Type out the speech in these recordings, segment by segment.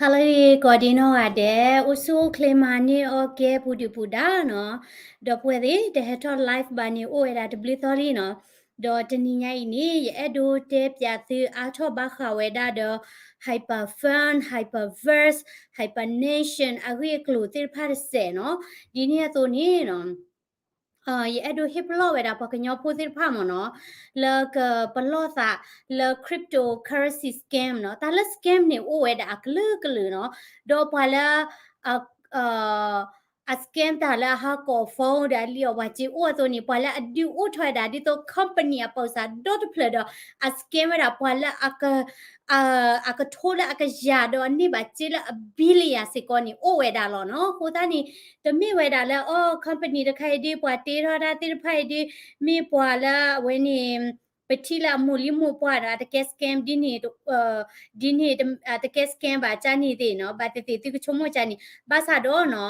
ဟါလၢဂ့ၤ ကိးဒံနီၢ်ဂၤဒဲး, အိၣ်ဆူၣ်အိၣ်ချ့မၤန့ၢ်အီၣ်ကဲပူၤဒုၣ်ပူၤဒါနီၤ, ဒီပုၢ်ဝဲၢ်သ့ၣ် တဟဲထီၣ် live ဘၣ်န့ၣ် အိၣ်ဝဲဒၣ်တဘျုးသီလံနီၤ, ဒီးတနံၤညါအံၤန့ၣ် ယအဲၣ်ဒိးတဲပၠးသုအါထီၣ်ဘၣ်ဃးဝဲဒၣ်ဒီး hyperfund, hyperverse, hypernation အဂ့ၢ်အကျိၤသ့ၣ်တဖၣ်တစဲးနီၤ, ဒ်န့ၣ်အသိးန့ၣ်နီၤ ယအဲၣ်ဒိးဟ့ၣ်ပလီၢ်ဝဲဒၣ်ပှၤကညီဖိသ့ၣ်တဖၣ်မ့ၢ်နီၤ, လၢကပလီၢ်သးလၢ cryptocurrency scam နီၤ, တၢ်လၢ scam န့ၣ် အိၣ်ဝဲဒၣ်အကလုာ်ကလုာ်နီၤ, ဒီးပှၤလၢ အ scam တၢ်လၢအဟးကိး phone ဒီးအလံၣ်အီၣ်ပှၤစ့အိၣ်အသိးန့ၣ် ပှၤလၢအဒုးအိၣ်ထီၣ်ဝဲဒၣ်ဒ်သိး company အပၢၢ်စးဒီတဖျၢၣ်ဒီး အ scam ဝဲဒၣ်ပှၤလၢ အကထိလၢအကယၤဒီးအန့ၢ်ဘၣ်စ့လၢအ billion စ့ၢ်ကီးန့ၣ် အိၣ်ဝဲဒၣ်လီၤနီၤ. အဃိသတးန့ၣ် တမ့ၢ်ဝဲဒၣ်လၢ အီ company တခါအံၤဒ် ပှၤတ့ထီၣ်တၢ်သ့ၣ်တဖၣ်အံၤဒ် မ့ၢ်ပှၤလၢအဝဲန့ၣ် ပထံၣ်လၢအမိၢ်လံမိၢ်ပှၢ်ဒီး အတကဲ scam ဒ်န့ၣ် ဒ်န့ၣ် တကဲ scam ဘၣ်ကန့ၣ်သ့ၣ်နီၤ, ဘၣ်သ့ၣ်သ့ၣ်သုကဆိကမိၣ်ကန့ၣ် ဘၣ်ဆၣ်ဒီးနီၤ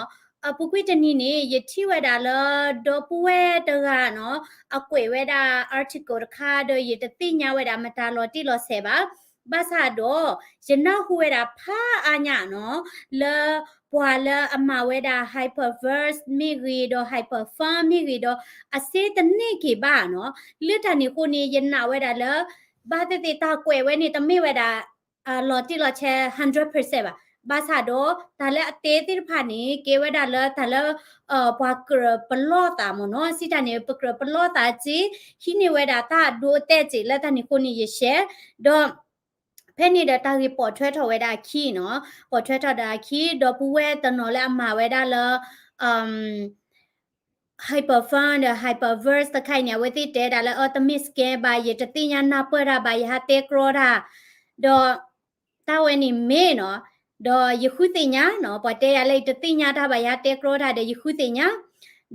အပူၤကွံာ်တနံၤန့ၣ် ယထံၣ်ဝဲဒၣ်လၢ ဒီပုၢ်ဝဲၢ်တဂၤနီၤ အကွဲးဝဲဒၣ် article တခါ ဒီးယတသ့ၣ်ညါဝဲဒၣ်မတၤလီၤတံၢ်လီၤဆဲးဘၣ်. ဘၣ်ဆၣ်ဒီး ယနၢ်ဟူဝဲဒၣ်ဖးအါညါနီၤ လၢပှၤလၢအမၤဝဲဒၣ် hyperverse မ့ၢ်ဂ့ၤဒီး hyperfund မ့ၢ်ဂ့ၤဒီး အစ့တန့ၢ်က့ၤဘၣ်နီၤ. လၢတၢ်န့ၣ်အဃိန့ၣ် ယနာ်ဝဲဒၣ်လၢ ဘၣ်သ့ၣ်သ့ၣ်တၢ်ကွဲးဝဲန့ၣ် တမ့ၢ်ဝဲဒၣ် လီၤတံၢ်လီၤဆဲး hundred percent ဘၣ်. ဘၣ်ဆၣ်ဒီး တၢ်လၢအတဲသ့ၣ်တဖၣ်န့ၣ် ကဲဝဲဒၣ်လၢတၢ်လၢ ပှၤကြၢးပလီၢ်သးမ့ၢ်နီၤ, စံးတၢ်န့ၣ် ပကြၢးပလီၢ်သးစ့ ဟံးန့ၢ်ဝဲဒၣ်တၢ်အဒိအတဲာ်စ့ လၢတၢ်န့ၣ်အဃိန့ၣ် ယ share ဒီး ဖဲန့ၣ်ဒီးတၢ်ဂ့ၢ်ပိာ်ထွဲထီၣ်ဝဲဒၣ်အခံနီၤ, ပိာ်ထွဲထီၣ်ဒၣ်အခံ ဒီပုၢ်ဝဲၢ်တနီၤလၢအမၤဝဲဒၣ်လၢ hyperfund ဒီး hyperverse တခါအံၤန့ၣ် အဝဲသ့ၣ်တဲဒၣ်လၢ အီ တမ့ၢ် scam ဘၣ်, ယတသ့ၣ်ညါနၢ်ပၢၢ်တၢ်ဘၣ်, ယဟးတဲကြီတၢ်, ဒီး တၢ်ဝဲန့ၣ်မ့ၢ်နီၤ, ဒီးယဃုသ့ၣ်ညါနီၤ, ပှၤတဲယၤလၢယတသ့ၣ်ညါတၢ်ဘၣ်, ယဟးတဲကြီတၢ်ဒီးယဃုသ့ၣ်ညါ,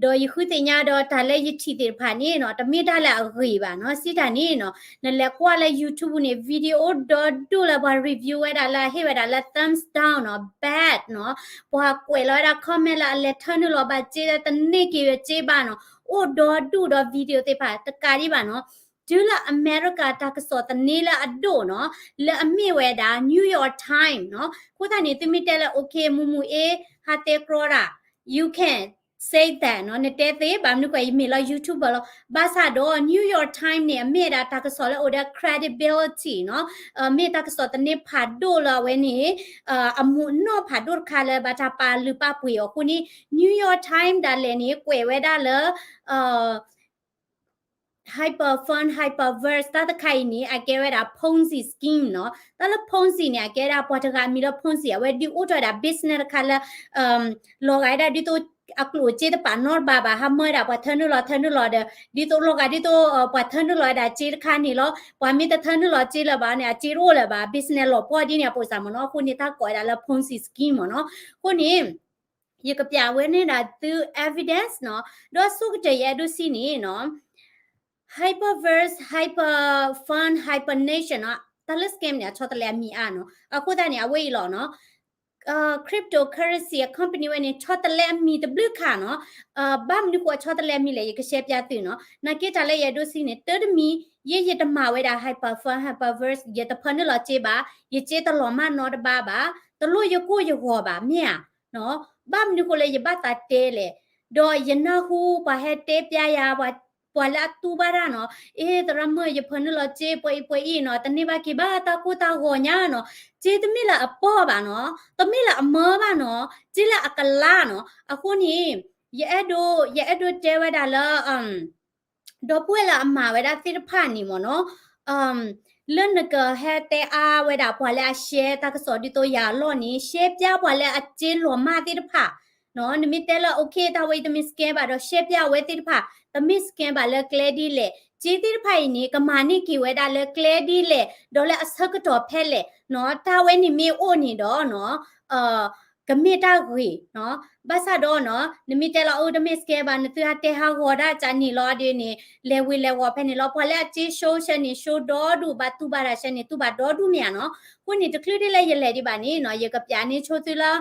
ဒီးယဃုသ့ၣ်ညါဒီးတၢ်လၢယထံၣ်သ့ၣ်တဖၣ်န့ၣ်နီၤ, တမ့ၢ်တၢ်လၢအဂ့ၤဘၣ်နီၤ, စံးတၢ်န့ၣ်နီၤ, နလဲၤကွၢ်လၢ YouTube န့ၣ် video ဒီဒူၣ်လၢပှၤ review ဝဲဒၣ်လၢအဟ့ၣ်ဝဲဒၣ်လၢ thumbs down နီၤ, bad နီၤ, ပှၤကွဲးလီၤဝဲဒၣ် comment လၢအလဲၤထၢနုာ်လီၤဘၣ်စ့လၢတန့ၢ်က့ၤဝဲစ့ဘၣ်နီၤ, အိၣ်ဒီဒူၣ်ဒီး video သ့ၣ်တဖၣ် တကးဒံးဘၣ်နီၤ, တုၤလၢအမဲရကၤတၢ်ကစီၣ်သန့လၢအဒိၣ်နီၤ, လၢအမ့ၢ်ဝဲဒၣ် New York Times နီၤ, အဃိသတးန့ၣ် သုမ့ၢ်တဲလၢ okay မူမူအ့ ဟးတဲကြီတၢ် you can say that နီၤ, နတဲသ့ ဘၣ်မနုၤဃိ ယမ့ၢ်လီၤ YouTuber လီၤ, ဘၣ်ဆၣ်ဒီး New York Times န့ၣ် အမ့ၢ်ဝဲဒၣ်တၢ်ကစီၣ်လၢအိၣ်ဒီး credibility နီၤ, မ့ၢ်တၢ်ကစီၣ်သန့ဖးဒိၣ်လၢအဝဲန့ၣ် အမူးအနီၢ်ဖးဒိၣ်တခါလၢဘၣ်တၢ်ပာ်လုၢ်ပာ်ပှ့ၤအီၤအဃိန့ၣ် New York Times ဒၣ်လဲာ်န့ၣ် ကွဲးဝဲဒၣ်လၢ hyperfund, hyperverse တၢ်တခါအံၤန့ၣ် အကဲဝဲဒၣ် Ponzi scheme နီၤ, တၢ်လၢ Ponzi န့ၣ် အကဲဒၣ်ပှၤတဂၤအမံၤလၢ Ponzi အဝဲဒုးအိၣ်ထီၣ်ဝဲဒၣ် business တခါလၢ လီၤဂာ်ဝဲဒၣ်ဒ်သိး အကျိၣ်အစ့တပာ်နီတဘၣ်ဘၣ်, ဟးမၢဝဲဒၣ်ပှၤထၢနုာ်လီၤထၢနုာ်လီၤဒီး ဒ်သိးလီၤဂာ်ဒ်သိး ပှၤထၢနုာ်လီၤဝဲဒၣ်စ့တခါန့ၣ်လီၤ, ပှၤမ့ၢ်တထၢနုာ်လီၤစ့လၢၤဘၣ်န့ၣ် အစ့တအိၣ်လၢၤဘၣ်, business လီၤပှီၢ်ဒ်န့ၣ်အပိၢ်စၢ်မ့ၢ်နီၤ, အဃိန့ၣ် တၢ်ကိးဝဲဒၣ်လၢ Ponzi scheme မ့ၢ်နီၤ, အဃိန့ၣ် ယကပျးဝဲန့ၢ်ဒၣ်သု evidence နီၤ, ဒီးဆိကတၢၢ်ယအဲၣ်ဒိးစံးန့ၣ်နီၤ hyperverse, hyperfund, hypernation နီၤ, တၢ်လၢ scam န့ၣ် အဆီတလဲအမံၤအါနီၤ, အဃိသတးန့ၣ် အဝဲအံၤလီၤနီၤ, cryptocurrency အ company ဝဲန့ၣ် ဆီတလဲအမံၤတဘျုးခါနီၤ, ဘၣ်မနုၤဃိအဆီတလဲအမံၤလဲၣ် ယကရှဲပျးသုနီၤ, နာ်က့တၢ်လၢယအဲၣ်ဒိးစံးန့ၣ် တၢ်တမံၤ ယဲယတမၤဝဲဒၣ် hyperfund, hyperverse ယတဖၢနုာ်လီၤစ့ဘၣ်, ယစ့တလီၤမၢ်နီတဘ့ၣ်ဘၣ်, တလိၣ်ယကိၢ်ယဂီၤဘၣ် မ့ၢ်ဧါ ဘၣ်မနုၤဃိလၢယဘၣ်သးတဲလဲၣ်, ဒီးယနၢ်ဟူပှၤဟဲတဲပျးယၤ ပှၤလၢအတူၢ်ဘၣ်တၢ်နီၤ, အ့ သရၣ်မုၣ် ယဖၢနုာ်လီၤစ့ ပှဲၤအံၤပှဲၤအံၤနီၤ, တန့ၢ်ဘၣ်က့ၤဘၣ်တၢ်ကိၢ်တၢ်ဂီၤညါနီၤ, စ့တမ့ၢ်လၢအပီၢ်ဘၣ်နီၤ, တမ့ၢ်လၢအမၢဘၣ်နီၤ, စ့လၢအကလါနီၤ, အဃိန့ၣ် ယအဲၣ်ဒိး ယအဲၣ်ဒိးတဲဝဲဒၣ်လၢ ဒီပုၢ်ဝဲၢ်လၢအမၤဝဲဒၣ်သ့ၣ်တဖၣ်န့ၣ်မ့ၢ်နီၤ, လၢနကဟဲတဲအါဝဲဒၣ်ပှၤလၢအ share တၢ်ကစီၣ်ဒ်သိးယၤအလီၢ်န့ၣ် share ပျးပှၤလၢအစ့လီၤမၢ်သ့ၣ်တဖၣ်, နမ့ၢ်တဲလၢ okay တၢ်ဝဲအံၤတမ့ၢ် scam ဘၣ်ဒီး share ပျးဝဲသ့ၣ်တဖၣ်, တမ့ၢ် scam ဘၣ်လၢကျဲဒ်လဲၣ်, စ့သ့ၣ်တဖၣ်အံၤန့ၣ် ကမၤန့ၢ်က့ၤဝဲဒၣ်လၢကျဲဒ်လဲၣ်, ဒီးလၢအဆၢကတီၢ်ဖဲလဲၣ်နီၤ, တၢ်ဝဲန့ၣ်မ့ၢ်အိၣ်န့ၣ်ဒီးနီၤ ကမ့ၢ်တၢ်ဂ့ၤနီၤ, ဘၣ်ဆၣ်ဒီးနီၤ နမ့ၢ်တဲလီၤ အိၣ်တမ့ၢ် scam ဘၣ် နသုဟးတဲဟးဂီၤဒၣ်ကန့ၣ်လီၤဒ်န့ၣ် လဲၤဝ့ၤလဲၤဝီၤဖဲန့ၣ်လီၤ, ပှၤလၢအစ့ show ဆဲန့ၣ် show ဒီဒူၣ် ဘၣ်တူၢ်ဘၣ်တၢ်ဆဲန့ၣ် တူၢ်ဘၣ်ဒီဒူၣ်မ့ၢ်ဧါနီၤ, အဃိန့ၣ် တချုးဒ်လၢယလဲၤဒံးဘၣ်န့ၣ်နီၤ ယကပျးန့ၢ်ဆိသုလၢ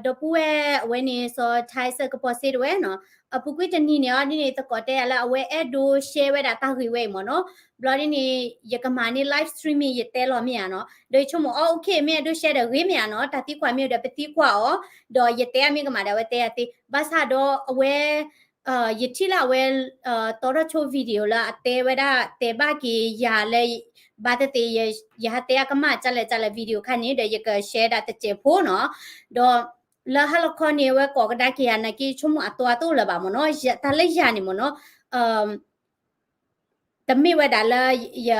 ဒီပုၢ်ဝဲၢ်အဝဲန့ၣ် စီၤ Tyson ကပီၤစ့တဝဲနီၤ, အပူၤကွံာ်တနံၤန့ၣ်အီၤဒ်န့ၣ် သကိးတဲယၤလၢအဝဲအဲၣ်ဒိး share ဝဲဒၣ်တၢ်ဂ့ၢ်ဝဲအံၤမ့ၢ်နီၤ, ဘျီဒ်န့ၣ် ယကမၤန့ၢ် live streaming ယတဲလီၤမ့ၢ်ဧါနီၤ, ဒီးယဆိကမိၣ်အီၤ okay မ့ၢ်အဲၣ်ဒိး share ဒီးဂ့ၤမ့ၢ်ဧါနီၤ, တၢ်သံကွၢ်မ့ၢ်ဒီးပသံကွၢ်အီၤ, ဒီးယတဲအမ့ၢ်ကမၣ်ဒီးအဝဲတဲယၤသ့, ဘၣ်ဆၣ်ဒီးအဝဲ ယထံၣ်လၢအဝဲ တီထီၣ်ဆိ video လၢအတဲဝဲဒၣ်တဲဘၣ်က့ၤယၤလၢ ဘၣ်သ့ၣ်သ့ၣ် ယဟးတဲအကမၣ်ကလဲၣ်ကလဲၣ် video ခါန့ၣ် ဒီးယက share ဒၣ်တစဲးဖိနီၤ, ဒီးလၢဟါလီၤခီန့ၣ် အဝဲကိးကဒါက့ၤယၤနာ်က့ ဆိကမိၣ်အတီအသိၣ်လၢၤဘၣ်မ့ၢ်နီၤ, တၢ်လၢယၤန့ၣ်မ့ၢ်နီၤ တမ့ၢ်ဝဲဒၣ်လၢယ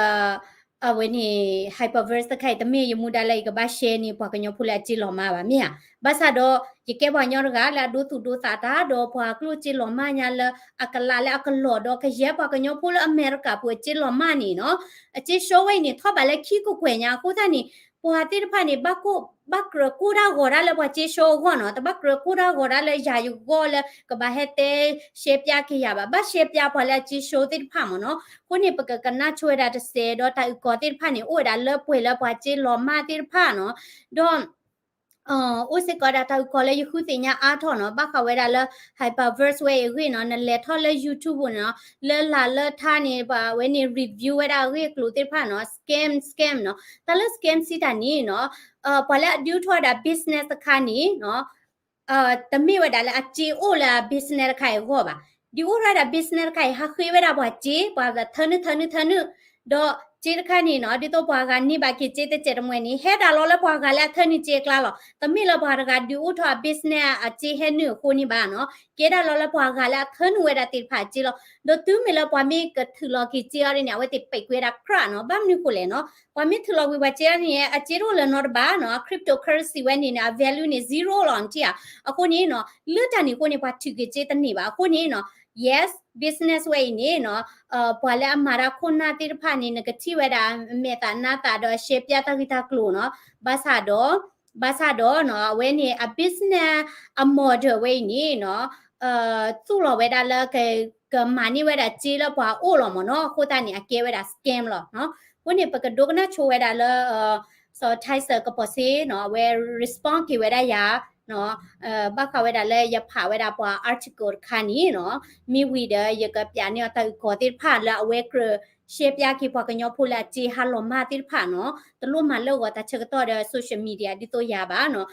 အဝဲန့ၣ် Hyperverse တခါအံၤ တမ့ၢ်ယမူဒါလၢယကဘၣ် share န့ၢ်ပှၤကညီဖိလၢအစ့လီၤမၢ်ဘၣ်မ့ၢ်ဧါ, ဘၣ်ဆၣ်ဒီး ယကဲပှၤကညီတဂၤလၢအဒိသူၣ်ဒိသးတၢ် ဒီးပှၤကျိၣ်စ့လီၤမၢ်ညါလၢ အကလးလၢအကလီၢ်ဒီးကယဲၢ်ပှၤကညီဖိလၢအမဲရကၤပူၤအစ့လီၤမၢ်န့ၣ်နီၤ, အစ့ show ဝဲအံၤန့ၣ် ထီၣ်ဘးလၢခံကကွဲၢ်ညါအဃိသတးန့ၣ် ပှၤသ့ၣ်တဖၣ်န့ၣ် ဘၣ်ကိၢ် ဘၣ်ကြၢးကိၢ်တၢ်ဂီၤတၢ်လၢပှၤစ့ show အဂီၢ်နီၤ, တဘၣ်ကြၢးကိၢ်တၢ်ဂီၤတၢ်လၢယၤယဂီၢ်လၢကဘၣ်ဟဲတဲ share ပျါက့ၤယၤဘၣ်, ဘၣ် share ပျါပှၤလၢအစ့ show သ့ၣ်တဖၣ်မ့ၢ်နီၤ, အဃိန့ၣ် ပကကနၣ်ဆိဝဲဒၣ်တစဲး ဒီးတၢ်အုၣ်ကီၤသ့ၣ်တဖၣ်န့ၣ် အိၣ်ဝဲဒၣ်လၢပှဲၤလၢပှၤစ့လီၤမၢ်သ့ၣ်တဖၣ်နီၤ, ဒီး အိၣ်စ့ၢ်ကီးဒၣ်တၢ်အုၣ်ကီၤလၢယဃုသ့ၣ်ညါအါထီၣ်နီၤ, ဘၣ်ဃးဝဲဒၣ်လၢ Hyperverse ဝဲအံၤအဂ့ၢ်နီၤ, နလဲၤထီၣ်လၢ YouTube န့ၣ်နီၤ, လၢလၢ်လၢထါန့ၣ် ပှၤဝဲန့ၣ် review ဝဲဒၣ်အဂ့ၢ်အကျိၤသ့ၣ်တဖၣ်နီၤ, scam scam နီၤ, တၢ်လၢ scam စံးတၢ်န့ၣ်နီၤ, ပှၤလၢအဒုးအိၣ်ထီၣ်ဝဲဒၣ် business တခါန့ၣ်နီၤ တမ့ၢ်ဝဲဒၣ်လၢအစ့အိၣ်လၢအ business တခါအံၤအဂီၢ်ဘၣ်. ဒုးအိၣ်ထီၣ်ဝဲဒၣ် business တခါအံၤ ဟးဃ့ဝဲဒၣ်ပှၤစ့, ပှၤထၢနုၢ်ထၢနုၢ်ထၢနုၢ်, ဒီးစ့တခါန့ၣ်နီၤ ဒ်သိးပှၤဂၤန့ၢ်ဘၣ်က့ၤစ့တစဲးတမှဲန့ၣ် ဟဲဒၣ်လီၤလၢပှၤဂၤလၢအထၢနုၢ်စ့အကျါလီၤ. တမ့ၢ်လၢပှၤတဂၤဒုးအိၣ်ထီၣ်အ business အစ့ဟဲနုာ်အဃိန့ၣ်ဘၣ်နီၤ, ကဲဒၣ်လီၤလၢပှၤဂၤလၢအထၢနုာ်ဝဲဒၣ်သ့ၣ်တဖၣ်အစ့လီၤ. ဒီးတုၤမ့ၢ်လၢပှၤမ့ၢ်ကထုးလီၤက့ၤစ့အီၤဒ်န့ၣ် အဝဲသ့ၣ်ပဲာ်ကွံာ်ဝဲဒၣ် crack နီၤ, ဘၣ်မနုၤဃိလဲၣ်နီၤ, ပှၤမ့ၢ်ထုးလီၤကွံာ်ပှၤစ့အီၤန့ၣ် အစ့တအိၣ်လၢၤနီတဘ့ၣ်နီၤ, cryptocurrency ဝဲန့ၣ်န့ၣ် အ value န့ၣ် zero လီၤ နထံၣ်ဧါ. အဃိန့ၣ်နီၤ လၢတၢ်န့ၣ်အဃိန့ၣ် ပှၤထုးက့ၤစ့တန့ၢ်ဘၣ်. အဃိန့ၣ်နီၤ yes, business ဝဲအံၤန့ၣ်နီၤ ပှၤလၢအမၤတၢ်ခိၣ်နၢ်သ့ၣ်တဖၣ်န့ၣ် နကထံၣ်ဝဲဒၣ်မဲာ်သးနါသးဒီး share ပျါတၢ်ဂ့ၢ်တၢ်ကျိၤနီၤ, ဘၣ်ဆၣ်ဒီး ဘၣ်ဆၣ်ဒီးနီၤ အဝဲန့ၣ် အ business အ model ဝဲအံၤန့ၣ်နီၤ သူၣ်လီၤဝဲဒၣ်လၢ ကမၤန့ၢ်ဝဲဒၣ်စ့လၢပှၤအအိၣ်လီၤမ့ၢ်နီၤ, အဃိသတးန့ၣ် အကဲဝဲဒၣ် scam လီၤ. အဃိန့ၣ် ပကဒိကနၣ်ဆိဝဲဒၣ်လၢ စီၤ Tyson ကပီၤစ့နီၤ အဝဲ respond က့ၤဝဲဒၣ်ယၤ ဘၣ်ဃးဝဲဒၣ်လၢယဖးဝဲဒၣ်ပှၤ article တခါန့ၣ်နီၤ, မ့ၢ်ဝံၤဒီး ယကပျးန့ၢ်အီၤတၢ်အုၣ်ကီၤသ့ၣ်တဖၣ်လၢအဝဲကြၢး share ပျါက့ၤပှၤကညီဖိလၢအစ့ဟးလီၤမၢ်သ့ၣ်တဖၣ်နီၤ, တလိၣ်မၤလၢာ်ဂီၤတၢ်ဆၢကတီၢ်ဒီး social media ဒ်သိးယၤဘၣ်နီၤ,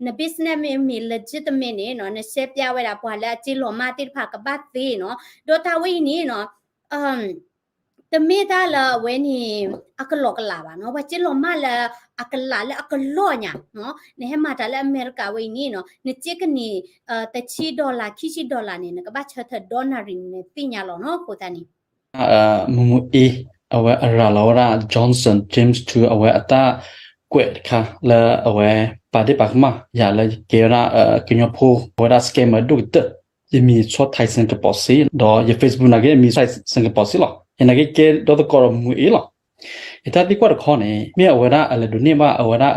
န business မ့ၢ်မ့ၢ် legitimate န့ၣ်နီၤ န share ပျါဝဲဒၣ်ပှၤလၢအစ့လီၤမၢ်သ့ၣ်တဖၣ် ကဘၣ်သ့နီၤ, ဒီးတၢ်ဝဲအံၤန့ၣ်နီၤ တမ့ၢ်တၢ်လၢအဝဲန့ၣ် အကလီကလးဘၣ်နီၤ, ပှၤစ့လီၤမၢ်လၢအကလးလၢအကလီၢ်ညါနီၤ, နဟဲမၤတၢ်လၢအမဲရကၤဝဲအံၤန့ၣ်နီၤ နစ့ကန့ၢ် တဆံ dollar ခံဆံ dollar န့ၣ် နကဘၣ်ဆၢထၢၣ်ဒီနၣ်ရံၣ်န့ၣ် နသ့ၣ်ညါလီၤနီၤ, အဃိသတးန့ၣ် မမူအ့ အဝဲအရၤလီၤဝဲဒၣ် Johnson James two အဝဲအတၢ်ကွဲးတခါလၢအဝဲပာ်ဒ့ၣ်ပာ်ကမၣ်ယၤလၢယကဲဝဲဒၣ် ကညီဖိ အဝဲဒၣ် scammer ဒိၣ်ကတၢၢ်, ယမံၤဆီ Tyson ကပီၤစ့ ဒီးယ Facebook နာ်က့ မံၤဆီ Tyson ကပီၤစ့လီၤ. ယနာ်က့ကဲဒီသကိးဒီးမူအ့လီၤ. ယတၢ်သံကွၢ်တခီန့ၣ် မ့ၢ်အဝဲဒၣ်အလဲၤဒိးန့ၢ်ဘၣ်အဝဲဒၣ်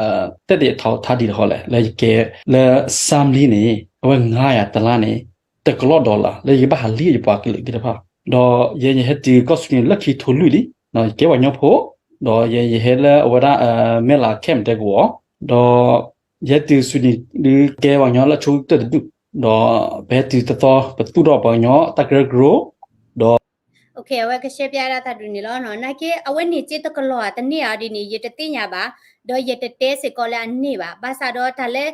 သက်သေအထောက်အထား ဒ်တခီလဲၣ် လၢယကဲလၢ စၢမ်လံန့ၣ် အဝဲငါယၤတလါန့ၣ် တကလီၢ် dollar လၢယကဘၣ်ဟးလံယပှၤကလုာ်သ့ၣ်တဖၣ်, ဒီးယဲယဟဲတုၤကီၢ်စူၤန့ၣ် လၢခံထိလွံၢ်လံ, ယကဲပှၤကညီဖိ, ဒီးယဲယဟဲလၢအဝဲဒၣ် မဲၢ်လး camp တဲကဝီၤ, ဒီးယဟဲတုၤစူၤန့ၣ် ဒုးကဲပှၤကညီလၢဆိကတၢၢ်တဒူၣ်, ဒီးပဟဲတုၤတသီ ပသူၣ်ထီၣ်ပှၤကညီတၢ်ကရၢကရိ, ဒီး အဝဲကရှဲပျါဒၣ်တၢ်ဒုးန့ၣ်လီၤ. နာ်က့ အဝဲန့ၣ်စ့တကလီၢ်ဧါတန့ၢ်ဧါဒ်န့ၣ် ယတသ့ၣ်ညါဘၣ်, ဒီးယတတဲစ့ၢ်ကီးလၢအန့ၢ်ဘၣ်. ဘၣ်ဆၣ်ဒီးတၢ်လၢ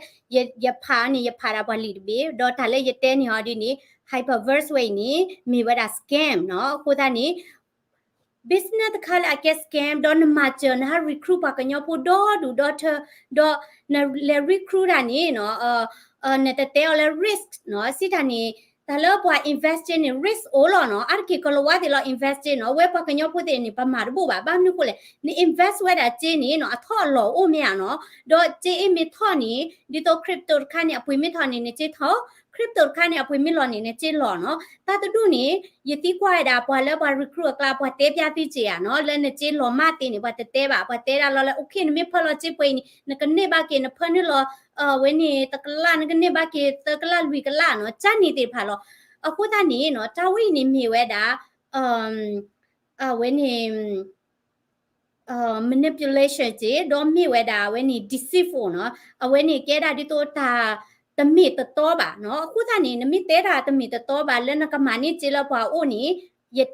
ယဖးန့ၣ် ယဖးဒၣ်ပှၤလံာ်တဘ့ၣ်, ဒီးတၢ်လၢယတဲန့ၢ်အီၤဒ်န့ၣ် Hyperverse ဝဲအံၤန့ၣ် မ့ၢ်ဝဲဒၣ် scam နီၤ. အဃိသတးန့ၣ် business တခါလၢအကဲ scam ဒီးနမၤစၢၤနဟး recruit ပှၤကညီဖိဒီဒူၣ်ဒီထၢ, ဒီးနလဲၤ recruit တၢ်န့ၣ်နီၤ နတတဲအီၤလၢ risk နီၤ စံးတၢ်န့ၣ် တၢ်လၢပှၤ invest န့ၣ် risk အိၣ်လီၤနီၤ. အါတက့ၢ်ကီၤလၤဝါသ့ၣ်လီၤ invest နီၤ, ဝဲပှၤကညီဖိသ့ၣ်န့ၣ် ပမၤတဘူၣ်ဘၣ်. ဘၣ်မနုၤဃိလဲၣ် န invest ဝဲဒၣ်စ့န့ၣ်နီၤ အထီၣ်အလီၢ်အိၣ်မ့ၢ်ဧါနီၤ. ဒီးစ့အ့ၣ်မ့ၢ်ထီၣ်န့ၣ် ဒ်သိး crypto တခါန့ၣ် အပှ့ၤမ့ၢ်ထီၣ်န့ၣ် နစ့ထီၣ်, crypto တခါန့ၣ် အပှ့ၤမ့ၢ်လီၤန့ၣ် နစ့လီၤနီၤ. တၢ်တဒူၣ်န့ၣ် ယသံကွၢ်ဝဲဒၣ် ပှၤလၢပှၤ recruit အကျါ ပှၤတဲပျါသ့စ့ၢ်ဧါနီၤ, လၢနစ့လီၤမၢ်သ့န့ၣ် ပှၤတတဲဘၣ်, ပှၤတဲဒၣ်လီၤလၢ okay နမ့ၢ်ဖၢလီၤစ့ပှ့ၤန့ၣ် နကန့ၢ်ဘၣ်က့ၤ နဖၢနုာ်လီၤ ဝဲန့ၣ် တကလး နကန့ၢ်ဘၣ်က့ၤ သၢကလး လွံၢ်ကလးနီၤ, ကၢ်န့ၣ်သ့ၣ်တဖၣ်လီၤ. အဃိသတးန့ၣ်နီၤ တၢ်ဝဲအံၤန့ၣ်မ့ၢ်ဝဲဒၣ် အဝဲန့ၣ် manipulation က့ ဒီးမ့ၢ်ဝဲဒၣ်အဝဲန့ၣ် deceitful နီၤ. အဝဲန့ၣ်ကဲဒၣ်ဒ်သိးတၢ်တမ့ၢ်တတီဘၣ်နီၤ. အဃိသတးန့ၣ် နမ့ၢ်တဲတၢ်တမ့ၢ်တတီဘၣ်လၢနကမၤန့ၢ်စ့လၢပှၤအိၣ်န့ၣ်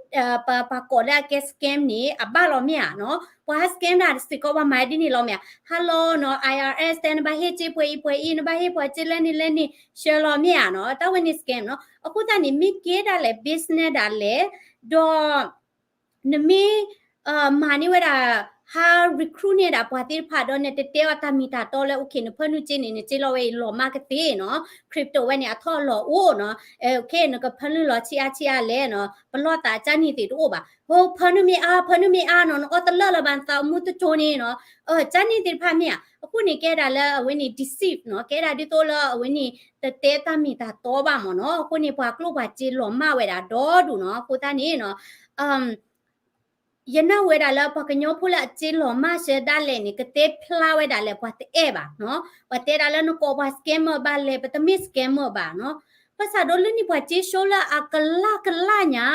ပှၤကိးလၢအကဲ scam န့ၣ် အဘၣ်လီၤမ့ၢ်ဧါနီၤ. ပှၤဟဲ scam တၢ်စ့ၢ်ကီး ပှၤမၤဒ်န့ၣ်လီၤမ့ၢ်ဧါ. Hello နီၤ I R S တဲ နဘၣ်ဟ့ၣ်စ့ ပှဲၤအံၤပှဲၤအံၤ နဘၣ်ဟ့ၣ်ပှၤစ့လၢန့ၣ်လၢန့ၣ် ဆှၢလီၤမ့ၢ်ဧါနီၤ. တၢ်ဝဲန့ၣ် scam နီၤ. အဃိသတးန့ၣ် မ့ၢ်ကဲဒၣ်လဲာ် business ဒၣ်လဲာ် ဒီး နမ့ၢ် မၤန့ၢ်ဝဲဒၣ် ဟး recruit န့ၢ်ဒၣ်ပှၤသ့ၣ်တဖၣ်ဒီး နတတဲအီၤတၢ်မ့ၢ်တၢ်တီလၢ okay နဖၢနုာ်စ့န့ၣ် နစ့လီၤဝဲအံၤလီၤမၢ်ကသ့နီၤ. crypto ဝဲန့ၣ် အထီၣ်အလီၢ်အိၣ်နီၤ. okay နကဖၢနုာ်လီၤဆံးအါဆံးအါလဲၣ်နီၤ. ပလီၢ်သးကၠၢ်န့ၢ်သ့ၣ်တအိၣ်ဘၣ်. ဟိ ဖၢနုာ်မ့ၢ်အါ ဖၢနုာ်မ့ၢ်အါနီၤ. နအီၣ်တလၢာ်လၢၤဘၣ် နသးအိၣ်မူတကၠိန့ၣ်နီၤ. ကၠၢ်န့ၢ်သ့ၣ်တဖၣ်မ့ၢ်ဧါ. အဃိန့ၣ် ကဲဒၣ်လၢအဝဲန့ၣ် deceive နီၤ. ကဲဒၣ်ဒ်သိးလၢအဝဲန့ၣ် တတဲတၢ်မ့ၢ်တၢ်တီဘၣ်မ့ၢ်နီၤ. အဃိန့ၣ် ပှၤကျိၣ်ပှၤစ့လီၤမၢ်ဝဲဒၣ်ဒီဒူၣ်နီၤ. အဃိသတးန့ၣ်နီၤ ယနာ်ဝဲဒၣ်လၢပှၤကညီဖိလၢအစ့လီၤမၢ်ဆၢဒၣ်လဲာ်န့ၣ် ကတဲဖျါဝဲဒၣ်လဲာ် ပှၤတအဲၣ်ဘၣ်နီၤ. ပှၤတဲဒၣ်လၢနကိးပှၤ scammer ဘၣ်လဲၣ် ပတမ့ၢ် scammer ဘၣ်နီၤ. ဘၣ်ဆၣ်ဒီးလၢနံၣ်ပှၤစ့ၡိလၢအကလၢ်ကလၢ်ညါ,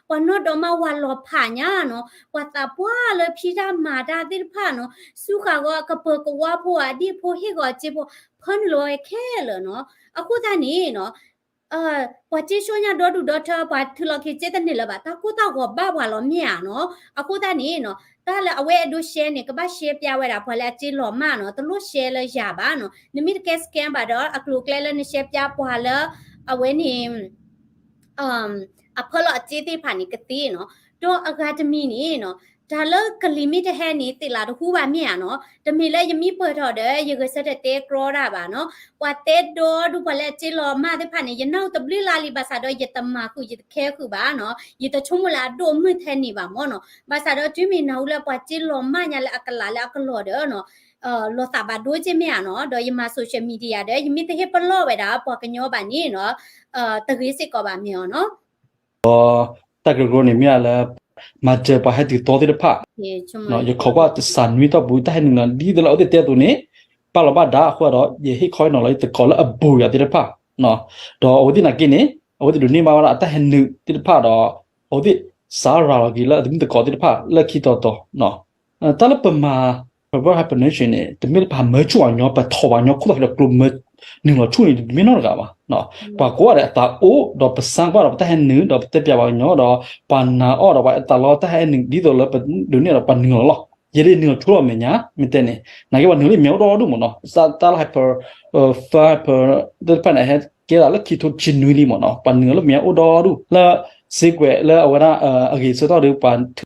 ပှၤနီၢ်ဒီးမါဝၤလီၤဖးညါနီၤ, ပှၤသးပှၢ်လၢဖံးတၢ်မၤတၢ်သ့ၣ်တဖၣ်နီၤ, ဆူဃာ်ဂီၤအကပၢၤကဝါဖိ အဒံၣ်ဖိဟ့ၣ်ဂီၤအစ့ဖိ ဖၢနုာ်လီၤဝဲခဲလၢာ်နီၤ. အဃိသတးန့ၣ်နီၤ ပှၤစ့ၡိညါဒီဒူၣ်ဒီထၢ ပှၤထုးလီၤက့ၤစ့တန့ၢ်လၢၤဘၣ်, တၢ်ကိၢ်တၢ်ဂီၤဘၣ်ပှၤလီၤမ့ၢ်ဧါနီၤ. အဃိသတးန့ၣ်နီၤ တၢ်လၢအဝဲအဒိ share န့ၣ် ကဘၣ် share ပျါဝဲဒၣ် ပှၤလၢအစ့လီၤမၢ်နီၤ, တလိၣ် share လၢယၤဘၣ်နီၤ. နမ့ၢ်တကဲ scam ဘၣ်ဒီး အကျိၤအကျဲလၢန share ပျါပှၤလၢ အဝဲန့ၣ် အဖၢလီၤအစ့သ့ၣ်တဖၣ်န့ၣ်ကသ့နီၤ. ဒီးအဂၤတမံၤန့ၣ်နီၤ တၢ်လၢကလံၤမ့ၢ်တဟဲန့ၣ် သ့ၣ်လၢတဟူဘၣ်မ့ၢ်ဧါနီၤ. တမ့ၢ်လၢယမံပၢၢ်ထီၣ်ဒီး ယဂဲၤဆၢထၢၣ်တဲကြီတၢ်ဘၣ်နီၤ. ပှၤတဲဒီဒူၣ် ပှၤလၢအစ့လီၤမၢ်သ့ၣ်တဖၣ်န့ၣ် ယနၢ်ဟူတဘျုးလါလံ, ဘၣ်ဆၣ်ဒီးယတမၤဃုာ် ယတခဲဃုာ်ဘၣ်နီၤ. ယတဆိကမိၣ်လၢအဒိၣ်အမုၢ်ထဲန့ၣ်ဘၣ်မ့ၢ်နီၤ. ဘၣ်ဆၣ်ဒီးတုၤမ့ၢ်နၢ်ဟူလၢပှၤစ့လီၤမၢ်ညါလၢအကလးလၢအကလီၢ်ဒီးနီၤ လီၤသးဘၣ်ဒိက့မ့ၢ်ဧါနီၤ. ဒီးယမၤ social media ဒီး ယမ့ၢ်တဟ့ၣ်ပလီၢ်ဝဲဒၣ်ပှၤကညီဘၣ်န့ၣ်နီၤ တဂ့ၤစ့ၢ်ကီးဘၣ်မ့ၢ်ဧါနီၤ. ဒီးတၢ်ကရၢကရိန့ၣ်မ့ၢ်လၢ မၤစၢၤပှၤဟဲတုၤသီသ့ၣ်တဖၣ်, ယခိးကွၢ်တစးနွံတီၢ်ပူၤ တၢ်ဟဲနုာ်လီၤ ဒ်သိးလၢအဝဲသ့ၣ်တဲအသိးန့ၣ် ပာ်လီၤဘၣ်ဒါအဃိဒီး ယဟ့ၣ်ခီဟ့ၣ်နီၤလီၤယသကိးလၢအဘူးယၤသ့ၣ်တဖၣ်, ဒီးအဝဲသ့ၣ်နာ်က့န့ၣ် အဝဲသ့ၣ်ဒိးန့ၢ်ဘၣ်ဝဲဒၣ်အတၢ်ဟဲနုာ်သ့ၣ်တဖၣ်ဒီး အဝဲသ့ၣ်စးရၤလီၤက့ၤလၢအသမုၢ်သကိးသ့ၣ်တဖၣ်လၢခံတီၤတီၤ တၢ်လၢပမၤ reverse hyphenation န့ၣ် တမ့ၢ်လၢပဟးမၢဆူၣ်ပှၤကညီ ပထီၣ်ပှၤကညီခိၣ်သီၣ်က့ၤဒီးကျိၤမၢနုာ်လီၤဆူၣ်န့ၣ် တမ့ၢ်နီတဂၤဘၣ်. ပှၤကိးဂၤဒဲးအသးအိၣ် ဒီးပစါကွၢ်ဒီးပတၢ်ဟဲနုာ် ဒီးပတဲပျးပှၤကညီဒီး ပှၤနာ်အီၤဒီးပှၤအသးလီတၢ်ဟဲနုာ် ဒ်သိးလၢပဒိးန့ၢ်ဒီးပှၤနုာ်လီၤလီၤ. ယဲဒၣ်နုာ်လီၤဆူၣ်လီၤမဲာ်ညါ မ့ၢ်တဲန့ၣ် နာ်က့ပှၤနုာ်လၢမဲာ်အိၣ်ဒီဒူၣ်မ့ၢ်နီၤ တၢ်လၢ hyper, သၢ hyper သ့ၣ်တဖၣ်န့ၣ် ဟဲကဲသးလၢခံထိဆံနွံလံမ့ၢ်နီၤ ပှၤနုာ်လၢမဲာ်အိၣ်ဒီဒူၣ် လၢစ့ကွဲးလၢအဝဲဒၣ် အဂ့ၤဆၢထၢၣ်ဒီးပှၤ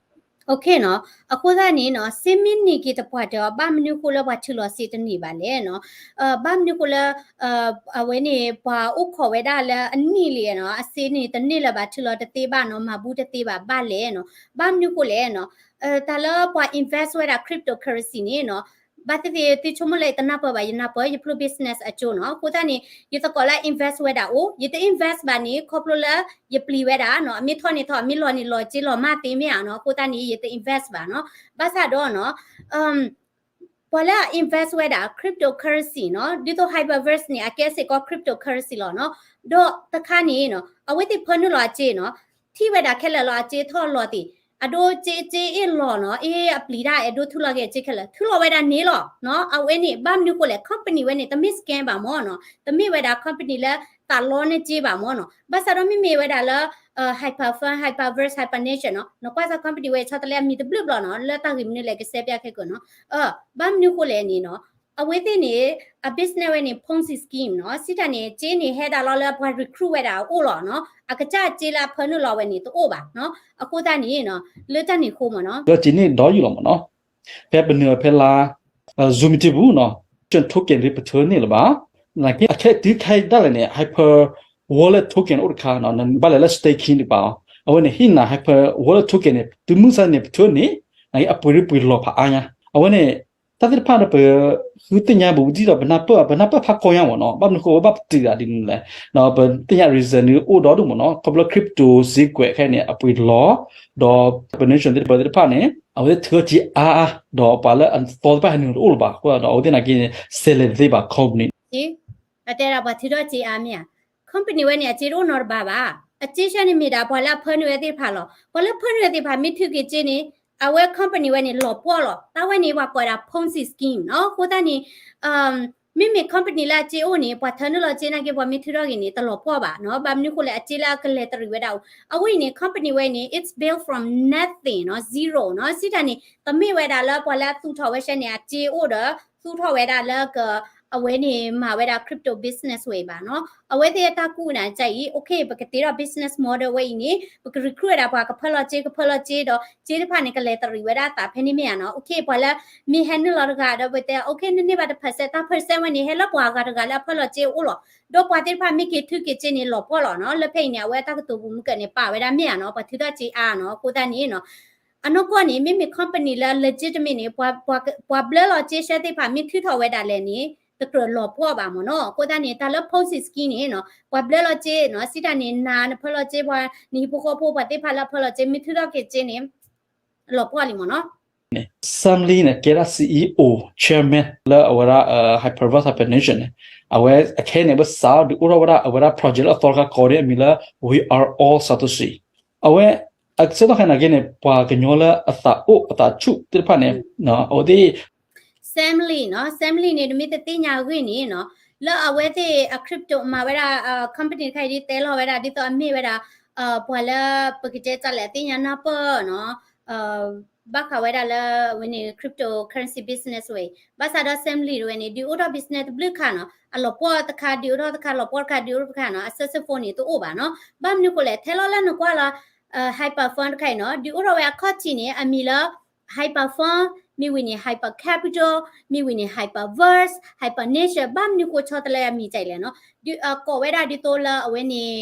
Okay နီၤ, အဃိသတးန့ၣ်နီၤ စ့မ့ၢ်န့ၢ်က့ၤတပှၢ်တၢၢ် ဘၣ်မနုၤဃိလၢပှၤထုးလီၤစ့တန့ၢ်ဘၣ်လဲၣ်နီၤ, ဘၣ်မနုၤဃိလၢ အဝဲန့ၣ် ပှၤအိၣ်ခိးဝဲဒၣ်လၢအနံၣ်လံနီၤ အစ့န့ၣ်တန့ၢ်လၢၤဘၣ် ထုးလီၤတသ့ဘၣ်နီၤ မၤဘူတသ့ဘၣ်ဘၣ်လဲၣ်နီၤ, ဘၣ်မနုၤဃိလဲၣ်နီၤ, တၢ်လၢပှၤ invest ဝဲဒၣ် cryptocurrency န့ၣ်နီၤ ဘၣ်သ့ၣ်သ့ၣ် သုဆိကမိၣ်လၢယတနၢ်ပၢၢ်ဘၣ် ယနၢ်ပၢၢ် ယဖျိ business အကၠိနီၤ, အဃိသတးန့ၣ် ယသကိးလၢ invest ဝဲဒၣ်အိၣ် ယတ invest ဘၣ်န့ၣ် ခီဖျိလၢယပျံၤဝဲဒၣ်နီၤ အမ့ၢ်ထီၣ်န့ၣ်ထီၣ် အမ့ၢ်လီၤန့ၣ်လီၤ စ့လီၤမၢ်သ့မ့ၢ်ဧါနီၤ, အဃိသတးန့ၣ် ယတ invest ဘၣ်နီၤ, ဘၣ်ဆၣ်ဒီးနီၤ ပှၤလၢအ invest ဝဲဒၣ် cryptocurrency နီၤ ဒ်သိး Hyperverse န့ၣ် အကဲစ့ၢ်ကီး cryptocurrency လီၤနီၤ, ဒီးတခါန့ၣ်နီၤ အဝဲသ့ၣ်ဖၢနုာ်လီၤအစ့နီၤ ထံၣ်ဝဲဒၣ်ခဲလၢာ်လီၤ အစ့ထီၣ်လီၤသ့ၣ် အဒိစ့စ့အ့ၣ်လီၤနီၤ အ့ၣ်အပျံၤတၢ်အဲၣ်ဒိးထုးလီၤက့ၤအစ့ခဲလၢာ် ထုးလီၤဝဲဒၣ်န့ၣ်လီၤနီၤ, အဝဲန့ၣ် ဘၣ်မနုၤဃိလဲၣ် company ဝဲန့ၣ် တမ့ၢ် scam ဘၣ်မ့ၢ်နီၤ, တမ့ၢ်ဝဲဒၣ် company လၢသးလီန့ၢ်စ့ဘၣ်မ့ၢ်နီၤ, ဘၣ်ဆၣ်ဒီးမ့မ့ၢ်ဝဲဒၣ်လၢ Hyperverse Hyperverse Hypernation နီၤ နကွၢ်စ့ၢ် company ဝဲဆီတလဲအမံၤတဘျုးဘျီနီၤ လၢတၢ်ဂ့ၢ်မနုၤလဲၣ်ကစဲးပျါခဲကၢနီၤ, ဘၣ်မနုၤဃိလဲၣ်န့ၣ်နီၤ အဝဲသ့ၣ်န့ၣ် အ business ဝဲန့ၣ် Ponzi scheme နီၤ, စံးတၢ်န့ၣ် စ့န့ၣ်ဟဲဒၣ်လီၤလၢပှၤ recruit ဝဲဒၣ်အအိၣ်လီၤနီၤ, အကစၢ်စ့လၢအဖၢနုာ်လီၤဝဲန့ၣ်တအိၣ်ဘၣ်နီၤ, အဃိသတးန့ၣ်နီၤ လၢတၢ်န့ၣ်အဃိမ့ၢ်နီၤ ဒီးစ့န့ၣ်ဒီးယုၢ်လီၤမ့ၢ်နီၤ, ဖဲပနုာ်ဖဲလါ Zoom တ့ပူၤနီၤ Token ဒ်ပထၢန့ၣ်လၢၤဘၣ်, အခဲတုၤခဲဒၣ်လဲာ်န့ၣ် Hyper Wallet Token အိၣ်တခါနီၤ ဘၣ်လဲၤလၢ staking တပၤအီၤ, အဝဲန့ၣ်ဟ့ၣ်နၤ Hyper Wallet Token န့ၣ် တုၤမုၢ်ဆါန့ၣ် ပထၢန့ၣ် နအံၤအပှ့ၤဒုပှ့ၤလီၤဖးအါညါ, အဝဲန့ၣ် တၢ်သ့ၣ်တဖၣ်ဒီးပ ဃုသ့ၣ်ညါဘူးဒံးဒီး ပနၢ်ပၢၢ် ပနၢ်ပၢၢ်ဖးကီညါမ့ၢ်နီၤ, ဘၣ်မနုၤဃိဝဲဘၣ်ပတုာ်ဒၣ်ဒ်န့ၣ်လဲၣ်, ဒီးပသ့ၣ်ညါ reason န့ၣ်အိၣ်ဒီဒူၣ်မ့ၢ်နီၤ, ခီဖျိ crypto စ့ကွဲးခဲအံၤန့ၣ် အပှ့ၤလီၤ, ဒီး Hypernation သ့ၣ်တဖၣ်သ့ၣ်တဖၣ်န့ၣ် အဝဲသ့ၣ်ထုးစ့အါအါ, ဒီးပှၤလၢအသီတဖၣ်ဟဲနုာ်တအိၣ်လၢၤဘၣ်အဃိဒီး အဝဲသ့ၣ်နာ်က့န့ၣ် စဲးလဲၤတသ့ဘၣ် company အတဲဒၣ်ပှၤထုးထီၣ်စ့အါမ့ၢ်ဧါ, company ဝဲန့ၣ် အစ့တအိၣ်နီတဘ့ၣ်ဘၣ်, အစ့ဆၢန့ၣ်မ့ၢ်ဒၣ်ပှၤလၢအဖၢနုာ်ဝဲသ့ၣ်တဖၣ်လီၤ, ပှၤလၢဖၢနုာ်ဝဲသ့ၣ်တဖၣ်မ့ၢ်ထုးက့ၤစ့န့ၣ် အဝဲ company ဝဲန့ၣ် လီၤပှီၢ်လီၤ. တၢ်ဝဲန့ၣ် ပှၤကိးဝဲဒၣ် Ponzi scheme နီၤ. အဃိသတးန့ၣ် မ့မ့ၢ် company လၢအစ့အိၣ်န့ၣ် ပှၤထၢနုာ်လီၤစ့နာ်က့ ပှၤမ့ၢ်ထုးထီၣ်က့ၤန့ၣ် တလီၤပှီၢ်ဘၣ်နီၤ. ဘၣ်မနုၤဃိလဲၣ် အစ့လၢအကလဲၤတရံးဝဲဒၣ်အိၣ် အဝဲအံၤန့ၣ် company ဝဲအံၤန့ၣ် it's built from nothing နီၤ, zero နီၤ. စံးတၢ်န့ၣ် တမ့ၢ်ဝဲဒၣ်လၢပှၤလၢအသူၣ်ထီၣ်ဝဲရှဲန့ၣ် အစ့အိၣ်ဒီး သူၣ်ထီၣ်ဝဲဒၣ်လၢက အဝဲန့ၣ်မၤဝဲဒၣ် crypto business ဝဲအံၤဘၣ်နီၤ. အဝဲသ့ၣ်တၢ်ကူၣ်န့ၣ် ကဲအံၤ okay ပကတ့ထီၣ် business model ဝဲအံၤန့ၣ် ပက recruit ဝဲဒၣ်ပှၤကဖၢလီၤစ့ ကဖၢလီၤစ့ဒီး စ့တဖၣ်န့ၣ် ကလဲၤတရံးဝဲဒၣ်အသးဖဲန့ၣ်မ့ၢ်ဧါနီၤ. Okay ပှၤလၢမ့ၢ်ဟဲနုာ်လီၤတဂၤဒီး ပတဲ okay နန့ၢ်ဘၣ်တ percent တၢ် percent ဝဲန့ၣ် ဟဲလၢပှၤဂၤတဂၤလၢအဖၢလီၤစ့အိၣ်လီၤ. ဒီးပှၤသ့ၣ်တဖၣ်မ့ၢ်က့ၤထုက့ၤစ့န့ၣ် လီၤပှီၢ်လီၤနီၤ. လၢဖဲအံၤန့ၣ် အဝဲအတၢ်ကတိၤပူၤမုၢ်ကၢၢ်န့ၣ် ပာ်ဝဲဒၣ်မ့ၢ်ဧါနီၤ, ပှၤထုးထီၣ်စ့အါနီၤ. အဃိသတးန့ၣ်နီၤ အနီၢ်ကီၢ်န့ၣ် မ့မ့ၢ် company လၢ legitimate န့ၣ် ပှၤ ပှၤ ပှၤဘျၢလီၤစ့ရှဲသ့ၣ်တဖၣ်မ့ၢ်ထုးထီၣ်ဝဲဒၣ်လဲာ်န့ၣ် တကြၢးလီၤပှီၢ်ဘၣ်မ့ၢ်နီၤ. အဃိသတးန့ၣ် တၢ်လၢ Ponzi scheme န့ၣ်နီၤ ပှၤဘျၢလီၤစ့နီၤ စံးတၢ်န့ၣ် နၤနဖၢလီၤစ့ ပှၤနဟံၣ်ဖိဃီဖိ ပှၤသ့ၣ်တဖၣ်လၢအဖၢလီၤစ့ မ့ၢ်ထုးထီၣ်က့ၤစ့န့ၣ် လီၤပှီၢ်လံမ့ၢ်နီၤ. Sam Lee န့ၣ် ကဲဒၣ် CEO chairman လၢအဝဲဒၣ် Hyperverse Hyper Nation န့ၣ် အဝဲအခဲအံၤန့ၣ် အဝဲစးထီၣ်ဒုးအိၣ်ထီၣ်ဝဲဒၣ်အဝဲဒၣ် project လၢအသီတခါကိးန့ၣ်အမံၤလၢ We Are All Satoshi. အဝဲ အကစၢ်သီခါနာ်က့န့ၣ် ပှၤကညီလၢအသးအိၣ်အသးဆူၣ်သ့ၣ်တဖၣ်န့ၣ် အဝဲသ့ၣ် Sam Lee နီၤ, Sam Lee န့ၣ် တမ့ၢ်တသ့ၣ်ညါအဂ့ၢ်န့ၣ်နီၤ လၢအဝဲသ့ၣ်အ crypto မၤဝဲဒၣ် company တခါအံၤဒ်တဲလီၤဝဲဒၣ် ဒ်သိးအမ့ၢ်ဝဲဒၣ် ပှၤလၢပကတဲတၢ်လဲၣ် အသ့ၣ်ညါနၢ်ပၢၢ်နီၤ ဘၣ်ဃးဝဲဒၣ်လၢဝဲန့ၣ် cryptocurrency business ဝဲအံၤ ဘၣ်ဆၣ်ဒီး Sam Lee တဝဲန့ၣ် ဒုးအိၣ်ထီၣ် business တဘျုးခါနီၤ အလီၤပှီၢ်တခါ ဒုးအိၣ်ထီၣ်တခါ လီၤပှီၢ်တခါ ဒုးအိၣ်တခါနီၤ အ successful န့ၣ်တအိၣ်ဘၣ်နီၤ. ဘၣ်မနုၤဃိလဲၣ် ထဲလီၤလၢနကွၢ်လီၤ Hyperfund တခါအံၤနီၤ ဒုးအိၣ်ထီၣ်ဝဲအခီၣ်ထံးန့ၣ် အမံၤလၢ Hyperfund မ့ၢ်ဝံၤန့ၣ် Hypercapital မ့ၢ်ဝံၤန့ၣ် Hyperverse Hypernation ဘၣ်မနုၤဃိဆီတလဲအမံၤကဲလဲၣ်နီၤ ကိးဝဲဒၣ်ဒ်သိးလၢအဝဲန့ၣ်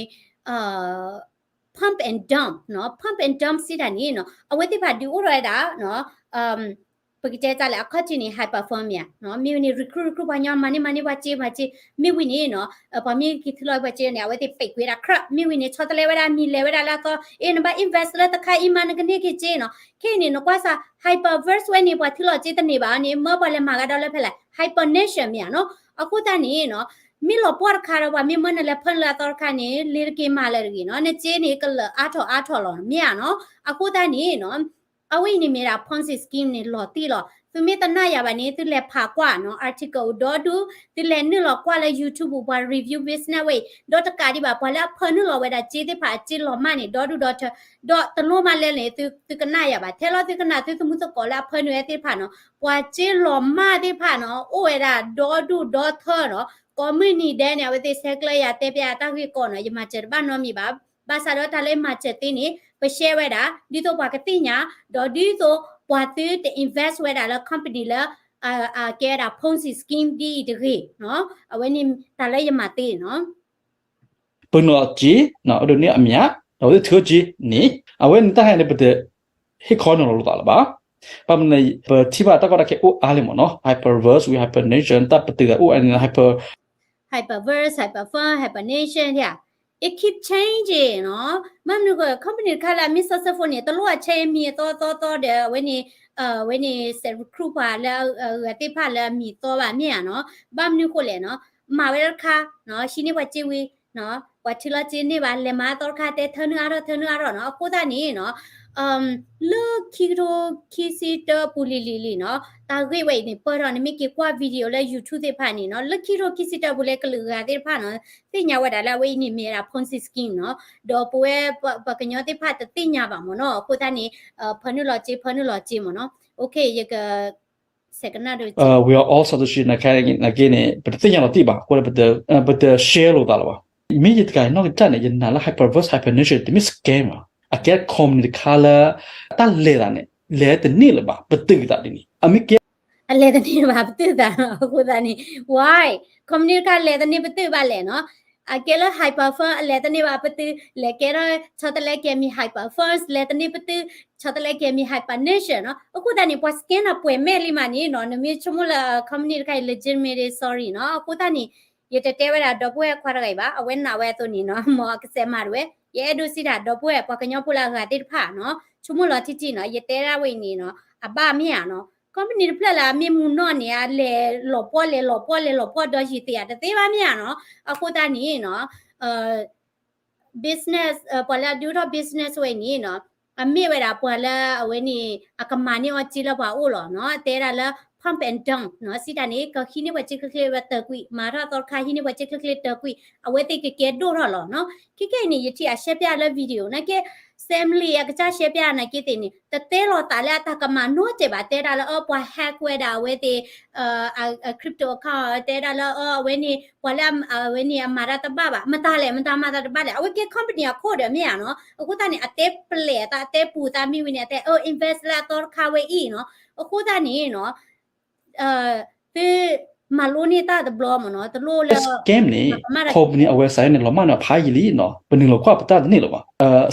pump and dump နီၤ pump and dump စံးတၢ်န့ၣ်နီၤ အဝဲသ့ၣ်တဖၣ်ဒုးအိၣ်ထီၣ်ဝဲဒၣ် ပကတဲတၢ်လဲၣ် အခီၣ်ထံးန့ၣ် Hyperfund မ့ၢ်ဧါ မ့ၢ်ဝံၤန့ၣ် recruit recruit ပှၤညီ မၤန့ၢ်မၤန့ၢ်ပှၤစ့ပှၤစ့ မ့ၢ်ဝံၤန့ၣ်နီၤ ပှၤမ့ၢ်က့ၤထုးလီၤပှၤစ့န့ၣ် အဝဲသ့ၣ်ပဲာ်ကွံာ်ဝဲဒၣ် crap မ့ၢ်ဝံၤန့ၣ် ဆီတလဲဝဲဒၣ်မံၤလဲၤဝဲဒၣ်လၢအသီ အ့ နဘၣ် invest လၢတခါအံၤမး နကန့ၢ်က့ၤစ့နီၤ ခဲအံၤန့ၣ် နကွၢ်စး Hyperverse ဝဲန့ၣ် ပှၤထုးလီၤစ့တန့ၢ်ဘၣ်န့ၣ် မၢပှၤလဲၤမၤဂၤဒီးလၢဖဲလဲၣ် Hypernation မ့ၢ်ဧါနီၤ အဃိသတးန့ၣ်နီၤ မ့ၢ်လီၤပှီၢ်တခါဒီး ပှၤမ့ၢ်မၢနလဲၤဖၢနုာ်လၢအသီတခါန့ၣ် လ့ၤတက့ၤမၤလၢၤတဂ့ၤနီၤ နစ့န့ၣ် ကလၢာ်အါထီၣ်အါထီၣ်လီၤ မ့ၢ်ဧါနီၤ အဃိသတးန့ၣ်နီၤ အဝဲအံၤန့ၣ်မ့ၢ်ဒၣ် Ponzi scheme န့ၣ် လီၤတံၢ်လီၤ သုမ့ၢ်တနာ်ယၤဘၣ်န့ၣ် သုလဲၤဖးကွၢ်နီၤ article အိၣ်ဒီဒူၣ် သုလဲၤနုာ်လီၤကွၢ်လၢ YouTube ပူၤ ပှၤ review business ဝဲအံၤ ဒီးတကးဒံးဘၣ် ပှၤလၢအဖၢနုာ်လီၤဝဲဒၣ်စ့သ့ၣ်တဖၣ် အစ့လီၤမၢ်န့ၣ် ဒီဒူၣ်ဒီထၢ ဒီးတလိၣ်မးလဲၣ်န့ၣ် သုကနၣ်ယၤဘၣ် ထဲလီၤသုကနၣ်သုသမူသကိးလၢအဖၢနုာ်ဝဲသ့ၣ်တဖၣ်နီၤ ပှၤစ့လီၤမၢ်သ့ၣ်တဖၣ်နီၤ အိၣ်ဝဲဒၣ်ဒီဒူၣ်ဒီထၢနီၤ ကိးမုၢ်နံၤဒဲးန့ၣ် အဝဲသ့ၣ်ဆဲးကျၢယၤတဲပျးအတၢ်ဂ့ၢ်ကီးနီၤ ယမၤစၢၤတဘၣ်နီတမံၤဘၣ် ဘၣ်ဆၣ်ဒီးတၢ်လၢယမၤစၢၤသ့န့ၣ် ပshareဝဲဒၣ် ဒ်သိးပှၤကသ့ၣ်ညါ ဒီးဒ်သိးပှၤသုတ invest ဝဲဒၣ်လၢ company လၢ အကဲဝဲဒၣ် Ponzi scheme ဒ်အံၤတဂ့ၤနီၤ အဝဲန့ၣ်တၢ်လၢယမၤသ့နီၤ ပနီၢ်က့ အဒိးန့ၢ်အမံၤ ဒီးဝဲသ့ၣ်ထုးက့န့ၣ် အဝဲန့ၣ်တၢ်ဟဲန့ၣ် ပတဟ့ၣ်ခီနီၤလီၤလိာ်သးလၢၤဘၣ် ဘၣ်မနုၤ ပထံၣ်ဘၣ်တၢ်ကီတၢ်ခဲအိၣ်အါလံမ့ၢ်နီၤ Hyperverse with Hypernation တၢ်ပတုာ်သးအိၣ်အါန့ၣ် Hyper Hyperverse, Hyperfund, Hypernation ဒ် it keep changing နီၤ ဘၣ်မနုၤဃိ company တခါလၢအမ့ၢ် successful န့ၣ် တလိၣ်အ change မံၤအသီသီသီဒီး အဝဲန့ၣ် အဝဲန့ၣ် စဲး recruit ပှၤလၢအဂၤသ့ၣ်တဖၣ်လၢအမံၤသီဘၣ်မ့ၢ်ဧါနီၤ ဘၣ်မနုၤဃိလဲၣ်နီၤ မၤဝဲတခါ ဟံးန့ၢ်ပှၤစ့ဝံၤ ပှၤထုးလီၤစ့န့ၢ်ဘၣ် လဲၤမၤသီတခါတဲ ထၢနုာ်အါထီၣ် ထၢနုာ်အါထီၣ်နီၤ အဃိသတးန့ၣ်နီၤ လၢခံကထိခံဆံတၢပူၤလံၤလံၤလံၤနီၤ တၢ်ဂ့ၢ်ဝဲအံၤန့ၣ် ပၢၢ်ထီၣ် နမ့ၢ်က့ၤကွၢ် video လၢ YouTube သ့ၣ်တဖၣ်န့ၣ်နီၤ လၢခံကထိခံဆံတၢပူၤလၢကလုာ်ဂၤသ့ၣ်တဖၣ်နီၤ သ့ၣ်ညါဝဲဒၣ်လၢအဝဲအံၤန့ၣ်မ့ၢ်ဝဲဒၣ် Ponzi scheme နီၤ ဒီးပဝဲပှၤကညီသ့ၣ်တဖၣ်တသ့ၣ်ညါဘၣ်မ့ၢ်နီၤ အဃိသတးန့ၣ် ဖၢနုာ်လီၤစ့ ဖၢနုာ်လီၤစ့မ့ၢ်နီၤ okay ယက ဆဲးကနၣ်ဒိး We are all Satoshi နာ်က့န့ၣ် ပတသ့ၣ်ညါလီၤတံၢ်ဘၣ် အဃိန့ၣ် ပတ share လိာ်သးလၢၤဘၣ် မ့ၢ်ယတကးနီၢ်ကစၢ်န့ၣ် ယနာ်လၢ Hyperverse Hypernation တမ့ၢ် scam ဘၣ် အကဲ company တခါလၢ တၢ်လဲၤသးန့ၣ် လဲၤတန့ၢ်လၢၤဘၣ် ပတုာ်သးဒ်န့ၣ် အမ့ၢ်ကဲ အလဲၤတန့ၢ်ဘၣ် ပတုာ်သးနီၤ အဃိသတးန့ၣ် why company တခါလဲၤတန့ၢ်ပတုာ်ဘၣ်လဲၣ်နီၤ အကဲလၢ Hyperfund အလဲၤတန့ၢ်ဘၣ်ပတုာ် လဲၤကဲထီၣ် ဆီတလဲကဲမံၤ Hyperfunds လဲၤတန့ၢ်ပတုာ် ဆီတလဲကဲမံၤ Hypernation နီၤ အဃိသတးန့ၣ် ပှၤ scam နၤပှဲၤမဲာ်လံမးန့ၣ်နီၤ နမ့ၢ်ဆိကမိၣ်လၢ company တခါအံၤ legitimate sorry နီၤ အဃိသတးန့ၣ် ယတတဲဝဲဒၣ်ဒီပုၢ်ဝဲၢ်ခွါတဂၤအံၤဘၣ် အဝဲနာ်ဝဲအသိးန့ၣ်နီၤ မ်အကစဲးမၤတဝဲ ယအဲၣ်ဒိးစံးတၢ်ဒီပုၢ်ဝဲၢ် ပှၤကညီဖိလၢအဂၤသ့ၣ်တဖၣ်နီၤ ဆိကမိၣ်လီၤထံထံနီၤ ယတဲဒၣ်ဝဲအံၤန့ၣ်နီၤ အဘၣ်မ့ၢ်ဧါနီၤ company တဖျၢၣ်လၢအမ့ၢ်မူနီၢ်န့ၣ် အလဲၤလီၤပှီၢ်လဲၤလီၤပှီၢ်လဲၤလီၤပှီၢ်ဒီးယံၤသ့ဧါ တသ့ဘၣ်မ့ၢ်ဧါနီၤ အဃိသတးန့ၣ်နီၤ business ပှၤလၢအဒုးအိၣ်ထီၣ် business ဝဲအံၤန့ၣ်နီၤ အမ့ၢ်ဝဲဒၣ်ပှၤလၢအဝဲန့ၣ် အကမၤန့ၢ်အီၣ်စ့လၢပှၤအိၣ်လီၤနီၤ, တဲဒၣ်လၢ pump and dump နီၤ, စံးတၢ်န့ၣ် ကဟံးန့ၢ်ပှၤစ့ချ့ချ့ဝဲတၢၤကွံာ်, မၤထီၣ်သီတခါ ဟံးန့ၢ်ပှၤစ့ချ့ချ့တၢၤကွံာ်, အဝဲသ့ၣ်ကကဲဒိၣ်ထီၣ်လီၤနီၤ. ခဲခဲအံၤန့ၣ် ယထံၣ်အရှဲပျၢ်လၢ video နာ်က့ Sam Lee အကစၢ်ရှဲပျၢ်နာ်က့သ့ၣ်န့ၣ် တတဲလီၤသးလၢအတၢ်ကမၤနီတစဲးဘၣ်, တဲဒၣ်လၢအီၤ ပှၤ hack ဝဲဒၣ်အဝဲသ့ၣ် အ crypto account တဲဒၣ်လၢအီၤ အဝဲန့ၣ် ပှၤလၢအဝဲန့ၣ်အမၤတၢ်တဘၣ်ဘၣ်, မတၤလဲၣ် မတၤမၤတၢ်တဘၣ်လဲၣ်, အဝဲကဲ company အခိၣ်ဒီးမ့ၢ်ဧါနီၤ, အဃိသတးန့ၣ် အတဲပျဲၢ်သး အတဲပူၤသးမ့ၢ်ဝံၤန့ၣ် အတဲ invest လၢအသီတခါဝဲအံၤနီၤ, အဃိသတးန့ၣ်နီၤ သုမၤလိန့ၢ်တၢ်တဘျီမ့ၢ်နီၤ, တလိၣ်လၢ scam န့ၣ် company အ website န့ၣ် လီၤမၢ်န့ၣ်ဖးယံာ်လံနီၤ, ပနုာ်လီၤကွၢ်ပတၢ်တန့ၢ်လၢၤဘၣ်.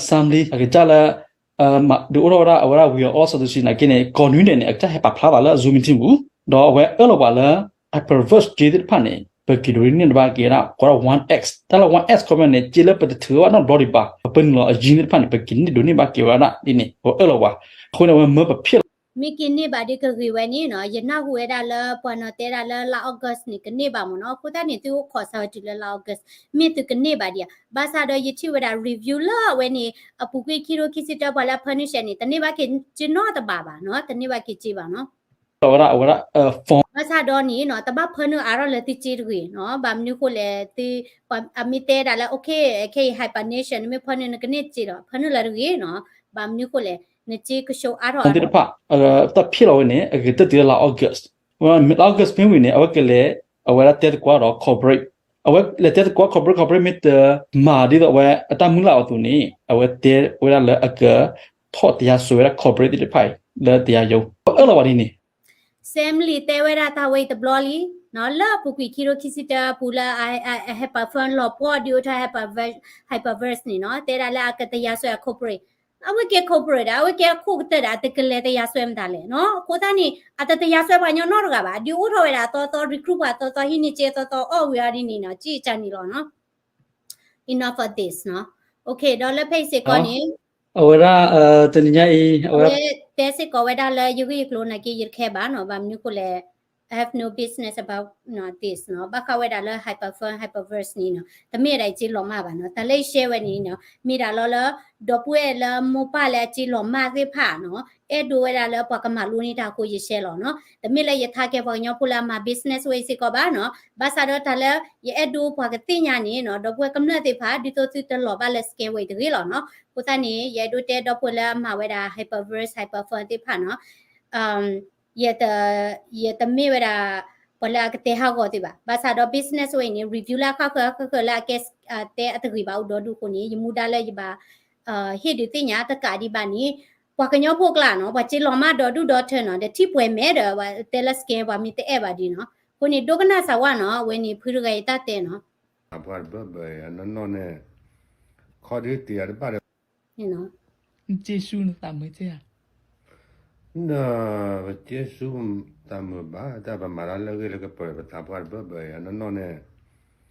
Sam Lee အကစၢ်လၢ ဒုးအိၣ်ထီၣ်ဝဲဒၣ်အဝဲဒၣ် ဝံၤအီၤ Satoshi နာ်က့န့ၣ် ကိးနွံဒဲးန့ၣ် အကစၢ်ဟဲပာ်ဖျါသးလၢ Zoom meeting ပူၤ, ဒီးအဝဲအၢၣ်လီၤပှၤလၢ Hyperverse စ့သ့ၣ်တဖၣ်န့ၣ် ပက့ၤဒိးန့ၢ်ဘၣ်က့ၤဝဲဒၣ် ကိးဒၣ် one X, တၢ်လၢ one X ခီပညီန့ၣ် စ့လၢပတထုးဘၣ်နီတဘျီဒံးဘၣ်, ပပနုာ်လီၤအယံၤသ့ၣ်တဖၣ်န့ၣ် ပက့ၤန့ၢ်ဒိးန့ၢ်ဘၣ်က့ၤဝဲဒၣ်ဒ်န့ၣ် အဝဲအၢၣ်လီၤပှၤ, အဃိန့ၣ် အဝဲမၢပဖျဲၣ်လီၤ မ့ၢ်က့ၤန့ၢ်ဘၣ်ဒီးကဂ့ၤဝဲန့ၣ်နီၤ, ယနၢ်ဟူဝဲဒၣ်လၢပှၤနီၤတဲဒၣ်လၢလါ August န့ၣ် ကန့ၢ်ဘၣ်မ့ၢ်နီၤ, အဃိသတးန့ၣ် သုအိၣ်ခိးစးဝဲတုၤလၢလါ August မ့ၢ်သုကန့ၢ်ဘၣ်ဒံးဧါ, ဘၣ်ဆၣ်ဒီးယထံၣ်ဝဲဒၣ် review လၢအဝဲန့ၣ် အပူၤကွံာ်ခံထိခံဆံတၢ ပှၤလၢအဖၢနုာ်ရှဲန့ၣ် တန့ၢ်ဘၣ်က့ၤစ့နီတဘ့ၣ်ဘၣ်နီၤ, တန့ၢ်ဘၣ်က့ၤစ့ဘၣ်နီၤ အဝဲဒၣ်အဝဲဒၣ် form ဘၣ်ဆၣ်ဒီးန့ၣ်နီၤ တဘၣ်ဖၢနုာ်အါထီၣ်လၢသုစ့တဂ့ၤနီၤ, ဘၣ်မနုၤဃိလဲၣ် သု အမ့ၢ်တဲဒၣ်လၢ okay ခဲအံၤ Hyper Nation နမ့ၢ်ဖၢနုာ်နကန့ၢ်စ့ဒီး ဖၢနုာ်လၢတဂ့ၤနီၤ, ဘၣ်မနုၤဃိလဲၣ် နစ့ကဆှိအါထီၣ်အါထီၣ် သ့ၣ်တဖၣ် တၢ်ဖျဲၣ်လီၤဝဲန့ၣ် အဂ့ၤတၢၢ်တုၤလၢလါ August, လါ August မ့ၢ်ဝံၤန့ၣ် အဝဲကလဲၤ အဝဲဒၣ်တဲသကိးဒီး corporate, အဝဲလဲၤတဲသကိး corporate, corporate မ့ၢ်တမၤဒ်သိးအဝဲအတၢ်မုၢ်လၢ်အီၤအသိးန့ၣ် အဝဲတဲဝဲဒၣ်လၢအကထီၣ်တရားစွဲဝဲဒၣ် corporate သ့ၣ်တဖၣ်အံၤ လၢတရားရုံး အၢၣ်လီၤဝဲဒ်န့ၣ် Sam Lee တဲဝဲဒၣ်တၢ်ဝဲအံၤတဘျီလံ, လၢအပူၤကွံာ်ခံထိခံဆံတၢအပူၤလၢ Hyperverse လီၤပှီၢ်ဒုးအိၣ်ထီၣ် Hyperverse န့ၣ်နီၤ, တဲဒၣ်လၢအကတရားစွဲအ corporate, အဝဲကဲ corporate ဒီး အဝဲကဲအခိၣ်ကတၢၢ်ဒီး အတကလဲၤတရားစွဲမတၤလဲၣ်နီၤ, အဃိသတးန့ၣ် အတတရားစွဲပှၤကညီနီတဂၤဘၣ်, ဒုးအိၣ်ထီၣ်ဝဲဒၣ်အသီသီ recruit ပှၤအသီသီ ဟံးန့ၢ်စ့အသီသီ အီၣ်ဝံၤအီၤဒ်န့ၣ်နီၤ, ကံၣ်ကၢ်န့ၣ်လီၤနီၤ. Enough of this နီၤ. Okay ဒီးလၢဖဲအံၤစ့ၢ်ကီးန့ၣ် အဝဲဒၣ် တနံၤညါအံၤ အဝဲ တဲစ့ၢ်ကီးဝဲဒၣ်လၢယဂ့ၢ်ယကျိၤနာ်က့ ယတခဲဘၣ်နီၤ, ဘၣ်မနုၤဃိလဲၣ် I have no business about this နီၤ, ဘၣ်ဃးဝဲဒၣ်လၢ Hyperverse, Hyperverse န့ၣ်နီၤ, တမ့ၢ်ဝဲဒၣ်ယစ့လီၤမၢ်ဘၣ်နီၤ, တၢ်လၢယ share ဝဲန့ၣ်နီၤ မ့ၢ်ဒၣ်လီၤလၢ ဒီပုၢ်ဝဲၢ်လၢမိၢ်ပၢ်လၢအစ့လီၤမၢ်သ့ၣ်တဖၣ်နီၤ, အဲၣ်ဒိးဝဲဒၣ်လၢပှၤကမၤလိန့ၢ်တၢ်အဃိယ share လီၤနီၤ, တမ့ၢ်လၢယ target ပှၤကညီဖိလၢအမၤ business ဝဲအံၤစ့ၢ်ကီးဘၣ်နီၤ, ဘၣ်ဆၣ်ဒီးတၢ်လၢယအဲၣ်ဒိးပှၤကသ့ၣ်ညါန့ၣ်နီၤ, ဒီပုၢ်ဝဲၢ်ကမျၢၢ်သ့ၣ်တဖၣ် ဒ်သိးသုတလီၤဘၣ်လၢ scam ဝဲအံၤတဂ့ၤလီၤနီၤ, အဃိသတးန့ၣ် ယအဲၣ်ဒိးတဲဒီပုၢ်ဝဲၢ်လၢအမၤဝဲဒၣ် Hyperverse, Hyperverse သ့ၣ်တဖၣ်နီၤ ယတ ယတမ့ၢ်ဝဲဒၣ် ပှၤလၢအကတဲဟးဂီၤသ့ၣ်ဘၣ်. ဘၣ်ဆၣ်ဒီး business ဝဲအံၤန့ၣ် review လၢအဃၣ်ဃၢၤဃၣ်ဃၢၤလၢအကဲ တဲအတဂ့ၤဘၣ်အိၣ်ဒီဒူၣ်အဃိန့ၣ် ယမူဒါလၢယဘၣ် ဟ့ၣ်ဒုးသ့ၣ်ညါတကးဒံးဘၣ်န့ၣ် ပှၤကညီဖိကျါနီၤ ပှၤစ့လီၤမၢ်ဒီဒူၣ်ဒီထၢနီၤ ဒီးထံၣ်ပှဲၤမဲာ်ဒီး တဲလၢ scam ပှၤမ့ၢ်တအဲၣ်ဘၣ်ဒ်နီၤ. အဃိန့ၣ် ဒိကနၣ်စၢ်ဝဲနီၤ အဝဲန့ၣ် ဖုတဂၤအံၤတၢ်တဲနီၤ ပှၤတဘၢဘၢအနီၢ်နီၢ်န့ၣ် ခီဒုတံၢ်အတဘၣ်ဒီး နက့ဆူနသးမုာ်က့ဧါ နက့ဆူသးမုာ်ဘၣ် တၢ်ပမၤတၢ်လၢအဂ့ၢ်လၢကပၢၤပသးပှၢ်တဘၢဘၢအနီၢ်နီၢ်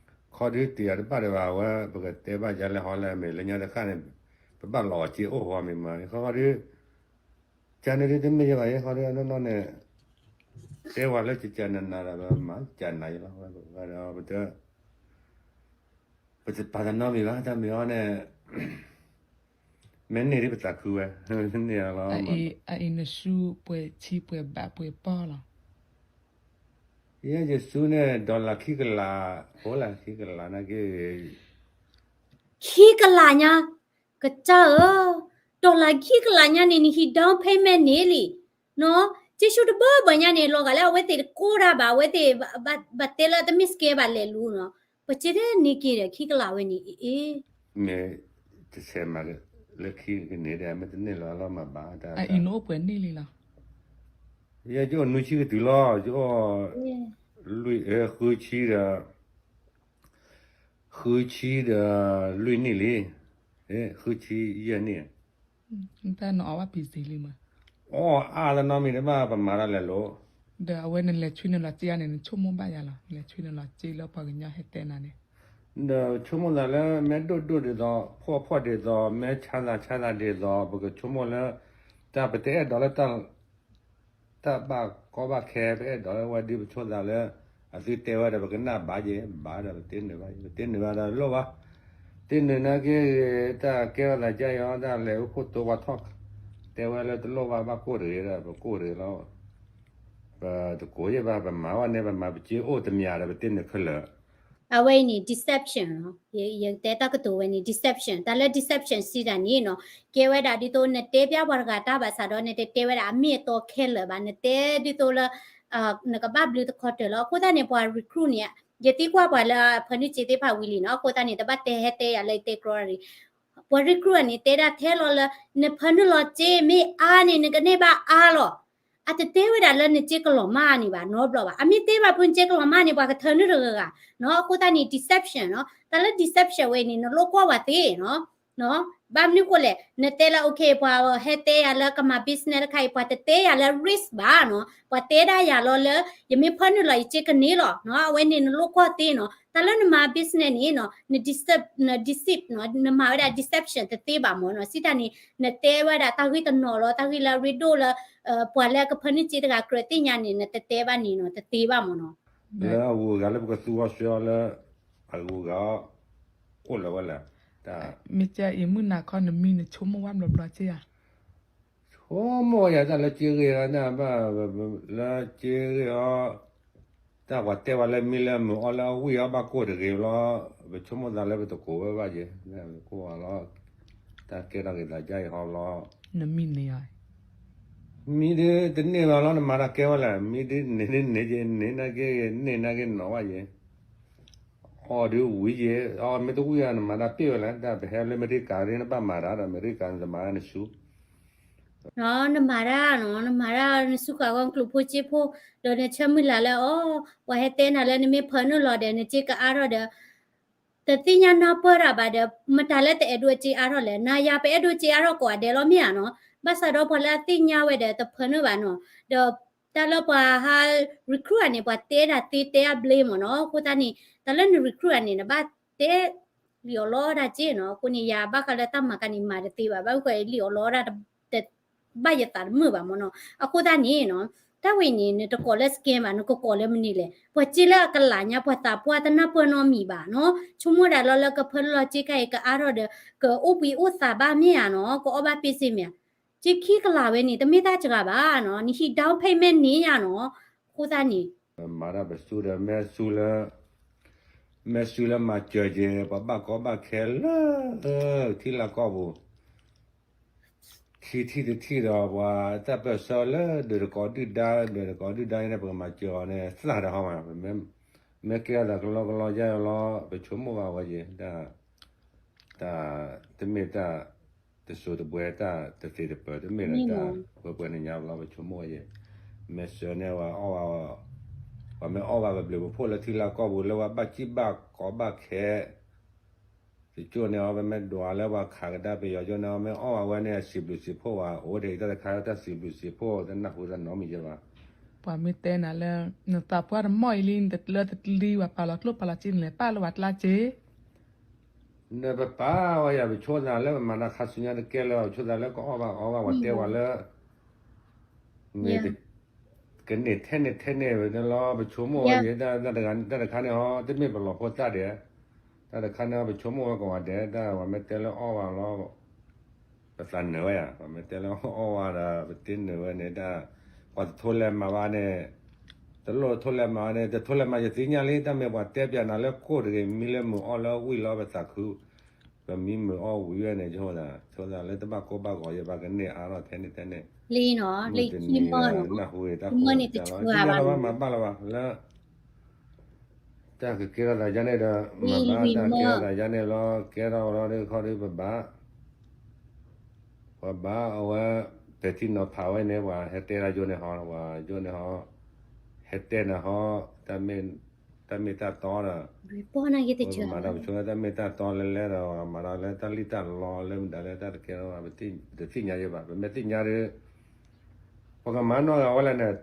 န့ၣ် ခီဒုတံၢ်အတဘၣ်ဒီးဘၣ်ဝဲ ပကတဲဘၣ်ယါလဲၣ်ဟီလဲၣ်မ့ၢ်လၢညါတခါန့ၣ် ပဘၣ်လီၤအီၤစ့အိၣ်ဟီမ့ၢ်မး ခီဒု ကန့ၣ်ဒုတမ့ၢ်ယဘၣ်ယဲ ခီဒုအနီၢ်နီၢ်န့ၣ် တဲဝဲလၢကကနနၤဒီးပမၤကနၤယလီၤ ပ ပတပာ်တနီတမံၤဘၣ် တၢ်မ့ၢ်အီၤန့ၣ် မ့ၢ်န့ၢ်ဒ်ပသးခုဝဲ န့ၢ်လီၤ အအံၤနဆူပှဲၤဆံပှဲၤဘးပှဲၤပီၢ်လီၤ ယဲယဆူန့ၣ် dollar ခံကလး အိၣ်လၢခံကလးနာ်က့ ခံကလးညါ ကစၢ်ဧၢ, dollar ခံကလးညါန့ၣ် နဟံး down payment န့ၣ်လံ, နီၤ, က့ဆူတဘၢဘၢညါန့ၣ် လီၤဂာ်လၢအဝဲသ့ၣ်တကိးတၢ်ဘၣ် အဝဲသ့ၣ် ဘၣ်တဲလၢတမ့ၢ် scam ဘၣ်လဲၤလူၤနီၤ, ပစ့တန့ၢ်က့ၤဒီးခံကလးဝဲန့ၣ် အ့ၣ် မ့ၢ်တဆဲးမးလၢခံကန့ၢ်ဒီး မ့ၢ်တန့ၢ်လီၤလီၤမးဘၣ်တၢ် အအံၤနအိၣ်ပှဲၤနံၣ်လံလီၤ ယဲယအိၣ်နွံဆံကတုၤလီၤ ယအိၣ် လွံၢ် ဃုဆံဒီး ဃုဆံဒီး လွံၢ်နံၣ်လံ, ဃုဆံယဲၢ်နံၣ်, တၢ်နအီၣ်ဘၣ်ပံၤစ့လံမး, အီၣ်အါလၢနီတမံၤတဘၣ် ပမၤတၢ်လဲၤလိၤ, ဒီးအဝဲနလဲၤဆွံနုာ်လီၤစ့န့ၣ် နဆိကမိၣ်ဘၣ်ယၤလီၤ, နလဲၤဆွံနုာ်လီၤစ့လၢပှၤကညီဟဲတဲနၤန့ၣ်, ဒီးဆိကမိၣ်သးလၢ မ့ၢ်ဒိၣ်ဒိၣ်ဒ်သိး ဖှီၣ်ဖှီၣ်ဒ်သိး မ့ၢ်ဆါသးဆါသးဒ်သိး ပကဆိကမိၣ်လၢ တၢ်ပတအဲၣ်ဒိးလၢ တၢ်ဘၣ်ကီဘၣ်ခဲ ပအဲၣ်ဒိးလၢဝဲဒ်ပဆိသးလၢ အသုတဲဝဲဒီး ပကနၣ်ဘၣ်ယဲ ဘၣ်ဒီး ပတ့နုာ်ဘၣ် ပတ့နုာ်ဘၣ်ဒီးလိၣ်ဘၣ်, တ့နုာ်နာ်က့ တၢ်ကဲထီၣ်သးကါအံၤ တၢ်လဲၤအိၣ်ခိၣ်တိပှၤထီၣ် တဲဝဲလၢတလိၣ်ဘၣ်ဘၣ်ကိၢ်တဂ့ၤဒီး ပကိၢ်တဂ့ၤလီၤ. ပတကိးယဲၢ်ဘၣ် ပမၤဝဲန့ၣ် ပမၤပစ့အိၣ်တမံၤဒီး ပတ့နုာ်ခဲလၢာ်. အဝဲအံၤန့ၣ် deception နီၤ. ယတဲတၢ်ကတိၤဝဲန့ၣ် deception. တၢ်လၢ deception စံးတၢ်န့ၣ်နီၤ, ကဲဝဲဒၣ်ဒ်သိးနတဲပျၢ်ပှၤတဂၤတၢ်ဘၣ်ဆၣ်ဒီး နတတဲဝဲဒၣ်အမ့ၢ်အတီခဲလၢာ်ဘၣ်, နတဲဒ်သိးလၢ နကဘၣ်ဘျုးတခီတၢၢ်လီၤ. အဃိသတးန့ၣ် ပှၤ recruit န့ၣ် ယသံကွၢ်ပှၤလၢအဖၢနုာ်စ့သ့ၣ်တဖၣ်ဝံၤလံနီၤ. အဃိသတးန့ၣ် တဘၣ်တဲဟဲတဲယၤလၢယတဲကြီတၢ်န့ၣ် ပှၤ recruit န့ၣ် တဲဒၣ်ထဲလီၤလၢ နဖၢနုာ်လီၤစ့မ့ၢ်အါန့ၣ် နကန့ၢ်ဘၣ်အါလီၤ. အတတဲဝဲဒၣ်လၢနစ့ကလီၤမၢ်န့ၣ်ဘၣ် နီတဘျီဘၣ်. အမ့ၢ်တဲဘၣ်ဖုနစ့ကလီၤမၢ်န့ၣ် ပှၤကထၢနုာ်တဂၤဂၤနီၤ. အဃိသတးန့ၣ် deception နီၤ. တၢ်လၢ deception ဝဲန့ၣ် နလိၣ်ကွၢ်ဝဲသ့နီၤ. ဘၣ်မနုၤဃိလဲၣ်, နတဲလၢ okay ပှၤဟဲတဲယၤလၢကမၤ business တခါအံၤ ပှၤတတဲယၤလၢ risk ဘၣ်နီၤ. ပှၤတဲဒၣ်ယၤလီၤလၢ ယမ့ၢ်ဖၢနုာ်လီၤယစ့ကန့ၢ်လီၤနီၤ. အဝဲန့ၣ်နလိၣ်ကွၢ်သ့နီၤ. တၢ်လၢနမၤ business န့ၣ်နီၤ န deceive နီၤ, နမၤဝဲဒၣ် deception တသ့ဘၣ်မ့ၢ်နီၤ. စံးတၢ်န့ၣ် နတဲဝဲဒၣ်တၢ်ဂ့ၢ်တနီၤလီၤ, တၢ်ဂ့ၢ်လၢအရ့ဒိၣ်လၢ ပှၤလၢကဖၢနုာ်စ့တဂၤကြၢးသ့ၣ်ညါန့ၣ် နတတဲဘၣ်န့ၣ်နီၤ, တသ့ဘၣ်မ့ၢ်နီၤ. လၢအဂုၤအဂၤလၢပကသူအီၤဆှၢအီၤလၢ အဂုၤအဂၤအီၤ အိၣ်လၢၤဝဲလဲၣ်. မ့ၢ်ကဲအံၤမုၢ်နၤခီနမံနဆိကမိၣ်ဝဲဘျီဘျီက့ဧါ. ဆိကမိၣ်ယၤတၢ်လၢက့ဂ့ၢ်အီၤ တၢ်ဘၣ်လၢက့ဂ့ၢ်အီၤ, တၢ်ပှၤတဲဝဲလၢမံလၢမုာ်အီၣ်လၢအဝံၣ်အီၤဘၣ်ကိၢ်တဂ့ၤဘျီ, ပဆိကမိၣ်သးလၢပတကိးဝဲဘၣ်ယဲ, ကိၢ်ဝဲလီၤ, တၢ်ကဲထီၣ်က့ၤသးဒ်အံၤဟီဘျီ, နမံန့ၣ်ဧါ. မံဒ်တန့ၢ်ဘၣ်လီၤ နမၤတၢ်ကဲဝဲလဲၣ်, မံဒ်န့ၢ်န့ၢ်န့ၢ်ယဲ န့ၢ်နာ်က့ န့ၢ်နာ်က့နီၣ်ဘၣ်ယဲ အီၣ်ဒုးဝံၤယဲ, အီၣ်မ့ၢ်တဝံၣ်အီၤ နမၤတၢ်ပ့ၢ်ဝဲလဲၣ်, တၢ်ပဟဲလၢအမဲရကၤဒ် နဘၣ်မၤတၢ်ဒီး အမဲရကၤနတမၤတၢ်နစု နမၤတၢ်နီၤ, နမၤတၢ်နစုဃာ်ဂီၢ်ကျိၣ်ဖိစ့ဖိ, ဒီးနဆၢမုၢ်လၢ်လၢအီၤ, ပှၤဟဲတဲနၤလၢနမ့ၢ်ဖၢနုာ်လီၤဒီး နစ့ကအါထီၣ်ဒီး တသ့ၣ်ညါနၢ်ပၢၢ်တၢ်ဘၣ်ဒီး မတၤလၢတအဲၣ်ဒိးစ့အါထီၣ်လဲၣ်, နၤယၤပအဲၣ်ဒိးစ့အါထီၣ်ကိးဂၤဒဲးလီၤမ့ၢ်ဧါနီၤ, ဘၣ်ဆၣ်ဒီးပှၤလၢအသ့ၣ်ညါဝဲဒီးတဖၢနုာ်ဘၣ်နီၤ, ဒီးတၢ်လၢပှၤဟး recruit အန့ၣ် ပှၤတဲဒၣ်သ့တဲအဘျ့မ့ၢ်နီၤ, အဃိသတးန့ၣ် တၢ်လၢန recruit အန့ၣ် နဘၣ်တဲ လံၣ်အီၣ်လီတၢ်က့နီၤ, အဃိန့ၣ် ယၤဘၣ်ဃးလၢတၢ်မၤကန့ၣ် မၤတသ့ဘၣ်, ဘၣ်မနုၤဃိလံၣ်အီၣ်လီတၢ် ဘၣ်ယသးတမုာ်ဘၣ်မ့ၢ်နီၤ, အဃိသတးန့ၣ်နီၤ, တၢ်ဝဲအံၤန့ၣ် နတကိးလၢ scam ဘၣ်, နကကိးလၢမနုၤလဲၣ်, ပှၤစ့လၢအကလးညါ ပှၤသးပှၢ်တနၢ်ပၢၢ်နီတမံၤဘၣ်နီၤ, ဆိကမိၣ်ဒၣ်လီၤလၢကဖၢလၢလီၤစ့ခါအံၤ ကအါထီၣ်ဒီး ကအိၣ်ဘှံးအိၣ်သါဘၣ်မ့ၢ်ဧါနီၤ, ကအီၣ်ဘၣ်ပ့စ့မ့ၢ်ဧါ, စ့ခံကလးဝဲန့ၣ် တမ့ၢ်တၢ်စှၤဘၣ်နီၤ, နဟံး down payment န့ၢ်ယၤနီၤ, အဃိသတးန့ၣ် မၤတၢ်ပစုဒီး မဲာ်ဆူလၢ မဲာ်ဆူလၢမၤစၢၤက့ၤ ပှၤဘၣ်ကီဘၣ်ခဲလၢ ထံလၢကီၢ်ပူၤ ခံထံၣ်တထံၣ်ဒီး ပှၤတၢ်ပၢၢ်ဆၢလၢ ဒုးတကိးဒုၣ်ဒါ ဒုးတကိးဒုၣ်ဒါန့ၣ် ပကမၤစၢၤအီၤန့ၣ် သၣ်ဒီးဟီမး မ့ၢ်ကဲထီၣ်သးကလီကလီယါလီၤ ပဆိကမိၣ်ဘၣ်ဝဲယဲ တၢ် တၢ်တမ့ၢ်တၢ် တစိၤတပှဲၤ တၢ်တသ့တပၢၤ တမ့ၢ်လၢတၢ်ပှဲၤပှဲၤန့ၣ်ညါဘျီ ပဆိကမိၣ်ဝဲယဲ မဲာ်ဆၢန့ၣ် ပှၤမ့ၢ်အီၣ်ဘၣ်ပဘျုးပဖှိၣ်လၢထံလၢကီၢ်ပူၤ လၢပှၤဘၣ်စံၣ်ဘၣ်ကီဘၣ်ခဲ တကၠိၣ်န့ၣ်အီၤ ပမ့ၢ်ဒွးလၢပှၤခးကဒါပယီၤကၠိၣ်န့ၣ် မ့ၢ်အီၣ်ဘၣ်ဝဲန့ၣ် အစံးဘျုးစံးဖှိၣ်ဘၣ် အိၣ်ဒံးတၢ်တခါ တၢ်စံးဘျုးစံးဖှိၣ် တနၢ်ဟူတၢ်နီတမံၤယဲဘၣ်. ပှၤမ့ၢ်တဲနၤလၢ နသးပှၢ်တမီၢ်အံၤလံ နတလၢတလံ ပှၤပာ်လီၤကျိၣ်ပာ်လီၤစ့န့ၣ်လဲၣ် ပာ်လၢပှၤကျါစ့ နပပာ်ဝဲယၤ ပဆိသးလၢပမၤတၢ်ခါဆူညါတကဲလၢၤ ပဆိသးလၢကအီၣ်ဘၣ်အီဘၣ် ပှၤတဲဝဲလၢ မ့ၢ် ကန့ၢ်ထဲန့ၣ်ထဲန့ၣ်ဝဲန့ၣ်လီၤ ပဆိကမိၣ်ဝဲယဲ တၢ်တခါန့ၣ်ဟီ တမ့ၢ်ပလီၢ်ဖိသၣ်ဒဲး တၢ်တခါန့ၣ်ဟီ ပဆိကမိၣ်ဝဲကိးဂၤဒဲး တၢ်ပှၤမ့ၢ်တဲလၢအီၣ်ဘၣ်လီၤ ပသးနၢၤဝဲယၤ ပှၤမ့ၢ်တဲလၢအီၣ်ဘၣ်ဒီး ပတ့နၢၤဝဲန့ၣ် တၢ် ပှၤတထိလဲၤမၤဘၣ်န့ၣ် တလိၣ်ထိလဲၤမၤဘၣ်န့ၣ် တထိလဲၤမၤယသ့ၣ်ညါလံ တၢ်မ့ၢ်ပှၤတဲပျးနၤလၢကိၢ်တဂ့ၤ မံလၢမုာ်အီၣ်လၢဝံၣ်လီၤ ပသးခု ပမံမုာ်အီၣ်ဝံၣ်ဝဲန့ၣ် ဆိသး ဆိသးလၢတဘၣ်ကိၢ်ဘၣ်ဂီၤ ယဘၣ်ကန့ၢ်အါထီၣ်ထဲန့ၣ်ထဲန့ၣ် မုၢ်တနံၤနၢ်ဟူတၢ်ဃိတၢ်လီၤ သ့ၣ်ညါလီၤဘၣ်မၤဘၣ်လၢၤဘၣ်လၢ တၢ်ကကဲထီၣ်သးယါန့ၣ်ဒီး မၤဘၣ်တၢ်ကဲထီၣ်သးယါန့ၣ်လီၤ ကဲထီၣ်ဝဲလီၤဒ်ခီဒ်ပဘၣ် ပဘၣ်အဝဲ ပဲာ်ထံနီၤဖးဝဲန့ၣ် ပှၤဟဲတဲလၢယိန့ၣ်ဟီ ပှၤယိန့ၣ်ဟီ ဟဲတဲန့ၣ်ဟီ တၢ်မ့ၢ်တၢ်တီဒီး ပမၤတၢ်ပဆိ တၢ်မ့ၢ်တၢ်တီလဲၤလဲၤဒီး မၤဒီးလၢတၢ်လံၣ်တၢ်လီလၢမတၤလၢတၢ်တကဲထီၣ် ပတသ့ၣ်ညါယဲဘၣ် ပမ့ၢ်သ့ၣ်ညါဒီး ပကမၤနီၢ်ဂၤဝဲလဲၣ်န့ၣ်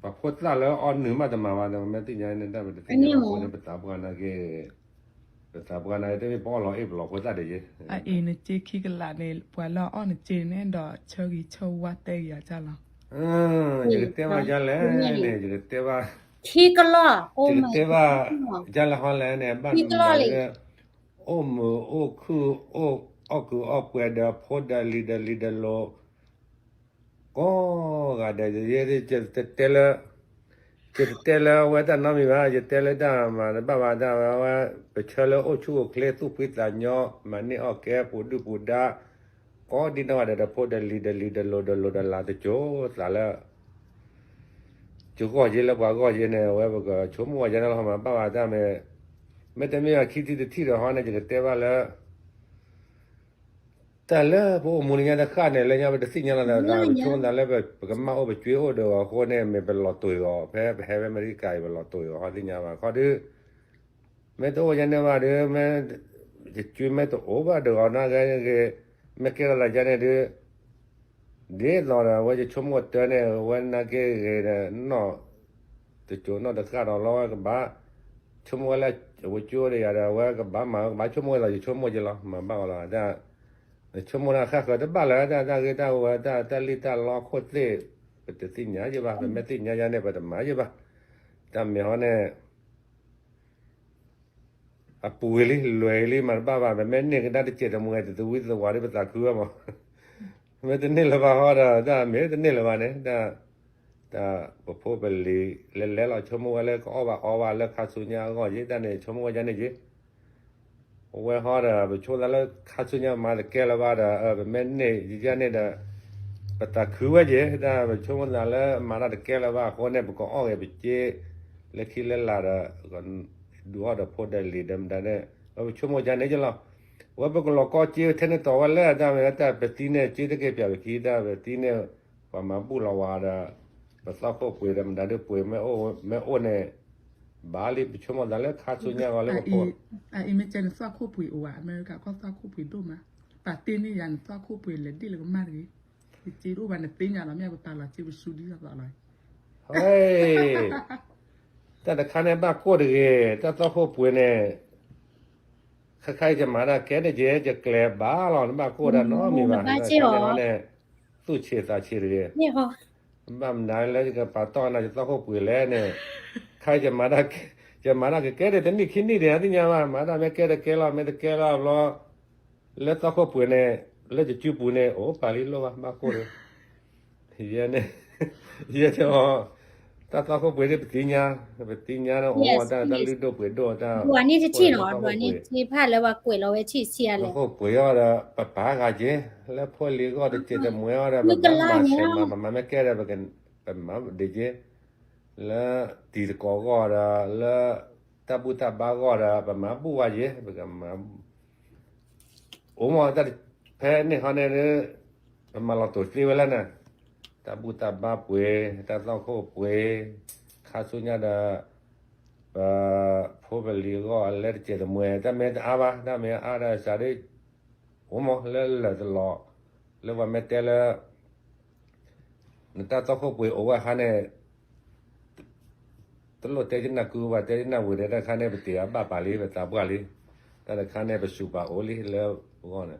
ပှၤဖိသၣ်လၢအီၣ်နုာ်မးတမၤဘၣ်ဒီး ပမ့ၢ်သ့ၣ်ညါန့ၣ် တၢ်ပတသ့ၣ်ညါဘၣ်အဃိန့ၣ် ပသးပှၢ်နာ်က့ ပသးပှၢ်နာ်က့ တမ့ၢ်ပအီၣ်လီၤအ့ၣ်ပလီၢ်ဖိသၣ်ဒံးယဲ အအံၤနစ့ခံကလးန့ၣ် ပှၤလၢအအီၣ်နစ့န့ၣ်ဒီး ဆၢဂ့ၤဆၢဝါတဲဂ့ၤအီၤလီၤ ယကတဲဘၣ်ယါလဲၣ်န့ၣ် ယကတဲဘၣ် ယကတဲဘၣ် ယါလဲၣ်ဟီလဲၣ်န့ၣ် ဘၣ်နမၤလၢ အိၣ်မုာ်အိၣ်ခုၣ် အိၣ်အီၣ်ကုာ်အီၣ်ပှဲၤဒီးဖိဒီးလံၤဒီးလံၤဒီးလိၤ ကိးဂၤဒဲး ယတတဲလၢ ယတတဲလၢအဝဲတၢ်နီတမံၤဘၣ်, ယတဲလၢတၢ်မၤတဘၣ်ဘၣ်တၢ်ဝဲ, အဝဲ ပဆၢလၢအိၣ်ဆူၣ်အိၣ်ချ့ သူၣ်ဖှံသးညီ မၤန့ၢ်အီၣ်ကဲ ပူၤဒုၣ်ပူၤဒါ ကိးဒံနီၢ်ဂၤဒဲး ဒီးဖိဒီးလံၤ ဒီးလံၤဒီးလိၤ ဒီးလိၤဒီးလၤတစိၤသးလၢ ယဂီၢ်ယ့လၢပှၤဂီၢ်ယ့န့ၣ် အဝဲပကဆိကမိၣ်ဝဲယဲန့ၣ်လီၤ. မၤဘၣ်ဝဲတၢ်မ့ၢ် မ့တမ့ၢ်ဘၣ် ခံထံၣ်တထံၣ်ဒီးဟီန့ၣ် ယကတဲဘၣ်လၢ တၢ်လၢပအိၣ်မူလၢညါတဃၣ်န့ၣ် လၢညါပတသ့ၣ်ညါလီၤသး ပဆိကမိၣ်သးလၢ ပကမၢ်အိၣ်ပကွ့အိၣ်ဒီးအဃိန့ၣ် မ့ၢ်ပလီၤတိၢ်အီၤ ဖဲပဟဲဖဲအမဲရကၤအံၤ ပလီၤတိၢ်အီၤ ဟီသ့ၣ်ညါဘၣ် ခီဒု မ့ၢ်တအိၣ်ယဲန့ၣ်ဘၣ်ဒီး မ့ၢ် ယကွ့မ့ၢ်တအိၣ်ဘၣ်ဒီးအီၤ နာ်က့ဂ့ၤ မ့ၢ်ကဲထီၣ်သးယဲန့ၣ်ဒီး ဒ်သိးဒီး အဝဲယဆိကမိၣ်တၢ်န့ၣ် အဝဲနာ်က့ဂ့ၤဒီး နီၢ် တစိၤနီၢ်တဃၣ်ဒီးလီၤ ဝဲကဘၣ် ဆိကမိၣ်ဝဲလၢ အဝဲကၠိဒီးယၤဒီး အဝဲကဘၣ်မၤ ကဘၣ်ဆိကမိၣ်ဝဲလီၤ ယဆိကမိၣ်က့ၤလီၤ မၤဘၣ်အီၤလီၤ တၢ် နဆိကမိၣ်တၢ်ဃၣ်ဃၢၤတဘၣ်လၢ တၢ် တၢ်ဂ့ၢ်တၢ်ဝဲ တၢ် တၢ်လံၣ်တၢ်လီခိၣ်သ့ၣ် ပတသ့ၣ်ညါယဲဘၣ် ပမ့ၢ်သ့ၣ်ညါယဲန့ၣ် ပတမၤယဲဘၣ် တၢ်မ့ၢ်ဟီန့ၣ် အပူၤလံ လွဲၤလံ မၤတဘၣ်ဘၣ် ပမ့ၢ်န့ၢ်ကဒါတစဲးတမှဲၤ တသဝံသဝးဒီး ပသးခုဝဲမး မ့ၢ်တန့ၢ်လၢၤဘၣ်ဟီဒီး တၢ်မ့ၢ်တန့ၢ်လၢၤဘၣ်န့ၣ် တၢ် တၢ်ပဖိပလံၤ လဲၤလဲၤလီၤ ဆိကမိၣ်ဝဲလၢကအီၣ်ဘၣ်အီဘၣ်လၢခါဆူညါအဂီၢ်ယ့ၣ် တၢ်န့ၣ် ဆိကမိၣ်ဝဲယဲန့ၣ်ယ့ၣ် အဝဲဟီဒီး ပဆိကမိၣ်သးလၢခါဆူညါမၤတကဲလၢၤဘၣ်ဒီး ပမ့ၢ်န့ၢ်ယဲန့ၣ်ဒီး ပသးခုဝဲယ့ၣ် တၢ်ပဆိကမိၣ်သးလၢမၤတၢ်တကဲလၢၤဘၣ်အဃိန့ၣ် ပကအီၣ်ဂ့ၤပစ့ လၢခံလၢလာ်ဒီး ဒုးအီၣ်ဒီးဖိဒီးလံၤဒီးမတၤန့ၣ် အဝဲပဆိကမိၣ်ယဲန့ၣ်ယ့ၣ်လီၤ အဝဲပကလီၤကီစ့ထဲန့ၣ်တီၤဝဲလၢတၢ်မ့ၢ်တၢ်ပသံန့ၢ်စ့တက့ၢ်ပၠးပခံ တၢ်ပသံန့ၢ် ပှၤမၤဘူၣ်လီၤဝဲဒီး ပသီခိၣ်ပှ့ၤဒီးမတၤဒုးပှ့ၤ မ့ၢ်အိၣ်န့ၣ် ဘၣ်လံ ပဆိကမိၣ်သးလၢခါဆူညါဂီၤလၢပဖိ အအံၤမ့ၢ်ကဲနသီခိၣ်ပှ့ၤအိၣ်ဧါ အမဲရကၤကီၢ်သီခိၣ်ပှ့ၤဒိၣ်မး ပာ်တ့ၢ်န့ၢ်ယၤနသီခိၣ်ပှ့ၤလဲၤဒ့ၣ်လၢကမၣ်တဂ့ၤ ယစ့တအိၣ်ဘၣ် နသ့ၣ်ညါလီၤ မ့ၢ်ပပာ်လီၤစ့ပစူဒ်သိးသိးလီၤ တၢ်တခါန့ၣ်ဘၣ်ကိၢ်တဂ့ၤ တၢ်သီခိၣ်ပှ့ၤန့ၣ် ခါခါအံၤယမၤတၢ်ကဲန့ၣ်က့ ယကျဲၤဘၣ်လီၤ နဘၣ်ကိၢ်တၢ်နီတမံၤဘၣ် တၢ်တခါန့ၣ်ဟီန့ၣ် သူၣ်ဆံးသးဆံးတဂ့ၤ ဘၣ်မနုၤလၢယကပာ်တီၢ်နၤယသီခိၣ်ပှ့ၤလဲၣ်န့ၣ် ခါ ယမၤတၢ်ကကဲဒၣ်တနံၣ်ခံနံၣ်ဒံး သ့ၣ်ညါဘၣ် မၤတၢ်မ့ၢ်ကဲတကဲလီၤ မ့ၢ်တကဲလီၤဘျီ လၢသီခိၣ်ပှ့ၤန့ၣ် လၢယစုပူၤန့ၣ် အိၣ်ပာ်လံလိၣ်ဘၣ် ဘၣ်ကိၢ်ဒီး ယဲန့ၣ် ယဲန့ၣ် တၢ်သီခိၣ်ပှ့ၤန့ၣ်ပသ့ၣ်ညါ ပသ့ၣ်ညါန့ၣ် အိၣ်ဝဲတၢ် တၢ်လုၢ်ဒိၣ်ပှ့ၤဒိၣ်တၢ် ဒွးန့ၢ်တထံၣ်နီၤ ဒွးန့ၢ်တထံၣ်ဖၣ်လၢပှၤကွဲးလီၤဝဲ ထံၣ်ဆံးအါလဲၣ် သီခိၣ်ပှ့ၤအီၤဒီး ပပာ်ဂၤက့ၤ လၢဖိလံၤဂီၢ်တစဲးတမှဲၤအီၤဒီး ပမၤဆဲးမၤ ပမၤမ့ၢ်ကဲဒီး ပကမၤဒံးက့ၤ လၢတံၤသကိးဂီၢ်ဒီး လၢတၢ်ဘူၣ်တၢ်ဘါဂီၢ်ဒီး ပမၤဘူၣ်ဝဲက့ၤ ပကမၤ အိၣ်မးတၢ်ဖဲန့ၣ်ဟီန့ၣ် ပမၤလီၤတိာ်သ့ဝဲလၢန့ၣ် တၢ်ဘူၣ်တၢ်ဘါပှ့ၤ တၢ်သီခိၣ်ပှ့ၤ ခါဆူညါဒီး ပဖိပလံၤအဂီၢ်အလဲတစဲးတမှဲၤ တၢ်မ့ၢ်တအါဘၣ် တၢ်မ့ၢ်အါဒီးစးဒ် အိၣ်မးလၢလၢာ်တလီၤ လၢပှၤမ့ၢ်တဲလၢ နတၢ်သီခိၣ်ပှ့ၤအိၣ်ဝဲအခါန့ၣ် တလိၣ်တဲကနၣ်ကုဘၣ် တဲကနၣ်ဝံၤဒီး တၢ်တခါန့ၣ် ပတ့ၢ်အဘၣ်ပာ်လံ ပသးပှၢ်လံ တၢ်တခါန့ၣ် ပစူးပာ်အိၣ်လံလၢပဂီၢ်န့ၣ်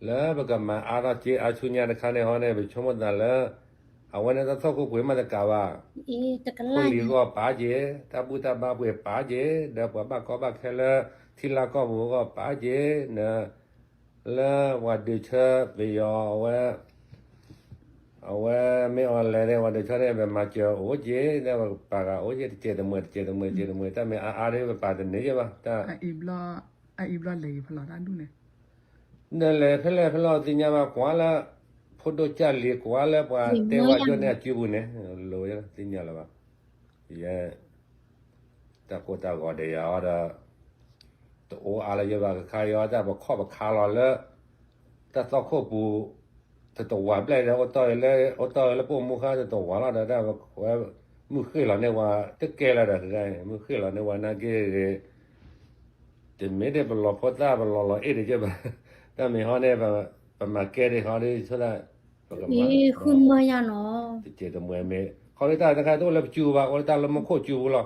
လၢပကမၤအါထီၣ်က့အါဆူညါတခါန့ၣ်ဟီန့ၣ် ပဆိကမိၣ်သးလၢ အဝဲန့ၣ်တၢ်သီခိၣ်ပှ့ၤမးတကးဘၣ် ဖိလံၤအဂီၢ်ပာ်က့ၤ တၢ်ဘူၣ်တၢ်ဘါပှ့ၤပာ်က့ၤ ဒီးပှၤဘၣ်ကီဘၣ်ခဲလၢ ထံလၢကီၢ်ပူၤအဂီၢ်ပာ်က့ၤ လၢပှၤဒုးဆၢပယီၤအဝဲ အဝဲမ့ၢ်အီၤလဲၤန့ၣ် ပှၤဒုးဆၢန့ၣ် ပမၤစၢၤအိၣ်က့ၤ လၢပှၤပာ်ဂၤအိၣ်က့ၤ တစဲးတမှဲၤ တစဲးတမှဲၤ တစဲးတမှဲၤ တၢ်မ့ၢ်အါအါဒီး ပပာ်တန့ၢ်ယဲဘၣ် တၢ် အအံၤဘျီလဲၤဖဲလဲၣ်ဖဲလဲၣ်တၢ်ဒူၣ်န့ၣ် နလဲၤဖဲလဲၣ်ဖဲလဲၣ်သ့ၣ်ညါဘၣ် ကွၢ်လၢ ဖိဒိၣ်ကၢ်လံၤ ကွၢ်လၢပှၤတဲဝဲယိၣ်န့ၢ်အစုပူၤန့ၣ် လိၤသ့ၣ်ညါလၢၤဘၣ် ယဲ တၢ်ကိၢ်တၢ်ဂီၤဒီးယၤအီၤဒီး တအိၣ်အါလၢၤယဲဘၣ် ကခါအံၤအီၤ တၢ်ပခီၣ်ပခါလီၤလၢ တၢ်သီခိၣ်ပူၤ တတဝးဘျဲၣ်ဒီး အိၣ်တီၢ်လၢ အိၣ်တီၢ်လၢပအိၣ်မူဃါ တတဝးလီၤဒီး တၢ်ဝဲ မုၢ်ဃ့ၢ်လီၤန့ၢ်ဝဲ တကဲလၢၤဒီး မုၢ်ဃ့ၢ်လီၤန့ၢ်ဝဲနာ်က့ဂ့ၤ တမ့ၢ်ဒ်ပလီၤဖိသၣ် ပလီၤလီၤအ့ၣ်တက့ၢ်ဘၣ် တၢ်မ့ၢ်ဟီန့ၣ် ပမၤကဲဒ်ဟီဒ်ဆိဒၣ် ပကမၤ တစဲးတမှဲၤမ့ၢ် ခီဒ်တၢ်တခါတအိၣ်လၢပစုပူၤဘၣ် အိၣ်လၢတၢ်လၢမူခိၣ်စုပူၤလီၤ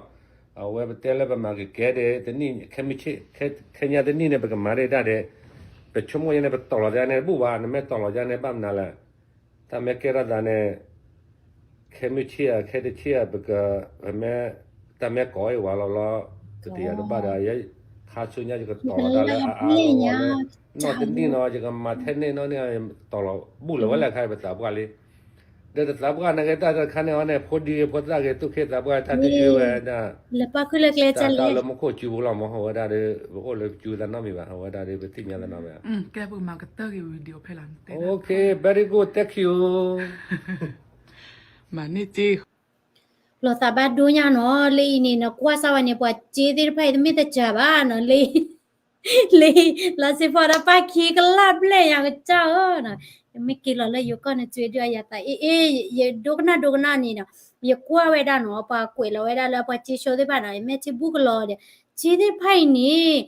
အဝဲပတဲလၢပမၤကကဲဒ် တနံၣ် ခဲမုၢ်ဆ့ၣ် ခဲညါတနံၣ်န့ၣ် ပကမၤဒ်တၢ်ဒ် ပဆိကမိၣ်ယဲန့ၣ် ပတီၢ်လီၤယဲန့ၣ်တဘူၣ်ဘၣ် နမ့ၢ်တီၢ်လီၤယဲန့ၣ် ဘၣ်မနုၤလဲၣ် တၢ်မ့ၢ်ကဲထီၣ်သးန့ၣ် ခဲမုၢ်ဆ့ၣ်ဧါ ခဲတဆ့ၣ်ဧါ ပက ပမ့ၢ် တၢ်မ့ၢ်ကိးအံၤဝဲလီၤလီၤ ကတယၤတဘၣ်ဒီး ယဲ ခါဆူညါယကတီၢ်လီၤတၢ်လၢအအါအါဂီၢ်ဂီၢ်လၢ နီၢ်တနံၣ်နီၤ ယကမၤထဲန့ၣ်နီၢ်န့ၣ် တီၢ်လီၤ ဘူၣ်လီၤဝဲလဲၣ်ခါ ပသးပှၢ်လံ ပ ဒီးတသးပှၢ်န့ၣ်ဂ့ၤ တၢ်တခါန့ၣ်အီၤန့ၣ် ဖိဒံဂ့ၤ ဖိသၣ်ဂ့ၤ သူၣ်ခ့သးပှၢ်တၢ်တယုၢ်ဝဲဒၣ် လဲၤပာ်ခုၣ်လၢကျဲကလံ တၢ်လၢမူခိၣ်စူၤပူၤလီၤမး အဝဲဒၣ်ဒီး ပအိၣ်လၢကစူၤသးနီတမံၤဘၣ် အဝဲဒၣ်ဒီး ပသ့ၣ်ညါသးနီတမံၤဘၣ်. Okay, very good, thank you. မၤန့ၢ်တ့ၢ် လီၤသးဘၣ်ဒိညါနီၤ လၢအံၤန့ၣ် နကွၢ်စၢ်ဝဲန့ၣ် ပှၤစ့သ့ၣ်တဖၣ်အံၤ တမ့ၢ်တစှၤဘၣ်နီၤ လၢ လၢ လီၤစ့ဖီဒီးပၢ်ခံကလၢ်ဘျဲၣ်ညါကစၢ်ဧၢနီၤ ယမ့ၢ်က့ၤလီၤလၢယိၤကီၢ်န့ၣ် စ့ဒုးအယၤသးအ့ၣ်အ့ၣ် ယဒိကနၣ်ဒိကနၣ်န့ၣ်နီၤ ယကွၢ်ဝဲဒၣ်နီၤ ပှၤကွဲးလီၤဝဲဒၣ်လၢပှၤစ့ဆိသ့ၣ်တဖၣ်နီၤ ယမ့ၢ်ထံဘူၣ်ကလီၤဒီး စ့သ့ၣ်တဖၣ်အံၤန့ၣ်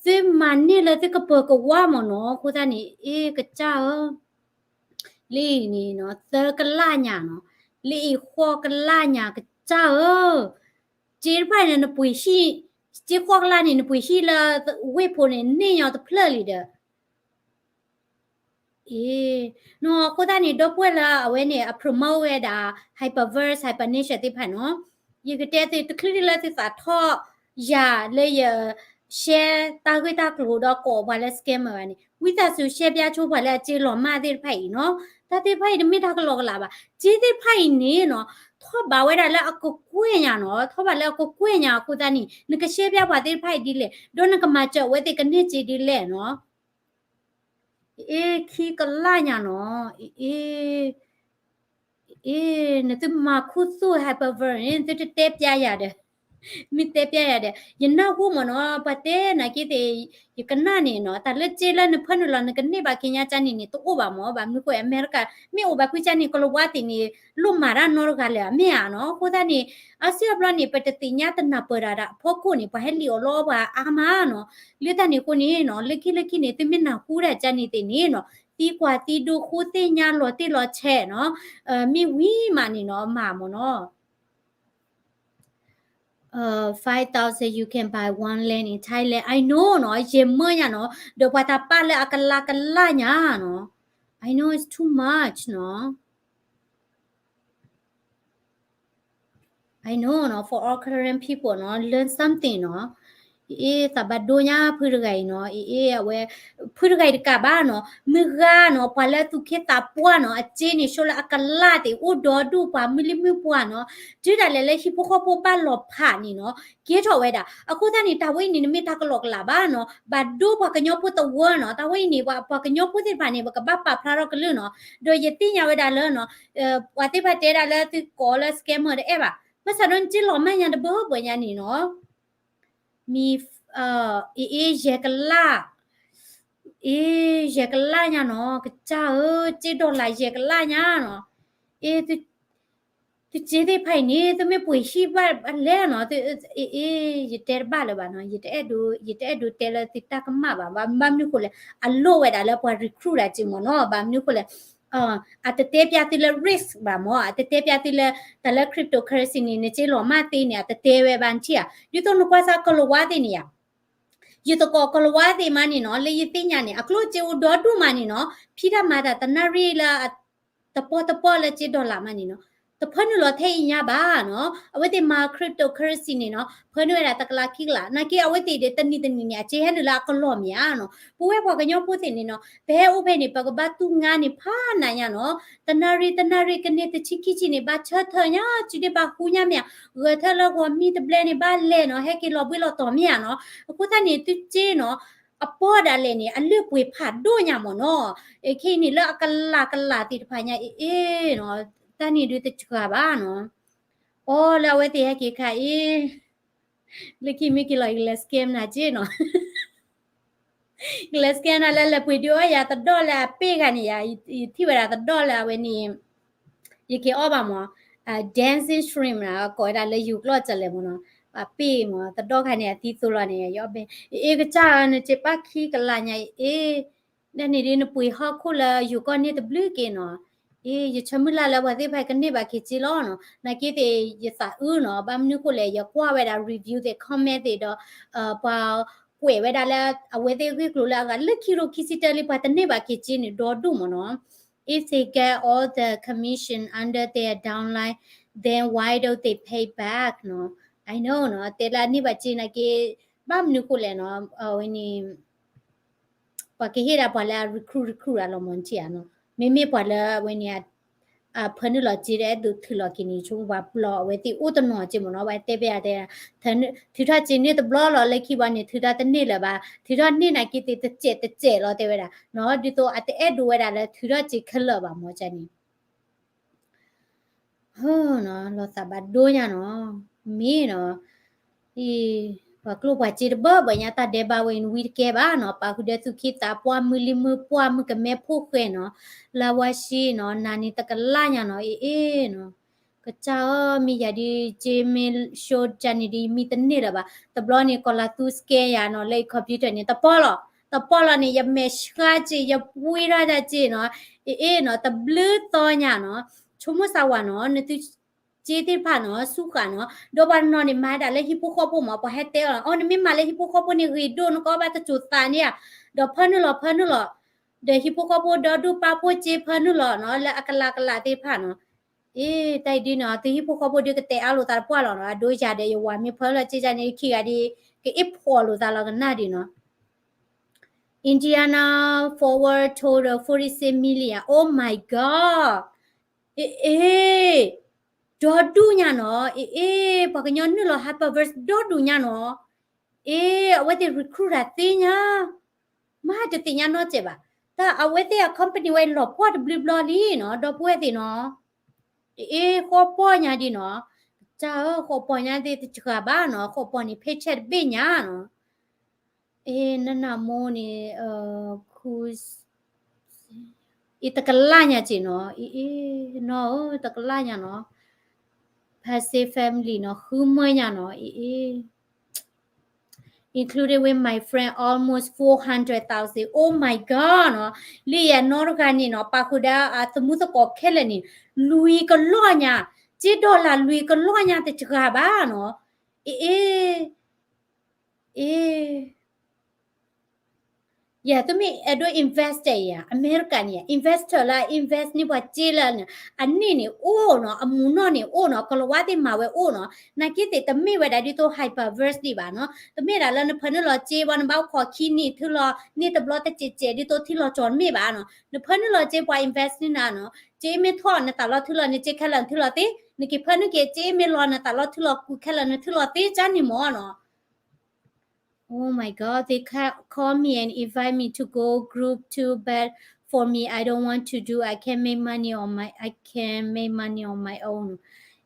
သုမၤန့ၢ်လၢသုကပၢၤကဝၢ်မ့ၢ်နီၤ အဃိသတးန့ၣ် အ့ၣ်ကစၢ်ဧၢ လၢအံၤန့ၣ်နီၤ သၢကလၢ်ညါနီၤ လၢအံၤဃိးကလၢ်ညါကစၢ်ဧၢ စ့တဖၣ်န့ၣ် နပှ့ၤဟံၣ် စ့ဃိးကလၢ်န့ၣ် နပှ့ၤဟံၣ်လၢဝ့ၢ်ဖိန့ၣ် န့ၢ်ညီတဖျၢၣ်လံဒီး အ့ၣ် နီၤ အဃိသတးန့ၣ် ဒီပုၢ်ဝဲၢ်လၢအဝဲန့ၣ် အ promote ဝဲဒၣ် Hyperverse Hypernature သ့ၣ်တဖၣ်နီၤ ယကတဲသုတချုးဒ်လၢသုသးထီၣ်ယၤလၢယ share တၢ်ဂ့ၢ်တၢ်ကျိၤဒီးကိးပှၤလၢ scammer ဘၣ်န့ၣ် ဝံသးစူၤ share ပျါဆိပှၤလၢအစ့လီၤမၢ်သ့ၣ်တဖၣ်အံၤနီၤ တၢ်သ့ၣ်တဖၣ်အံၤတမ့ၢ်တၢ်ကလီကလးဘၣ် စ့သ့ၣ်တဖၣ်အံၤန့ၣ်နီၤ ထီၣ်ဘးဝဲဒၣ်လၢအကကွဲၢ်ညါနီၤ ထီၣ်ဘးလၢအကကွဲၢ်ညါအဃိသတးန့ၣ် နက share ပျါပှၤသ့ၣ်တဖၣ်အံၤဒ်လဲၣ် ဒီးနကမၤစၢၤအဝဲသ့ၣ်ကန့ၢ်စ့ဒ်လဲၣ်နီၤ အ့ၣ် ခံကလၢ်ညါနီၤ အ့ၣ် အ့ၣ် နသုမၤခူသူၣ် Hyperverse န့ၣ် သုတတဲပျါယၤဒီး မ့ၢ်တဲပျါယၤဒီး ယနၢ်ဟူမ့ၢ်နီၤ ပှၤတဲနာ်က့သ့ၣ် ယကနၣ်န့ၣ်နီၤ တၢ်လၢစ့လၢနဖၢနုာ်လီၤ နကန့ၢ်ဘၣ်က့ၤညါကၠၢန့ၣ်န့ၣ် တအိၣ်ဘၣ်မ့ၢ် ဘၣ်မနုၤဃိ အမဲရကၤ မ့ၢ်အိၣ်ဘၣ်ဖုကၠၢန့ၣ် ကလဝါသ့ၣ်န့ၣ် လိၣ်မၤတၢ်နီတဂၤလၢၤ မ့ၢ်ဧါနီၤ အဃိသတးန့ၣ် အါစုအါဘျီန့ၣ် ပတသ့ၣ်ညါတနၢ်ပၢၢ်တၢ်ဒီးအဖီခိၣ်န့ၣ် ပှၤဟဲလံာ်အီၣ်လီအီၣ်ပှၤအါမးနီၤ လၢတၢ်န့ၣ်အဃိန့ၣ်နီၤ လၢခံလၢခံန့ၣ် သုမ့ၢ်နၢ်ဟူတၢ်ကၠၢန့ၣ်သ့ၣ်န့ၣ်နီၤ သံကွၢ်သံဒိ ဃိသ့ၣ်ညါလီၤတံၢ်လီၤဆဲးနီၤ မ့ၢ်ဝံၤမးန့ၣ်နီၤ မၤမ့ၢ်နီၤ five thousand you can buy one land in Thailand I know နီၤ ယမၢညါနီၤ ဒီးပှၤတၢ်ပာ်လၢအကလးကလးညါနီၤ I know it's too much နီၤ I know နီၤ for all Karen people နီၤ learn something နီၤ အ့ၣ် သးဘၣ်ဒိညါဖုတဂၤအံၤနီၤ အ့ၣ် အဝဲ ဖုတဂၤအံၤတကးဘၣ်နီၤ မုၢ်ဂၤနီၤ ပှၤလၢသူၣ်က့သးပှၢ်နီၤ အစ့န့ၣ် ဆိလၢအကလးသ့ၣ် အိၣ်ဒီဒူၣ်ပှၤမုၢ်လံၢ်မုၢ်ပှၢ်နီၤ တုၤဒၣ်လဲာ်လၢဟံၣ်ဖိဃီဖိဘၣ်လီၤဖးန့ၣ်နီၤ ကဲထီၣ်ဝဲဒၣ် အဃိသတးန့ၣ် တၢ်ဝဲအံၤန့ၣ် နမ့ၢ်တၢ်ကလီကလးဘၣ်နီၤ ဘၣ်ဒိပှၤကညီဖိသဝီနီၤ တၢ်ဝဲအံၤန့ၣ် ပှၤကညီဖိသ့ၣ်တဖၣ်န့ၣ် ပကဘၣ်ပာ်ဖျါထီၣ်ကလုၢ်နီၤ ဒီးယသ့ၣ်ညါဝဲဒၣ်လၢနီၤ ပှၤသ့ၣ်တဖၣ်တဲဒၣ်လၢသုကိးလၢ scammer တအဲၣ်ဘၣ် ဘၣ်ဆၣ်ဒီးနစ့လီၤမၢ်ညါတဘၢဘၢညါန့ၣ်နီၤ မ့ၢ် အ့ၣ် ယဲၢ်ကလး အ့ၣ် ယဲၢ်ကလးညါနီၤ ကစၢ်ဧၢ စ့ dollar ယဲၢ်ကလးညါနီၤ အ့ၣ် သုစ့သ့ၣ်တဖၣ်အံၤန့ၣ် သုမ့ၢ်ပှ့ၤဟံၣ်ဘၣ်လဲၣ်နီၤ အ့ၣ် ယတဲတဘၣ်လၢၤဘၣ်နီၤ ယတအဲၣ်ဒိး ယတအဲၣ်ဒိးတဲလၢသုတၢ်ကမၣ်ဘၣ် ဘၣ်မနုၤဃိလဲၣ် အလိၣ်ဝဲဒၣ်လၢပှၤ recruit ဒၣ်က့မ့ၢ်နီၤ ဘၣ်မနုၤဃိလဲၣ် အတတဲပျါသုလၢ risk ဘၣ်မ့ၢ် အတတဲပျါသုလၢ တၢ်လၢ cryptocurrency န့ၣ် နစ့လီၤမၢ်သ့န့ၣ် အတတဲဝဲဘၣ်နထံၣ်ဧါ ဒ်သိးနကွၢ်စၢ်ကလၤဝါသ့ၣ်န့ၣ်ဧါ ယသကိးကလၤဝါသ့ၣ်မးန့ၣ်နီၤ လၢယသ့ၣ်ညါန့ၣ် အကျိၣ်စ့အိၣ်ဒီဒူၣ်မးန့ၣ်နီၤ ဖံးတၢ်မၤတၢ်တနၣ်ရံၣ်လၢ တပီၢ်တပီၢ်လၢစ့ dollar မးန့ၣ်နီၤ တဖၢနုာ်လီၤထဲအံၤညါဘၣ်နီၤ အဝဲသ့ၣ်မၤ cryptocurrency န့ၣ်နီၤ ဖၢနုာ်ဝဲဒၣ်တကလးခံကလး နာ်က့အဝဲသ့ၣ်ဒီးတနံၤတနံၤန့ၣ် အစ့ဟဲနုာ်လၢအကလီၢ်မ့ၢ်ဧါနီၤ ပဝဲပှၤကညီဖိသ့ၣ်န့ၣ်နီၤ ပဟဲအိၣ်ဖဲန့ၣ် ပကဘၣ်တူၢ်ငါန့ၣ်ဖးနးညါနီၤ တနၣ်ရံၣ်တနၣ်ရံၣ်ကန့ၢ်တဆံခံဆံန့ၣ် ဘၣ်ဆၢထၢၣ်ညါ စုဒ့ၣ်ဘၣ်ဟူညါမ့ၢ်ဧါ ဂဲၤထၢၣ်လၢဂီၤမံတဘျဲၣ်န့ၣ် ဘၣ်လဲၤနီၤ ဟဲက့ၤလီၤဘှံးလီၤတီၤမ့ၢ်ဧါနီၤ အဃိသတးန့ၣ် သုစ့နီၤ အပီၢ်ဒၣ်လဲာ်န့ၣ် အလုၢ်ပှ့ၤဖးဒိၣ်ညါမ့ၢ်နီၤ ခဲအံၤန့ၣ်လၢအကလးကလးသ့ၣ်တဖၣ်ညါ အ့ၣ်နီၤ တၢ်န့ၣ်ဒုးတစှၤဘၣ်နီၤ အီလၢအဝဲသ့ၣ်ဟဲက့ၤခါအံၤ လၢခံမ့ၢ်က့ၤလီၤ ယကလဲၤ scam နၤက့နီၤ ကလဲၤ scam နၤလၢလဲၤပှ့ၤဒုးအီၣ်ယၤတဒီၣ်လၢအပ့ၢ်ဂၤန့ၣ်ယၤ ယထံၣ်ဝဲဒၣ်တဒီၣ်လၢအဝဲန့ၣ် ယက့ၤအီၣ်ဘၣ်မ့ၢ် dancing shrimp နၤ ကိးဝဲဒၣ်လၢယိၤကျိာ်ကလဲၣ်မ့ၢ်နီၤ အပ့ၢ်မ့ၢ် တဒီၣ်ခါန့ၣ် အသံသိလီၤန့ၣ် ယအီၣ်ဘဲ အ့ၣ်ကစၢ်ဧၢ နစ့ပၢ်ခံကလးညါအ့ၣ် ဒ်န့ၣ်ဒ်နပှ့ၤဟီၣ်ခိၣ်လၢယိၤကီၢ်န့ၣ်တဘျုးက့နီၤ အ့ၣ် ယဆၢမုၢ်လၢ်လၢပှၤသ့ၣ်တဖၣ်ကန့ၢ်ဘၣ်က့ၤစ့လီၤနီၤ နာ်က့သ့ၣ် ယသးအုးနီၤ ဘၣ်မနုၤဃိလဲၣ် ယကွၢ်ဝဲဒၣ် review သ့ၣ် comment သ့ၣ်ဒီး ပှၤကွဲးဝဲဒၣ်လၢ အဝဲသ့ၣ်ဂ့ၢ်ကျိၤလၢအဂၤလၢခံရိၣ်ခံဆံတၢလံ ပှၤတန့ၢ်ဘၣ်က့ၤစ့န့ၣ် ဒီဒူၣ်မ့ၢ်နီၤ If they get all the commission under their downline, then why don't they pay back နီၤ I know နီၤ တဲလၢအန့ၢ်ဘၣ်စ့နာ်က့ ဘၣ်မနုၤဃိလဲၣ်နီၤ အဝဲန့ၣ် ပှၤကဟ့ၣ်ဒၣ်ပှၤလၢအ recruit recruit ဒၣ်လီၤမ့ၢ်ထံၣ်ဧါနီၤ မ့မ့ၢ်ပှၤလၢအဝဲန့ၣ် ဖၢနုာ်လီၤစ့ဒီး အဲၣ်ဒိးထုးလီၤက့ၤန့ၣ် ဆိပှၤပျီအဝဲသ့ၣ်အိၣ်တနီၤက့မ့ၢ်နီၤ, ပှၤတဲပယါတဲ ထုးထီၣ်စ့န့ၢ်တဘျီလီၤ လၢခံဘၣ်န့ၣ် ထုးထီၣ်တန့ၢ်လၢၤဘၣ်, ထုးထီၣ်န့ၢ်နာ်က့သ့ၣ်တစဲးတစဲးလီၤတဲဝဲဒၣ်နီၤ, ဒ်သိးအတအဲၣ်ဒိးဝဲဒၣ်လၢထုးထီၣ်စ့ခဲလၢာ်ဘၣ်မ့ၢ်ကန့ၣ် ဟၢနီၤ လီၤသးဘၣ်ဒိညါနီၤ, မ့ၢ်နီၤ, အံၤ ပှၤကျိၣ်ပှၤစ့တဘၢဘၢညါ တၢ်ဒဲးဘးဝဲအံၤနဝံတကဲဘၣ်နီၤ, ပာ်ဃုာ်ဒီးသူၣ်က့သးပှၢ် မုၢ်လံမုၢ်ပှၢ် မုၢ်ကမဲဖိၣ်ဃဲနီၤ, လါဝါဆံနီၤ နၤန့ၣ်တကလၢ်ညါနီၤ, အ့ၣ်အ့ၣ်နီၤ, ကစၢ်ဧၢ မ့ၢ်ယၤဒ် က့မ့ၢ် show ကန့ၣ်ဒ် မံတန့ၢ်လၢၤဘၣ်, တဘျီန့ၣ် ကီၤလၤသူ scan ယၤနီၤ လၢအံၤ computer န့ၣ် တပီၢ်လီၤ, တပီၢ်လီၤန့ၣ် ယမဲာ်ဆှးစ့ ယပှ့ၤထီၣ်တၢ်စ့နီၤ, အ့ၣ်အ့ၣ်နီၤ တဘျုးသီညါနီၤ, ဆိကမိၣ်စၢ်ဝဲနီၤ နသု စ့သ့ၣ်တဖၣ်နီၤ ဆူၣ်ဃာ်နီၤ, ဒီးပှၤတနီၤန့ၣ် မၤဒၣ်လၢဟံၣ်ဖိဃီဖိမး ပှၤဟဲတဲအီၤ အိ နမ့ၢ်မၤလၢဟံၣ်ဖိဃီဖိန့ၣ် ဂ့ၤဒိၣ် နကအီၣ်ဘၣ်တစိၤသးန့ၣ်ဧါ, ဒီးဖၢနုာ်လီၤ ဖၢနုာ်လီၤ, ဒီးဟံၣ်ဖိဃီဖိဒီဒူၣ်ပာ်ဖှိၣ်စ့ဖၢနုာ်လီၤနီၤ လၢအကလးကလးသ့ၣ်တဖၣ်နီၤ, အ့ တၢ်အံၤဒ်နီၤ သုဟံၣ်ဖိဃီဖိဒ်ကတဲအါလိာ်သးတပှၢ်လီၤနီၤ, အဒိယၤဒီးယဝၤမ့ၢ်ဖၢလၢစ့ယၤန့ၣ် ခံဂၤဒ် ကအ့ၣ်ဖှီၣ်လိာ်သးလီၤကနၣ်ဒ်နီၤ Indiana forward total forty-six million. Oh my God. အ့ အ့ ဒီဒူၣ်ညါနီၤ, အ့ အ့ ပှၤကညီနုာ်လီၤ Hyperverse ဒီဒူၣ်ညါနီၤ, အ့ အဝဲသ့ၣ် recruit တၢ်သ့ညါ, မ့ၢ်တသ့ၣ်ညါနီတစဲးဘၣ်, တၢ်အဝဲသ့ၣ်အ company ဝဲလီၤပှီၢ်တဘျုးဘျီလံနီၤ, ဒီပုၢ်ဝဲၢ်သ့ၣ်နီၤ, အ့ ဃီပီၢ်ညါဒ်နီၤ, ကစၢ်ဧၢ ဃီပီၢ်ညါသ့ၣ်တစှၤဘၣ်နီၤ, ဃီပီၢ်န့ၣ် paycheck တဘ့ၣ်ညါနီၤ အ့ နနမိၢ်န့ၣ် ခူ အ့ တကလၢ်ညါစ့နီၤ, အ့ အ့ နီၤဧၢ တကလၢ်ညါနီၤ, Passive family နီၤ ဃုမၢညါနီၤ, အ့ အ့ included with my friend almost four hundred thousand. Oh my God နီၤ, လံယၤနီတဂၤန့ၣ်နီၤ ပာ်ဃုာ်ဒီးအသမူသကိးခဲလၢာ်န့ၣ် လွံၢ်ကလီၢ်ညါ, စ့ dollar လွံၢ်ကလီၢ်ညါတစှၤဘၣ်နီၤ, အ့ အ့ အ့ ယၤသုမ့ၢ်အဲၣ်ဒိး investor ယၤ အမဲရကၤန့ၣ် investor လၢ invest န့ၢ်ပှၤစ့လၢ အန့ၢ်န့ၣ်အိၣ်နီၤ, အမူနီၢ်န့ၣ်အိၣ်နီၤ, ကလၤဝါသ့ၣ်မၤဝဲအိၣ်နီၤ, နာ်က့သ့ၣ်တမ့ၢ်ဝဲဒၣ်ဒ်သိး Hyperverse ဒံးဘၣ်နီၤ, တမ့ၢ်ဒၣ်လၢနဖၢနုာ်လီၤစ့ ပှၤနဘၣ်အိၣ်ခိးခံနံၣ် ထုးလီၤန့ၢ်တဘျီတစဲးစဲး ဒ်သိးထံလီၤကၠီၤတမ့ၢ်ဘၣ်နီၤ, နဖၢနုာ်လီၤစ့ ပှၤ invest န့ၢ်နၤနီၤ, စ့မ့ၢ်ထီၣ်နသးလီၤထုးလီၤ နစ့ခဲလၢာ်နထုးလီၤသ့, နက့ၤဖၢနုာ်က့ၤ စ့မ့ၢ်လီၤနသးလီၤထုးလီၤကူးခဲလၢာ်နထုးလီၤသ့ ကန့ၣ်မ့ၢ်နီၤ Oh my God, they ca- call me and invite me to go group two, but for me, I don't want to do. I can make money on my, I can make money on my own.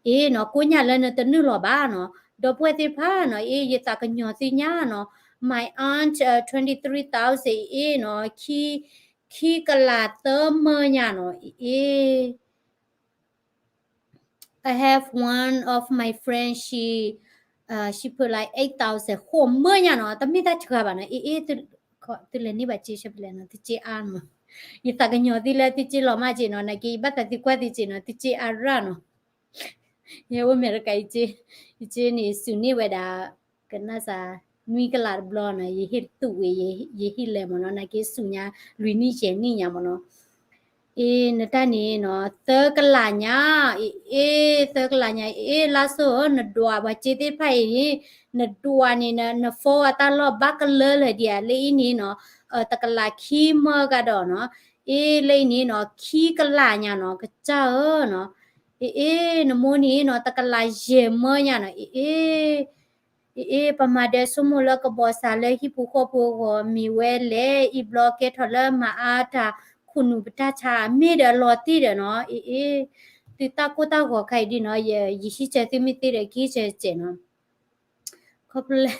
အ့နီၤ, ကိးညါလၢနတနုာ်လီၤဘၣ်နီၤ, ဒီပုၢ်ဝဲၢ်သ့ၣ်တဖၣ်နီၤ, အ့ ယသးကညီၤသုညါနီၤ, my aunt, uh, twenty three thousand အ့နီၤ, ခံ, ခံကလးသၢမၢညါနီၤ, အ့ I have one of my friend, she, uh, she put like eight thousand ဃိးမၢညါနီၤ, တမ့ၢ်တၢ်စှၤဘၣ်နီၤ, အ့ အ့ သုလဲၤန့ၢ်ဘၣ်စ့ဆၢဖဲလဲၣ်နီၤ, သုစ့အါနီၤ, ယသးကညီၤသုလၢသုစ့လီၤမၢ်စ့နီၤ, နာ်က့ယဘၣ်သးသုကွၢ်သုစ့နီၤ, သုစ့အါရၣ်နီၤ, ယအိၣ်အမဲရကၤ ယစ့, ယစ့န့ၣ်စူၤန့ၢ်ဝဲဒၣ် ကနၣ်စး နွံကလးတဘျီနီၤ, ယဟ့ၣ်တူာ်ဝံၤ ယဟ့ၣ်လဲၤမ့ၢ်နီၤ, နာ်က့စူၤညါ လွံၢ်နံၣ်ယဲၢ်နံၣ်ညါမ့ၢ်နီၤ အ့ နတၢ်န့ၣ်နီၤ သၢကလးညါ, အ့ အ့ သၢကလးညါ, အ့ လါစိၤဧၢ, နဒွးပှၤစ့သ့ၣ်တဖၣ်အံၤန့ၣ်, နဒွးန့ၣ် န phone အတၢ်လီၢ်ဘၣ်ကလၢလၢာ်ဒံးဧါ, လၢအံၤန့ၣ်နီၤ, တကလးခံမၢကဒီးနီၤ, အ့ လၢအံၤန့ၣ်နီၤ ခံကလးညါနီၤ, ကစၢ်ဧၢနီၤ, အ့ အ့ နမိၢ်န့ၣ်နီၤ တကလးယဲၢ်မၢညါနီၤ, အ့ အ့ အ့ အ့ ပမၤဒၢဆိကမိၣ်လၢကဘီစးလၢဟံၣ်ဖိဃီဖိအဂီၢ် မ့ၢ်ဝဲလဲၣ်, အံၤဘျီကဲထီၣ်လၢမၤအါတၢ်ခိၣ်နူာ်ပတၢ်ဆါ မ့ၢ်ဒီးလီၤတံၢ်ဒီးနီၤ, အ့ အ့ သုတၢ်ကိၢ်တၢ်ဂီၤခါအံၤဒ်နီၤ, ယဟံးစၢၤသုမ့ၢ်သ့ဒီးကဟံးစၢၤစဲးနီၤ, ခီဖျိလၢ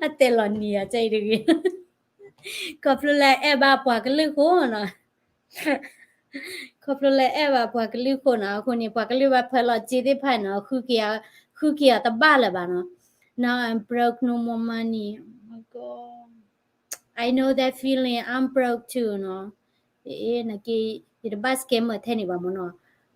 အတဲလီၤနံၤယၤကအံၤတဂ့ၤ, ခီဖျိလၢအဲၣ်ဘၣ်ပှၤကလုာ်ဃိနီၤ ခီဖျိလၢအဲၣ်ဘၣ်ပှၤကလုာ်ဃိနီၤ, အဃိန့ၣ် ပှၤကလုာ်ဘၣ်ဖၢလီၤစ့သ့ၣ်တဖၣ်နီၤ, ဃုက့ၤအီၤတဘၣ်လၢၤဘၣ်နီၤ, Now I'm broke, no more money. Oh my God. I know that feeling. I'm broke too နီၤ. အ့ နာ်က့ ယတဘၣ် scammer ထဲန့ၣ်ဘၣ်မ့ၢ်နီၤ.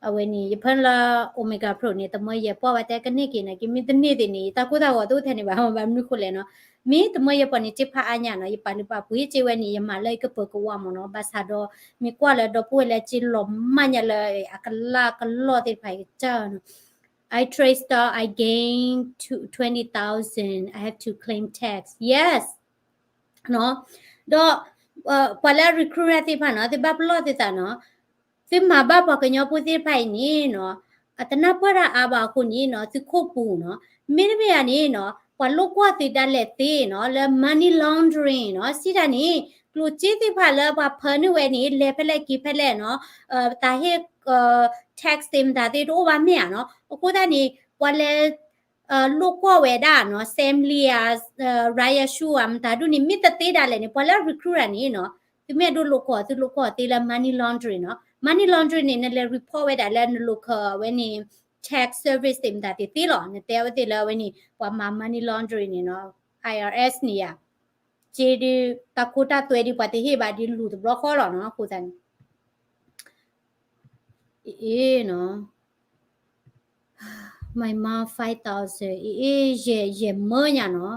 အဝဲန့ၣ် ယဖၢလၢ Omega Pro န့ၣ် တမၢယဲၢ်ပှၢ်ဝဲတဲကန့ၢ်က့ၤနာ်က့ မ့ၢ်တန့ၢ်သ့ၣ်န့ၣ် ယတၢ်ကိၢ်တၢ်ဂီၤတအိၣ်ထဲန့ၣ်ဘၣ်, ဘၣ်မနုၤဃိလဲၣ်နီၤ. မ့ၢ်တမၢယဲၢ်ပှၢ်န့ၣ် စ့ဖးအါညါနီၤ, ယပာ်လုၢ်ပာ်ပှ့ၤစ့ဝဲန့ၣ် ယမၤလၢယကပၢၤကဝါမ့ၢ်နီၤ. ဘၣ်ဆၣ်ဒီး မ့ၢ်ကွၢ်လၢဒီပုၢ်ဝဲၢ်လၢစ့လီၤမၢ်ညါလၢ အကလၢ်ကလီၢ်သ့ၣ်တဖၣ်အံၤကစၢ်နီၤ. I trade stock, I gain to twenty thousand, I have to claim tax. Yes. နီၤ, ဒီး ပှၤလၢ recruiter သ့ၣ်တဖၣ်နီၤ သုဘၣ်ပလီၢ်သုသးနီၤ, သုမၤဘၣ်ပှၤကညီဖိသ့ၣ်တဖၣ်အံၤန့ၣ်နီၤ, အတနၢ်ပၢၢ်တၢ်အါဘၣ်အဃိန့ၣ်နီၤ, သုခိၣ်ပူၤနီၤ, မ့တမ့ၢ်ဧါန့ၣ်နီၤ, ပှၤလိာ်ကွီၢ်သုဒၣ်လဲာ်သ့နီၤ, လၢ money laundering နီၤ, စံးတၢ်န့ၣ် ကျိၣ်စ့သ့ၣ်တဖၣ်လၢပှၤဖၢနုာ်ဝဲန့ၣ် လဲၤဖဲလဲၣ်က့ၤဖဲလဲၣ်နီၤ, တၢ်ဟ့ၣ် tax သ့ၣ်မတၤသ့ၣ်တအိၣ်ဘၣ်မ့ၢ်ဧါနီၤ, အဃိသတးန့ၣ် ပှၤလဲၤ လိာ်ကွီၢ်ဝဲဒၣ်နီၤ, Sam Lee ဧါ, Ryan Hsu ဧါ, မတၤဒူၣ်န့ၣ် မ့ၢ်တသ့ဒၣ်လဲာ်န့ၣ် ပှၤလၢ recruit န့ၣ်နီၤ, သုမ့ၢ်အဲၣ်ဒိးလိာ်ကွီၢ် သုလိာ်ကွီၢ်သ့လၢ money laundering နီၤ, money laundering န့ၣ် နလဲၤ report ဝဲဒၣ်လၢန local အဝဲန့ၣ် tax service သ့ၣ်မတၤသ့ၣ်သ့လီၤ, နတဲအဝဲသ့ၣ်လၢအဝဲန့ၣ် ပှၤမၤ money laundering န့ၣ်နီၤ, I R S န့ၣ်ယၤ, စ့ဒုး တၢ်ခိတၢ်သွဲဒုး ပှၤတဟ့ၣ်ဘၣ်ဒုးလူၤတဘျီဃီလီၤနီၤ, အဃိသတးန့ၣ် အ့ၣ်နီၤ, my mom five thousand အ့ၣ် ယဲၢ်မၢညါနီၤ,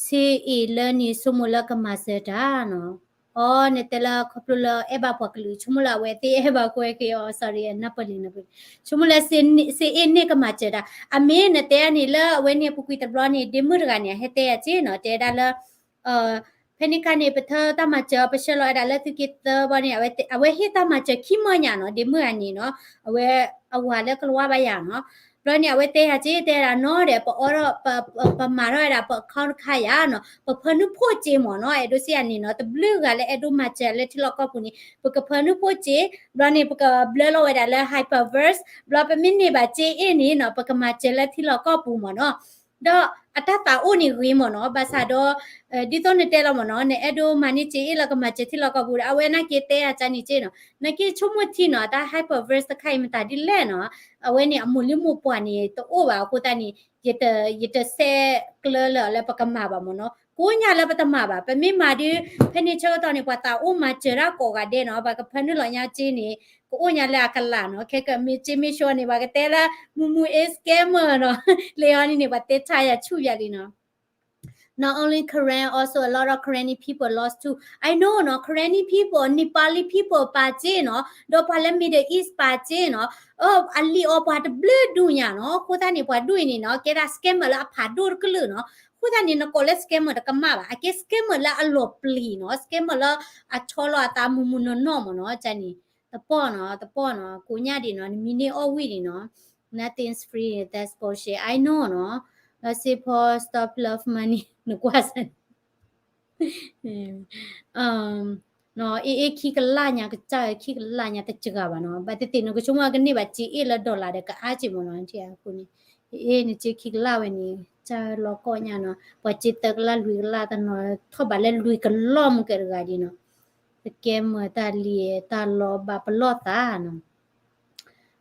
ဆ့အ့ၣ်လၢန့ၣ် ဆိကမိၣ်လၢကမၤစၢၤတၢ်နီၤ, အီ နတဲလၢခီဖျိလၢအဲၣ်ဘၣ်ပှၤကလုာ် ဆိကမိၣ်လၢအဝဲသ့ၣ်အဲၣ်ဘၣ်ကွဲက့ၤအီၤ, sorry နၢ်ပၢၢ်လံ နၢ်ပၢၢ်လံ, ဆိကမိၣ်လၢ ဆ့အ့ၣ်န့ၣ်ကမၤစၢၤတၢ်, အမ့ၢ်နတဲန့ၣ်လၢအဝဲန့ၣ် ပူၤကွံာ်တဘျီန့ၣ် ဒ့မုၣ်တဂၤန့ၣ် အဟဲတဲယၤက့နီၤ, တဲဒၣ်လၢ ဖဲန့ၣ်ခါန့ၣ် ပထၢတၢ်မၤစၢၤ ပဆှၢလီၤဝဲဒၣ်လၢသုးက့သၢဘျီန့ၣ် အဝဲဟ့ၣ်တၢ်မၤစၢၤခံမၢညါနီၤ, ဒ့မုၣ်ဂၤန့ၣ်နီၤ, အဝဲအဝၤလၢကလၤဝါဘၣ်ယၤနီၤ, ဘျီန့ၣ် အဝဲတဲယၤက့ တဲဒၣ်နီၤဒီး ပအီထီၣ် ပမၤထီၣ်ဝဲဒၣ်ပ account တခါယၤနီၤ, ပဖၢနုာ်ဖိစ့မ့ၢ်နီၤ, အဲၣ်ဒိးစံးယၤန့ၣ်နီၤ, တဘျုးဂၤလၢအဲၣ်ဒိးမၤစၢၤလၢထံလီၢ်ကီၢ်ပူၤန့ၣ် ပကဖၢနုာ်ဖိစ့, ဘျီန့ၣ် ပကဘျၢလီၤဝဲဒၣ်လၢ Hyperverse, ဘျီပမ့ၢ်န့ၢ်ဘၣ်စ့အ့ၣ်န့ၣ်နီၤ, ပကမၤစၢၤလၢထံလီၢ်ကီၢ်ပူၤမ့ၢ်နီၤ, ဒီးအတၢ်သးအိၣ်န့ၣ်ဂ့ၤမ့ၢ်နီၤ, ဘၣ်ဆၣ်ဒီး ဒ်သိးနတဲလီၤမ့ၢ်နီၤ, နအဲၣ်ဒိးမၤန့ၢ်စ့အ့ၣ်လၢကမၤစၢၤထံလီၢ်ကီၢ်ပူၤဒီး အဝဲနာ်က့တဲယၤကန့ၣ်က့နီၤ, နာ်က့ဆိကမိၣ်ထံနီၤ, တၢ် Hyperverse တခါအံၤမတၤဒ်လဲၣ်နီၤ, အဝဲန့ၣ် အမိၢ်လံမိၢ်ပှၢ်န့ၣ် တအိၣ်ဘၣ် အဃိသတးန့ၣ် ယတဆဲးကျၢလၢၤလၢပကမၤဘၣ်မ့ၢ်နီၤ, ကိးညါလၢပတမၤဘၣ်, ပမ့ၢ်မၤဒုး ဖဲန့ၣ်ဆၢကတီၢ်န့ၣ် ပှၤသးအိၣ်မၤစၢၤတၢ်ကိးဂၤဒဲးနီၤ, ပှၤကဖၢနုာ်လီၤညါစ့န့ၣ် ကအိၣ်ညါလၢအကလးနီၤ, ခဲကမ့ၢ်စ့မ့ၢ်ဆိန့ၣ် ပှၤကတဲလၢ မူမူအ့ scammer နီၤ, လၢအီၤန့ၣ်န့ၣ် ပှၤတဲဆါယၤဆူၣ်ယၤလံနီၤ. Not only Karen, also a lot of Karenni people lost too. I know နီၤ, Karenni people, Nepali people ပာ်စ့နီၤ, ဒီးပှၤလၢ Middle East ပာ်စ့နီၤ, အလံာ်အီၤပှၤတဘျုးဒူၣ်ညါနီၤ, အဃိသတးန့ၣ် ပှၤဒူၣ်အံၤန့ၣ်နီၤ, ကဲဒၣ် scammer လၢအဖးဒိၣ်တကလုာ်နီၤ, အဃိသတးန့ၣ် နကိးလၢ scammer တကမၣ်ဘၣ်, အကဲ scammer လၢအလီၤပျံၤနီၤ, scammer လၢအဆီလီၤအသးမုၢ်မုၢ်နီၢ်နီၢ်မ့ၢ်နီၤ, ကန့ၣ် တပီၢ်နီၤ, တပီၢ်နီၤ, ကိးညါဒံးနီၤ, နမံန့ၢ်အီၣ်ဝံၣ်ဒံးနီၤ, nothing's free, that's bullshit, I know နီၤ, လၢစ့ဖီ stop love money နကွၢ်စၢ် အ့ၣ် အ့ၣ် ခံကလးညါကစၢ် ခံကလးညါတစှၤဘၣ်နီၤ, ဘၣ်သ့ၣ်သ့ၣ်နကဆိကမိၣ်ကန့ၢ်ဘၣ်စ့အ့ၣ်လၢ dollar ဒီးကအါစ့ၢ်မ့ၢ်နီၤ, အဃိန့ၣ် အ့ၣ် နစ့ခံကလးဝဲန့ၣ် ကစၢ်လီၤကီၢ်ညါနီၤ, ပှၤစ့သၢကလးလွံၢ်ကလးတနီၤ ထီၣ်ဘးလၢလွံၢ်ကလီၢ်မ့ၢ်ကဲတဂၤဒ်နီၤ, ပကဲမၤတၢ်လံ တၢ်လီၤဘၣ်ပလီၢ်သးနီၤ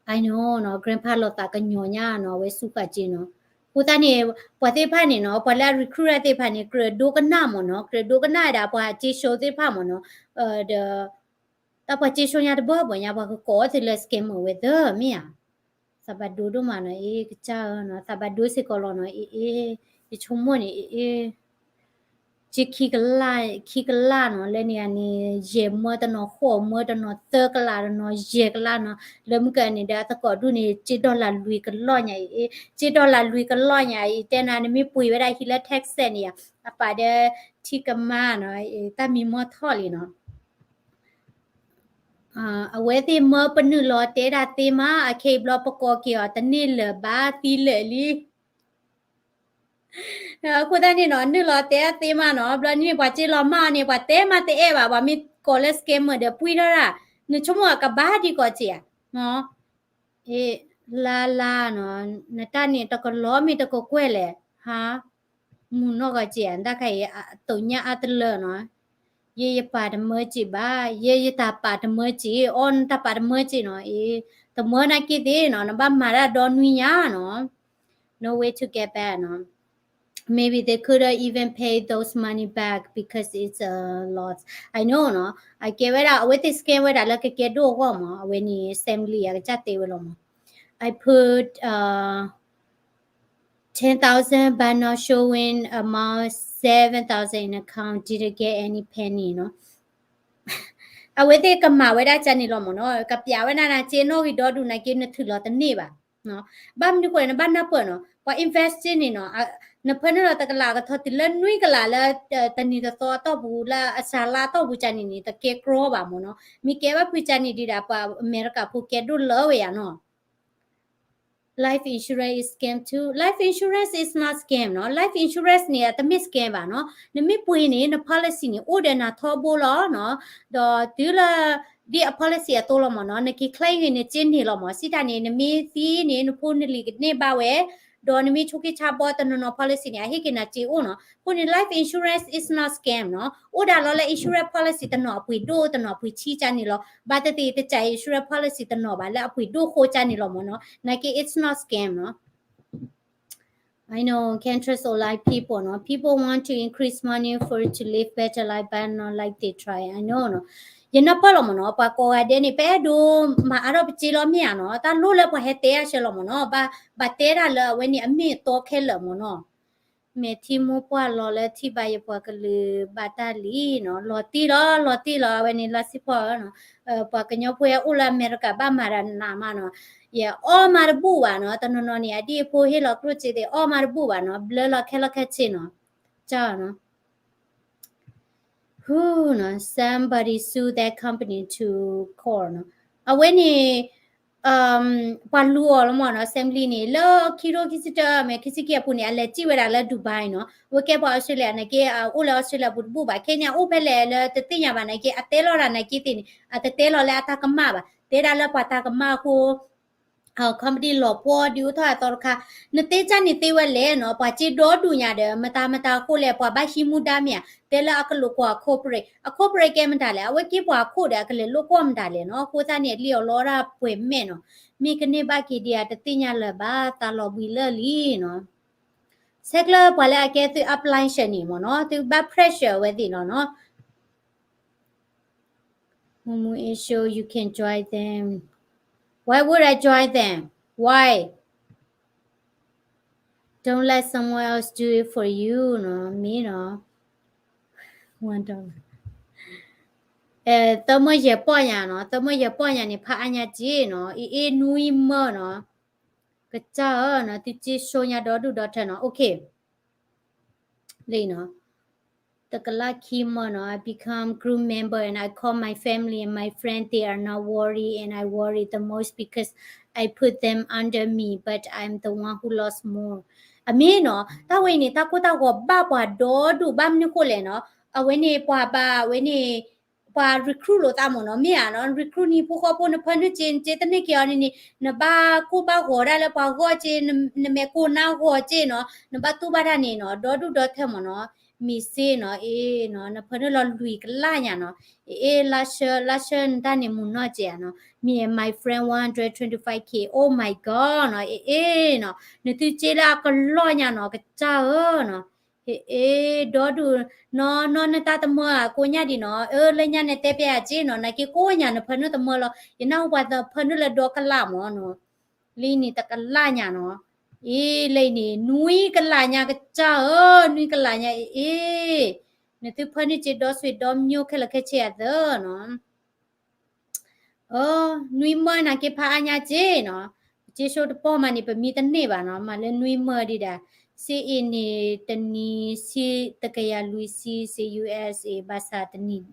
I know နီၤ, grandpa လီၤသးကညီၤညါနီၤ, အဝဲစူးဃာ်စ့နီၤ, အဃိသတးန့ၣ် ပှၤသ့ၣ်တဖၣ်န့ၣ်နီၤ, ပှၤလၢအ recruit သ့ၣ်တဖၣ်န့ၣ် ကြၢးဒိကနၣ်မ့ၢ်နီၤ, ကြၢးဒိကနၣ်ဝဲဒၣ်ပှၤစ့ show သ့ၣ်တဖၣ်မ့ၢ်နီၤ, ဒီး တၢ်ပှၤစ့ show ညါတဘၣ်ဘၣ်ညါ ပှၤကကိးအီၤသုလၢ scammer ဝဲသၢမ့ၢ်ဧါ, သးဘၣ်ဒိဒိၣ်မးနီၤ, အ့ၣ် ကစၢ်ဧၢနီၤ, သးဘၣ်ဒိစ့ၢ်ကီးလီၤနီၤ, အ့ၣ် အ့ၣ် ယဆိကမိၣ်န့ၣ် အ့ၣ် အ့ၣ် စ့ခံကလး ခံကလးနီၤ, လၢန့ၣ်ဂၤန့ၣ် ယဲၢ်မၢတနီၤ ဃိးမၢတနီၤ သၢကလးတနီၤ ယဲၢ်ကလးနီၤ, လၢမုၢ်ကန့ၣ်ဒီးအသကိးဒူၣ်န့ၣ် စ့ dollar လွံၢ်ကလီၢ်ညါအံၤ, စ့ dollar လွံၢ်ကလီၢ်ညါအံၤ တဲနၤ နမ့ၢ်ပှ့ၤဝဲဒၣ်ဟံးလၢ Texas န့ၣ်ယါ, အပာ်ဒီးထံကမါနီၤ, တၢ်မံမီၢ်ထီၣ်လံနီၤ အဝဲသ့ၣ်မၢပနုာ်လီၤတဲဒၣ်သ့မး, အခဲအံၤဘျီပကိးက့ၤအီၤတန့ၢ်လၢၤဘၣ်သံလၢာ်လံ. အဃိသတးန့ၣ်နီၤ, နုာ်လီၤတဲဒၣ်သ့မးနီၤ, ဘျီန့ၣ်ပှၤစ့လီၤမၢ်အီၤန့ၣ် ပှၤတဲမးတအဲၣ်ဘၣ်, ပှၤမ့ၢ်ကိးလၢ scammer ဒီးပှံထီၣ်ဒၣ်, နဆိကမိၣ်အကဘၣ်ဒ်ကီးစ့ဧါ. လါလါနီၤ, နတၢ်န့ၣ်တကလီမ့ၢ်တကကွဲၢ်လဲၣ်, ဟါ, မုၢ်နီၢ်ဂီၤစ့ဧါ, နတၢ်ခါအံၤ အသုညါအါတလၢနီၤ, ယဲယပာ်တမၢစ့ဘၣ်, ယဲယတၢ်ပာ်တမၢစ့, အီ နတၢ်ပာ်တမၢစ့နီၤ, အ့ၣ် တမၢနာ်က့သ့ၣ်နီၤ, နဘၣ်မၤတၢ်ဒီနွံညါနီၤ, no way to get back နီၤ. Maybe they couldn't even pay those money back because it's a loss. I know နီၤ, အကဲဝဲဒၣ် အဝဲသ့ၣ် scam ဝဲဒၣ်လၢကကဲဒိၣ်အဂီၢ်မး, အဝဲန့ၣ် Sam Lee အကစၢ်တဲဝဲလီၤမး, I put uh ten thousand but not showing amount seven thousand in account, didn't get any penny နီၤ. အဝဲသ့ၣ်ကမၤဝဲဒၣ်ကန့ၣ်လီၤမးနီၤ, ကပျးဝဲဒၣ်နၤစ့နီၣ်ဂံၢ်ဒီဒူၣ်နာ်က့ နထုးလီၤတန့ၢ်ဘၣ်. ဘၣ်မနုၤဃိလဲၣ် နဘၣ်နၢ်ပၢၢ်နီၤ, ပှၤ invest န့ၣ်နီၤ, နဖၢနုာ်လီၤတကလးကထီတုၤလၢနွံကလးလၢ တနံၤတသီအတီၢ်ပူၤ လၢအစှၤလါအတီၢ်ပူၤကန့ၣ်န့ၣ် တကဲကြီဘၣ်မ့ၢ်နီၤ. မ့ၢ်ကဲဘၣ်ဖုကန့ၣ်ဒံးဒၣ် ပှၤအမဲရကၤဖိကဲဒိၣ်လၢဝဲယၤနီၤ. Life insurance is scam too. Life insurance is not scam နီၤ. Life insurance န့ၣ် အတမ့ၢ် scam ဘၣ်နီၤ. နမ့ၢ်ပှ့ၤန့ၣ် န policy န့ၣ် အိၣ်ဒီးနၤထီဘိလီၤနီၤ. ဒီးတုၤလၢ ဒ်အ policy အသိးလီၤမ့ၢ်နီၤ, နက့ၤ claim န့ၣ် နစ့န့ၢ်လီၤမ့ၢ်. စံးတၢ်န့ၣ် နမ့ၢ်သံန့ၣ် နဖိနလံၤကန့ၢ်ဘၣ်ဝဲ, ဒီးနမ့ၢ်ဆိက့ၤဆါဘီတနီၤနီၤ policy န့ၣ် အဟ့ၣ်က့ၤနၤစ့အိၣ်နီၤ. အဃိန့ၣ် life insurance is not scam နီၤ. အိၣ်ဒၣ်လီၤလၢ insurance policy တနီၤအပှ့ၤဒိၣ် တနီၤအပှ့ၤဆံးကန့ၣ်လီၤ. ဘၣ်သ့ၣ်သ့ၣ် တစဲး insurance policy တနီၤဘၣ်လၢအပှ့ၤဒိၣ်ဃိကန့ၣ်လီၤမ့ၢ်နီၤ. နာ်က့ it's not scam နီၤ. I know, can't trust all life people နီၤ. People want to increase money for to live better life, but not like they try. I know နီၤ. ယနၢ်ပၢၢ်လီၤမ့ၢ်နီၤ, ပှၤကိးဂၤဒဲးန့ၣ် ပအဲၣ်ဒိးမၤအါထီၣ်ပစ့လီၤမ့ၢ်ဧါနီၤ. တၢ်လိၣ်လၢပှၤဟဲတဲအါဆၢလီၤမ့ၢ်နီၤ. ဘၣ် ဘၣ်တဲတၢ်လၢအဝဲန့ၣ်အမ့ၢ်အတီခဲလၢာ်မ့ၢ်နီၤ. မဲာ်ထံမိၢ်ပှၢ်လီၤလၢထံၣ်ဘၣ်ယပှၤကလုာ်ဘၣ်တၢ်လံနီၤ. လီၤတံၢ်လီၤ လီၤတံၢ်လီၤ အဝဲန့ၣ်လါစ့ဖီနီၤ. ပှၤကညီဖိဟဲအိၣ်လၢအမဲရကၤဘၣ်မၤတၢ်နးမးနီၤ. ယအီၣ်မးတဘူၣ်ဘၣ်နီၤ. တနီၤနီၤန့ၣ် အဒ်အဖိဟ့ၣ်လီၤကျိၣ်စ့သ့ၣ် အီၣ်မးတဘူၣ်ဘၣ်နီၤ. ဘျၢလီၤခဲလီၤခဲဆ့နီၤ. ကၢ်နီၤ. Who နီၤ, somebody sue that company to court နီၤ. အဝဲန့ၣ် ပှၤလူၤအီၤလီၤမ့ၢ်နီၤ, Sam Lee န့ၣ် လၢခံထိခံဆံတၢ မ့ၢ်ခံဆံခံအပူၤန့ၣ် အလဲၤစံၣ်ဝဲဒၣ်လၢ Dubai နီၤ. အဝဲကဲပှၤအီစထြ့လယါ နာ်က့ အအိၣ်လၢအီစထြ့လယါပူၤတဘူၣ်ဘၣ်. ခဲန့ၣ် အအိၣ်ဖဲလဲၣ်လၢတသ့ၣ်ညါဘၣ်နာ်က့ အတဲလီၤတၢ်နာ်က့သ့ၣ်န့ၣ် အတတဲလီၤလၢအတၢ်ကမၣ်ဘၣ်. တဲဒၣ်လၢပှၤတၢ်ကမၣ်အဃိ company လီၤပှီၢ်ဒုးအိၣ်ထီၣ်အသီတခါ, နသ့ၣ်ကၢ်န့ၣ်သ့ဝဲလဲၣ်နီၤ, ပှၤစ့ဒီဒူၣ်ညါဒီး မတၤမတၤအဃိလဲၣ်, ပှၤဘၣ်ဟံးမူဒါမ့ၢ်ဧါ, တဲလၢအကလိာ်ကွီၢ်အ corporate, အ corporate ကဲမတၤလဲၣ်, အဝဲက့ၤပှၤအခိၣ်ဒီး အကလဲၤလိာ်ကွီၢ်မတၤလဲၣ်နီၤ, အဃိသတးန့ၣ် အလံၣ်အီၣ်လီတၢ်ပှဲၤမဲာ်နီၤ, မ့ၢ်ကန့ၢ်ဘၣ်က့ၤဒံးဧါ တသ့ၣ်ညါလၢၤဘၣ်, သးလီၤဘှံးလၢာ်လံနီၤ, ဆဲးကျၢပှၤလၢအကဲသု upline ဆၢန့ၣ်မ့ၢ်နီၤ, သုဘၣ် pressure အဝဲသ့ၣ်လီၤနီၤ. Mumu is show you can join them. Why would I join them? Why? Don't let someone else do it for you နီၤ, မ့ၢ်နီၤ. သၢမၢယဲၢ်ပီၢ်ညါနီၤ, သၢမၢယဲၢ်ပီၢ်ညါန့ၣ် ဖးအါညါက့နီၤ, အ့ၣ်အ့ၣ်နွံမၢနီၤ, ကစၢ်ဧၢနီၤ, သုစ့ဆိညါဒီဒူၣ်ဒီထၢနီၤ, okay. လံနီၤ, တကလးခံမၢနီၤ, I become group member and I call my family and my friend, they are not worry and I worry the most because I put them under me, but I'm the one who lost more. အမ့ၢ်နီၤ, တၢ်ဝဲအံၤန့ၣ် တၢ်ကိၢ်တၢ်ဂီၤဘၣ်ပှၤဒီဒူၣ်ဘၣ်မနုၤဃိလဲၣ်နီၤ, အဝဲန့ၣ်ပှၤဘၣ် အဝဲန့ၣ် ပှၤ recruit လိာ်သးမ့ၢ်နီၤ, မ့ၢ်ဧါနီၤ, recruit နဟံၣ်ဖိဃီဖိ နဖၢနုာ်စ့ နစ့တန့ၢ်က့ၤအီၤန့ၣ်န့ၣ် နဘၣ်ကိၢ်ဘၣ်ဂီၤဒၣ်လၢပှၤဂီၢ်စ့, နမဲာ်ကိၢ်နါဂီၤစ့နီၤ, နဘၣ်တူၢ်ဘၣ်တၢ်န့ၣ်နီၤ, ဒီဒူၣ်ဒီထၢမ့ၢ်နီၤ, မ့ၢ်စ့နီၤ, အ့ၣ်နီၤ, နဖၢနုာ်လီၤလွံၢ်ကလးညါနီၤ, အ့ၣ် လါဆၢ လါဆၢနတၢ်န့ၣ် မုၢ်နီၢ်စ့ဧါနီၤ, me and my friend one hundred twenty-five K, oh my god နီၤ, အ့ၣ်နီၤ, နသုစ့လၢအကလီၢ်ညါနီၤ, ကစၢ်ဧၢနီၤ. ဟ့ၣ် ဒီဒူၣ် နီၢ် နီၢ် နတၢ်တမၢဧါ ကိးညါဒံးနီၤ, အၢ လၢညါန့ၣ်တဲပျဲယၤစ့နီၤ, နာ်က့ကိးညါနဖၢနုာ်တမၢလီၤ, ယနၢ်ဟူပှၤတဖၢနုာ်လၢဒီကလးမ့ၢ်နီၤ, လံန့ၣ်တကလးညါနီၤ, အ့ၣ် လၢအံၤန့ၣ် နွံကလးညါကစၢ်ဧၢ, နွံကလးညါအ့ၣ်, နသုဖၢနုာ်စ့ဒီဆွ့ဒီမျိုးခဲလၢာ်ခဲဆ့အသၢနီၤ. အၢ နွံမၢနာ်က့ဖးအါညါစ့နီၤ, ပစ့ဆိတပီၢ်မးန့ၣ် ပမံတန့ၢ်ဘၣ်နီၤ, မၤလၢနွံမၢဒံးဒၣ်, စ့အံၤန့ၣ် တနံၤ စ့တကယၤလွံၢ်ဆံ စ့ ယူၢ်အ့ၣ်စ့ ဘၣ်ဆၣ် တန့ၢ်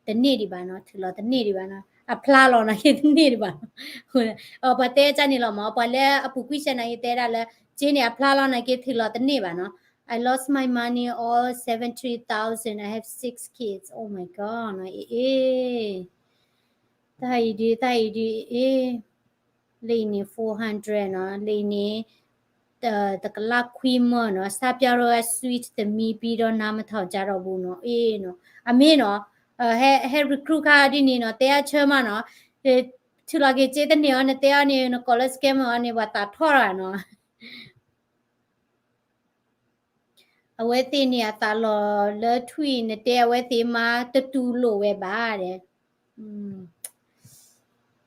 ဒံးဘၣ်နီၤ, ထုးလီၤတန့ၢ်ဒံးဘၣ်နီၤ, အဖျါလီၤနာ်က့တန့ၢ်ဒံးဘၣ်နီၤ, ပှၤတဲတၢ်န့ၣ်လီၤမး, ပှၤလၢအပူၤကွံာ်ဆၢနာ်က့တဲဒၣ်လၢ စ့န့ၣ်အဖျါလီၤနာ်က့ထုးလီၤတန့ၢ်ဘၣ်နီၤ. I lost my money, all seventy thousand, I have six kids, oh my god နီၤ, အ့ၣ် တၢ်အံၤဒုး တၢ်အံၤဒုး အ့ၣ်, လံာ်န့ၣ် four hundred နီၤ, လံာ်န့ၣ် တကလးခွံမၢနီၤ, စၢ်ပျီရိအ sweet သမံပံဒီနါမထီၣ်ကၢ်ထီၣ်ဘူးနီၤ, အ့ၣ်နီၤ, အမ့ၢ်နီၤ, ဟဲ ဟဲ recruit ခါဒ်န့ၣ်နီၤ, တဲအါဆၢမးနီၤ, ထုးလီၤက့ၤစ့တန့ၢ်အီၤ နတဲအီၤန့ၣ် နကိးလၢ scammer အီၤန့ၣ် ပှၤသးထီၣ်တၢ်နီၤ. အဝဲသ့ၣ်န့ၣ်အသးလီၤလၢထွံၣ် နတဲအဝဲသ့ၣ်မးတတူၢ်လိာ်ဝဲဘၣ်ဒီး,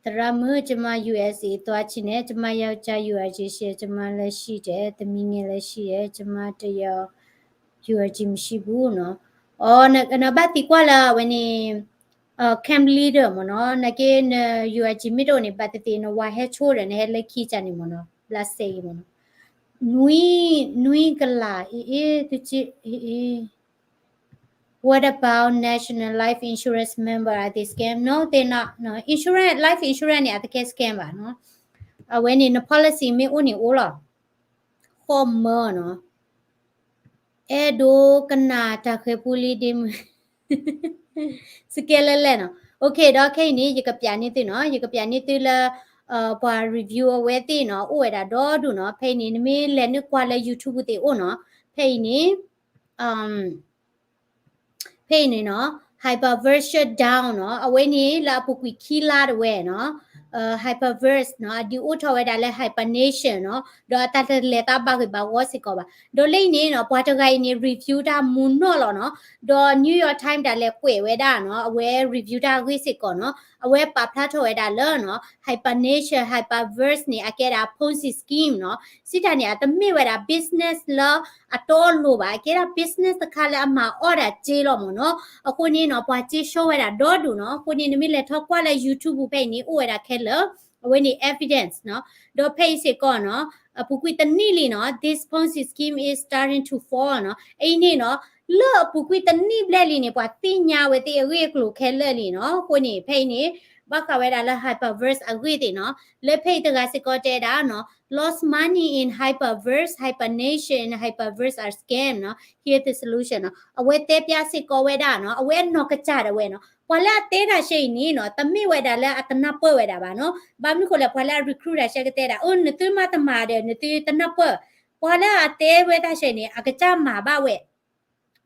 သရၣ်မုၣ် ကျွန်မ ယူအက်စ်အေ သွားချင်တယ်, ကျွန်မယောက်ျား ယူအက်စ်အေ ရှိတယ်, ကျွန်မလည်းရှိတယ်, သမီးငယ်လည်းရှိတယ်, ကျွန်မတစ်ယောက် ယူအက်စ်အေ မရှိဘူးနော်, နဘၣ်သံကွၢ်လၢအဝဲန့ၣ် camp leader မ့ၢ်နီၤ, နာ်က့န ယူအက်စ်အေ မ့ၢ်တအိၣ်န့ၣ် ဘၣ်သ့ၣ်သ့ၣ် နဝၤဟဲဆိဒီး နဟဲလၢခံကၢ်န့ၣ်မ့ၢ်နီၤ, ဘျးစဲအံၤမ့ၢ်နီၤ. နွံ, နွံကလး အ့ၣ်, အ့ၣ်, သုက့ၣ်, အ့ၣ်, What about national life insurance member? Are they scam? No, they're not. No, insurance, life insurance န့ၣ် အတကဲ scam ဘၣ်နီၤ. အဝဲန့ၣ် န policy မ့ၢ်အိၣ်န့ၣ်အိၣ်လီၤ. ဃီမၢနီၤ. အဲၣ်ဒိးကနၣ်တၢ်ဃဲၤပူလံဒ့မုၣ် စကဲလၢလဲၣ်နီၤ. Okay, ဒီးခဲအံၤန့ၣ် ယကပျးန့ၢ်သုနီၤ, ယကပျးန့ၢ်သုလၢ ပှၤ review အဝဲသ့ၣ်နီၤ, အိၣ်ဝဲဒၣ်ဒီဒူၣ်နီၤ. ဖဲအံၤန့ၣ် နမ့ၢ်လဲၤနုာ်ကွၢ်လၢ YouTube သ့ၣ်အိၣ်နီၤ. ဖဲအံၤန့ၣ် ဖဲအံၤန့ၣ်နီၤ, Hyperverse shut down နီၤ, အဝဲန့ၣ်လၢအပူၤကွံာ်ခံလါတဝဲနီၤ, Hyperverse နီၤ, အဒုးအိၣ်ထီၣ်ဝဲဒၣ်လၢ Hyper Nation နီၤ, ဒီးအတၢ်တလဲၤသးဘၣ်ဂ့ၢ်ဘၣ်ဝီစ့ၢ်ကီးဘၣ်. ဒီးလၢအံၤန့ၣ်နီၤ, ပှၤတဂၤအံၤန့ၣ် review တၢ်မူနီၢ်လီၤနီၤ, ဒီး New York Times ဒၣ်လဲာ်ကွဲးဝဲဒၣ်နီၤ, အဝဲ review တၢ်အဂ့ၢ်စ့ၢ်ကီးနီၤ, အဝဲပာ်ဖျါထီၣ်ဝဲဒၣ်လၢနီၤ, Hyper Nation, Hyperverse န့ၣ် အကဲဒၣ် Ponzi scheme နီၤ, စံးတၢ်န့ၣ် အတမ့ၢ်ဝဲဒၣ် business လၢ အတီအလိၤဘၣ်, အကဲဒၣ် business တခါလၢအမၤအီၣ်ဒၣ်စ့လီၤမ့ၢ်နီၤ. အဃိန့ၣ်နီၤ, ပှၤစ့ဆှီဝဲဒၣ်ဒီဒူၣ်နီၤ. အဃိန့ၣ် နမ့ၢ်လဲၤထီၣ်ကွၢ်လၢ YouTube ဖဲအံၤန့ၣ် အိၣ်ဝဲဒၣ်ခဲလၢာ်, အဝဲန့ၣ် evidence နီၤ. ဒီးဖဲအံၤစ့ၢ်ကီးနီၤ, အပူၤကွံာ်တနံၣ်လံနီၤ, this Ponzi scheme is starting to fall နီၤ. အအံၤန့ၣ်နီၤ, လၢအပူၤကွံာ်တနံၣ်ဘျဲၣ်လံန့ၣ် ပှၤသ့ၣ်ညါဝဲသ့ၣ်အဂ့ၢ်အကျိၤခဲလၢာ်လံနီၤ. အဃိန့ၣ် ဖဲအံၤန့ၣ် ဘၣ်ဃးဝဲဒၣ်လၢ Hyperverse အဂ့ၢ်သ့ၣ်နီၤ. လၢဖဲအံၤတဂၤစ့ၢ်ကီးတဲဒၣ်နီၤ, lost money in Hyperverse, Hyper Nation, Hyperverse are scam နီၤ, here's the solution နီၤ. အဝဲတဲပျးစ့ၢ်ကီးဝဲဒၣ်နီၤ, အဝဲအနီၢ်ကစၢ်ဒၣ်ဝဲနီၤ, ပှၤလၢအတဲတၢ်ဆဲအံၤန့ၣ်နီၤ, တမ့ၢ်ဝဲဒၣ်လၢအတနၢ်ပၢၢ်ဝဲဒၣ်ဘၣ်နီၤ. ဘၣ်မနုၤဃိလဲၣ်, ပှၤလၢအ recruit တၢ်ဆဲကတဲဒၣ်, အိ နသုမၤတမၤဒီး နသုတနၢ်ပၢၢ်. ပှၤလၢအတဲဝဲတၢ်ဆဲန့ၣ် အကစၢ်မၤဘၣ်ဝဲ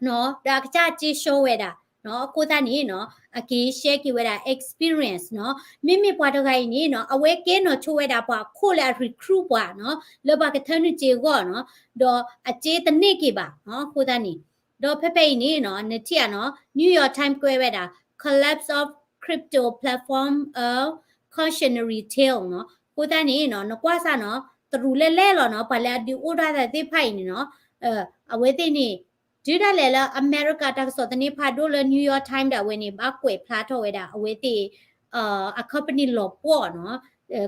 နီၤ, ဒီးအကစၢ်စ့ဆှီဝဲဒၣ်နီၤ. အဃိသတးန့ၣ်နီၤ, အက့ၤ share က့ၤဝဲဒၣ် experience နီၤ. မ့မ့ၢ်ပှၤတဂၤအံၤန့ၣ်နီၤ, အဝဲကဲနီၣ်ဆိဝဲဒၣ်ပှၤအခိၣ်လၢအ recruit ပှၤနီၤ, လၢပှၤကထၢနုာ်စ့အဂီၢ်နီၤ, ဒီးအစ့တန့ၢ်က့ၤဘၣ်နီၤ. အဃိသတးန့ၣ်, ဒီးဖဲဖဲအံၤန့ၣ်နီၤ, နထံၣ်ဧါနီၤ, New York Times ကွဲးဝဲဒၣ် collapse of crypto platform, a cautionary tale နီၤ. အဃိသတးန့ၣ်နီၤ, နကွၢ်စၢ်နီၤ, တရူးလဲၣ်လဲၣ်လီၤနီၤ, ပှၤလၢအဒုးအိၣ်ထီၣ်တၢ်သ့ၣ်တဖၣ်အံၤန့ၣ်နီၤ, အဝဲသ့ၣ်န့ၣ် တုၤဒၣ်လဲာ်လၢ America တၢ်ကစီၣ်သန့ဖးဒိၣ်လၢ New York Times ဒၣ်ဝဲန့ၣ် ဘၣ်ကွဲးဖျါထီၣ်ဝဲဒၣ် အဝဲသ့ၣ် အ company လီၤပှီၢ်နီၤ,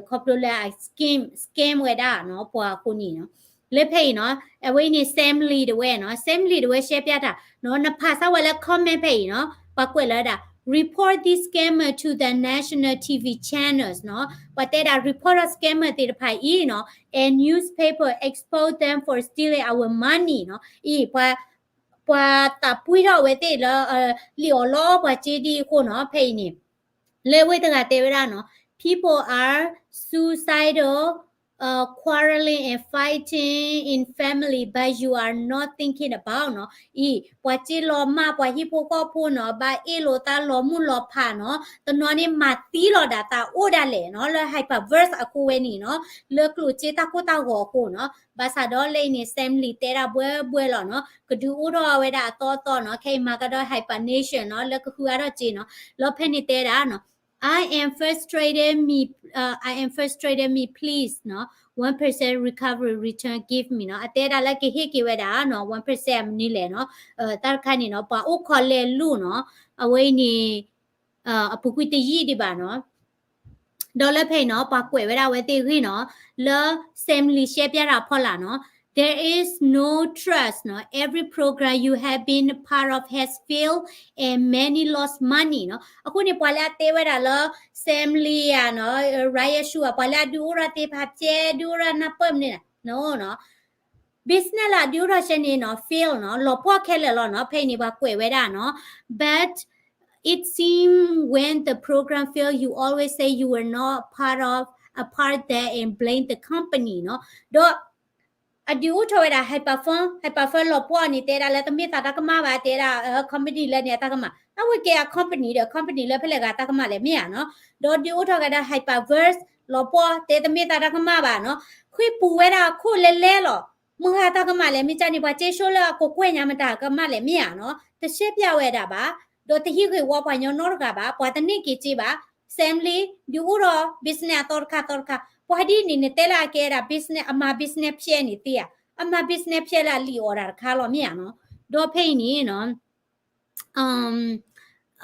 ခီဖျိလၢအ scam, scam ဝဲဒၣ်နီၤ, ပှၤအဃိန့ၣ်နီၤ. လၢဖဲအံၤနီၤ, အဝဲအံၤန့ၣ် Sam Lee တဝဲနီၤ, Sam Lee တဝဲ ရှဲပျၢ် တၢ်နီၤ, နဖးစၢ်ဝဲလၢ comment ဖဲအံၤနီၤ, ပှၤကွဲးလီၤဝဲဒၣ် report this scammer to the national T V channels နီၤ, ပှၤတဲဒၣ် report ဒီး scammer သ့ၣ်တဖၣ်အံၤနီၤ, and newspaper expose them for stealing our money နီၤ, အံၤ ပှၤ ပှၤသးပှံထီၣ်ဝဲသ့ၣ်လၢ လံာ်အီၣ်လီအီၣ်ပှၤစ့ဒ်အဃိနီၤ, ဖဲအံၤန့ၣ် လၢဝဲတဂၤတဲဝဲဒၣ်နီၤ, people are suicidal, uh, quarreling and fighting in family, but you are not thinking about နီၤ, အံၤ ပှၤစ့လီၤမၢ် ပှၤဟံၣ်ဖိဃီဖိနီၤ, ဘၣ်အ့ၣ်လိာ်သးလီၤမုၢ်လီၤဖးနီၤ, တနီၤန့ၣ်မၤသံလီၤဒၣ်သးအိၣ်ဒၣ်လဲာ်နီၤ, လၢ Hyperverse အဃိဝဲန့ၣ်နီၤ, လၢကျိၣ်စ့တၢ်ကိၢ်တၢ်ဂီၤအဃိနီၤ. ဘၣ်ဆၣ်ဒီးလၢအံၤန့ၣ် Sam Lee တဲဒၣ်ဘှဲဘှဲလီၤနီၤ, ကဒုးအိၣ်ထီၣ်ဝဲဒၣ်အသီအသီနီၤ, ခဲအံၤမၤကဒီး Hyper Nation နီၤ, လၢကဃုအါထီၣ်စ့နီၤ, လီၤဖဲန့ၣ်တဲဒၣ်နီၤ, I am frustrated me, uh, I am frustrated me, please နီၤ, one percent recovery return give me နီၤ, အတဲဒၣ်လၢကဟ့ၣ်က့ၤဝဲဒၣ်နီၤ, one percent မနုၤလဲၣ်နီၤ, တၢ်တခါန့ၣ်နီၤ, ပှၤအိၣ်ခိးလဲၤလိာ်နီၤ, အဝဲအံၤန့ၣ် အပူၤကွံာ်တယံာ်ဒံးဘၣ်နီၤ. ဒီးလၢဖဲအံၤနီၤ, ပှၤကွဲးဝဲဒၣ်အဝဲသ့ၣ်အဂ့ၢ်နီၤ, လၢ Sam Lee ရှဲပျၢ်တၢ်အဖီလာ်နီၤ, there is no trust နီၤ, every program you have been a part of has failed and many lost money နီၤ. အဃိန့ၣ် ပှၤလၢအတဲဝဲဒၣ်လၢ Sam Lee ဧါနီၤ, Ryan Hsu ဧါ, ပှၤလၢအဒုးအိၣ်ထီၣ်သ့ၣ်တဖၣ် ဖဲဒုးအိၣ်ထီၣ်နၢ်ပၢၢ်မနုၤလဲၣ်, no နီၤ. business လၢအဒုးအိၣ်ထီၣ်ဆဲန့ၣ်နီၤ, fail နီၤ, လီၤပှီၢ်ခဲလၢာ်လီၤနီၤ, ဖဲအံၤန့ၣ် ပှၤကွဲးဝဲဒၣ်နီၤ, but it seems when the program fail, you always say you were not part of, a part there and blame the company နီၤ. ဒီး အဒုးအိၣ်ထီၣ်ဝဲဒၣ် Hyperverse, Hyperverse လီၤပှီၢ်န့ၣ် တဲဒၣ်လၢတမ့ၢ်သးတၢ်ကမၣ်ဘၣ်, တဲဒၣ် company လၢန့ၣ်အတၢ်ကမၣ်, အဝဲကဲအ company ဒီး company လၢဖဲလဲၣ်ဂၤတၢ်ကမၣ်လဲၣ် မ့ၢ်ဧါနီၤ. ဒီးဒုးအိၣ်ထီၣ်ကဒီး Hyperverse လီၤပှီၢ် တဲတမ့ၢ်သးတၢ်ကမၣ်ဘၣ်နီၤ, ဃ့ၢ်ပူၤဝဲဒၣ်အခိၣ်လဲၤလဲၤလီၤ. မတၤတၢ်ကမၣ်လဲၣ်, မ့ၢ်ကန့ၣ် ပှၤစ့ဆိလၢအကကွဲၢ်ညါ မတၤကမၣ်လဲၣ် မ့ၢ်ဧါနီၤ, တရှဲပျၢ်ဝဲဒၣ်ဘၣ်, ဒီးတဟံးဂ့ၢ်ဝီပှၤညီနီတဂၤဘၣ်, ပှၤတန့ၢ်က့ၤစ့ဘၣ်, Sam Lee ဒုးအိၣ်ဒီး business အသီတခါသီတခါ, ပှၤဒ်န့ၣ် နတဲလၢအကဲဒၣ် business, အမၤ business ဖျဲးန့ၣ်သ့ဧါ, အမၤ business ဖျဲးလၢအလံာ်အီၣ်တၢ်တခါလီၤ မ့ၢ်ဧါနီၤ. ဒီးဖဲအံၤန့ၣ်နီၤ um,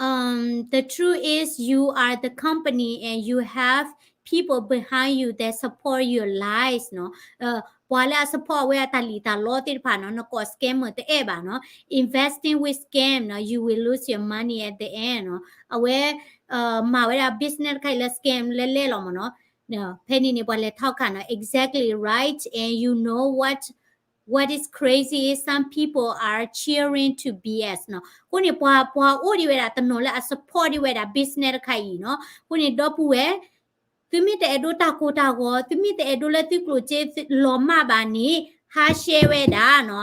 um, the truth is you are the company and you have people behind you that support your lies နီၤ. ပှၤလၢအ support ဝဲအတၢ်လံၣ်တၢ်လီသ့ၣ်တဖၣ်နီၤ နကိး scammer တအဲၣ်ဘၣ်နီၤ. Investing with scam နီၤ you will lose your money at the end နီၤ. အဝဲ မၤဝဲဒၣ် business တခါအံၤလၢ scam လဲလဲလီၤမ့ၢ်နီၤ. ဖဲန့ၣ်န့ၣ် ပှၤလဲၤထီၣ်ခးနီၤ exactly right and you know what what is crazy is some people are cheering to B S နီၤ. အဃိန့ၣ် ပှၤ ပှၤအိၣ်ဒံးဝဲဒၣ်တနီၤလၢအ support ဒံးဝဲဒၣ် business တခါအံၤနီၤ. အဃိန့ၣ် ဒီပုၢ်ဝဲၢ် သုမ့ၢ်တအဲၣ်ဒိးတၢ်ကိၢ်တၢ်ဂီၤ သုမ့ၢ်တအဲၣ်ဒိးလၢသုကျိၣ်စ့လီၤမၢ်ဘၣ်န့ၣ် ဟါရှဲဝဲဒၣ်နီၤ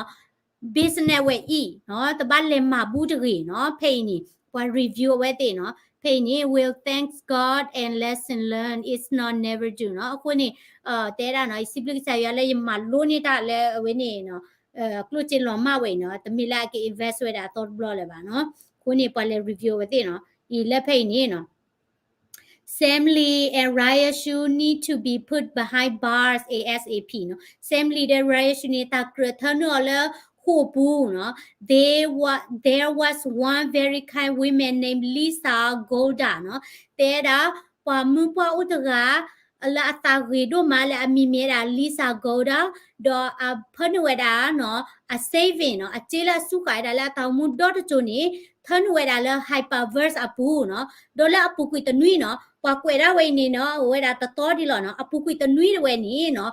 business ဝဲအံၤနီၤ တဘၣ်လဲၤမၤဘူတဂ့ၤနီၤ. ဖဲအံၤန့ၣ် ပှၤ review အဝဲသ့ၣ်နီၤ. ဖဲအံၤန့ၣ် will thanks God and lesson learned is not never due နီၤ. အဃိန့ၣ် တဲဒၣ်နီၤ ယစံးဘျုးကစၢ်ယွၤလၢယမၤလိန့ၢ်တၢ်လၢအဝဲန့ၣ်နီၤ ကျိၣ်စ့လီၤမၢ်ဝဲအံၤနီၤ တမ့ၢ်လၢအက့ၤ invest ဝဲဒၣ်အသီတဘျီလၢၤဘၣ်နီၤ. အဃိန့ၣ် ပှၤလဲၤ review အဝဲသ့ၣ်နီၤ အံၤလၢဖဲအံၤန့ၣ်နီၤ Sam Lee and Ryan Shu need to be put behind bars A S A P နီၤ. Sam Lee ဒီး Ryan Shu န့ၣ် တၢ်ကြၢးထၢနုာ်အီၤလၢဃိာ်ပူၤနီၤ. They wa- there was one very kind woman named Lisa Golder နီၤ. တဲဒၣ် ပှၤမုၢ်ပှၢ်အိၣ်တဂၤ လၢအသးဂ့ၤဒိၣ်မးလၢအမံၤမ့ၢ်ဝဲဒၣ် Lisa Golder ဒီးအဖၢနုာ်ဝဲဒၣ်နီၤ အ saving နီၤ အစ့လၢအစူးဃာ်ဝဲဒၣ်လၢအတၢ်အိၣ်မူဒီတစိၤန့ၣ် ထၢနုာ်ဝဲဒၣ်လၢ Hyperverse အပူၤနီၤ. ဒီးလၢအပူၤကွံာ်တနွံနီၤ ပှၤကွဲးဒၣ်ဝဲအံၤန့ၣ်နီၤ အိၣ်ဝဲဒၣ်တသီဒံးလီၤနီၤ. အပူၤကွံာ်တနွံတဝဲန့ၣ်နီၤ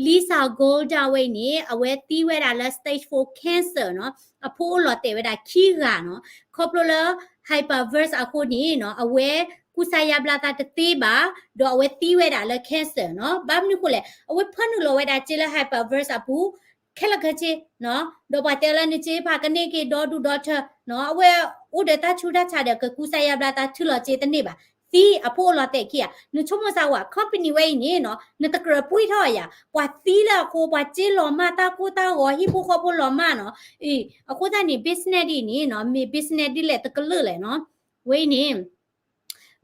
Lisa Golder ဝဲအံၤန့ၣ် အဝဲသံဝဲဒၣ်လၢ stage four cancer နီၤ. အဖိအိၣ်လီၤတဲာ်ဝဲဒၣ်ခံဂၤနီၤ. ခီဖျိလၢ Hyperverse အဃိန့ၣ်နီၤ အဝဲကူစါယါဘျါသးတသ့ဘၣ် ဒီးအဝဲသံဝဲဒၣ်လၢ cancer နီၤ. ဘၣ်မနုၤဃိလဲၣ် အဝဲဖၢနုာ်လီၤဝဲဒၣ်စ့လၢ Hyperverse အပူၤ ခဲလၢာ်ခဲဆ့နီၤ. ဒီးပှၤတဲလၢနစ့ဖးကန့ၢ်က့ၤဒီဒူၣ်ဒီထၢနီၤ. အဝဲအိၣ်ဒီးတၢ်ဆူးတၢ်ဆါဒီး ကကူစါယါဘျါသးထုးလီၤစ့တန့ၢ်ဘၣ်. သံအဖိအိၣ်လီၤတဲာ်ခံဂၤ နဆိကမိၣ်စၢ်ဝဲ company ဝဲအံၤန့ၣ်နီၤ နတကြၢးပှံၢ်ထီၣ်ယၤ ပှၤသံလၢအဃိ ပှၤစ့လီၤမၢ် တၢ်ကိၢ်တၢ်ဂီၤ ဟံၣ်ဖိဃီဖိလီၤမၢ်နီၤ. အံၤ အဃိသတးန့ၣ် business ဒ်န့ၣ်နီၤ မ့ၢ် business ဒ်လဲၣ်တကလုာ်လဲၣ်နီၤ. ဝဲအံၤန့ၣ်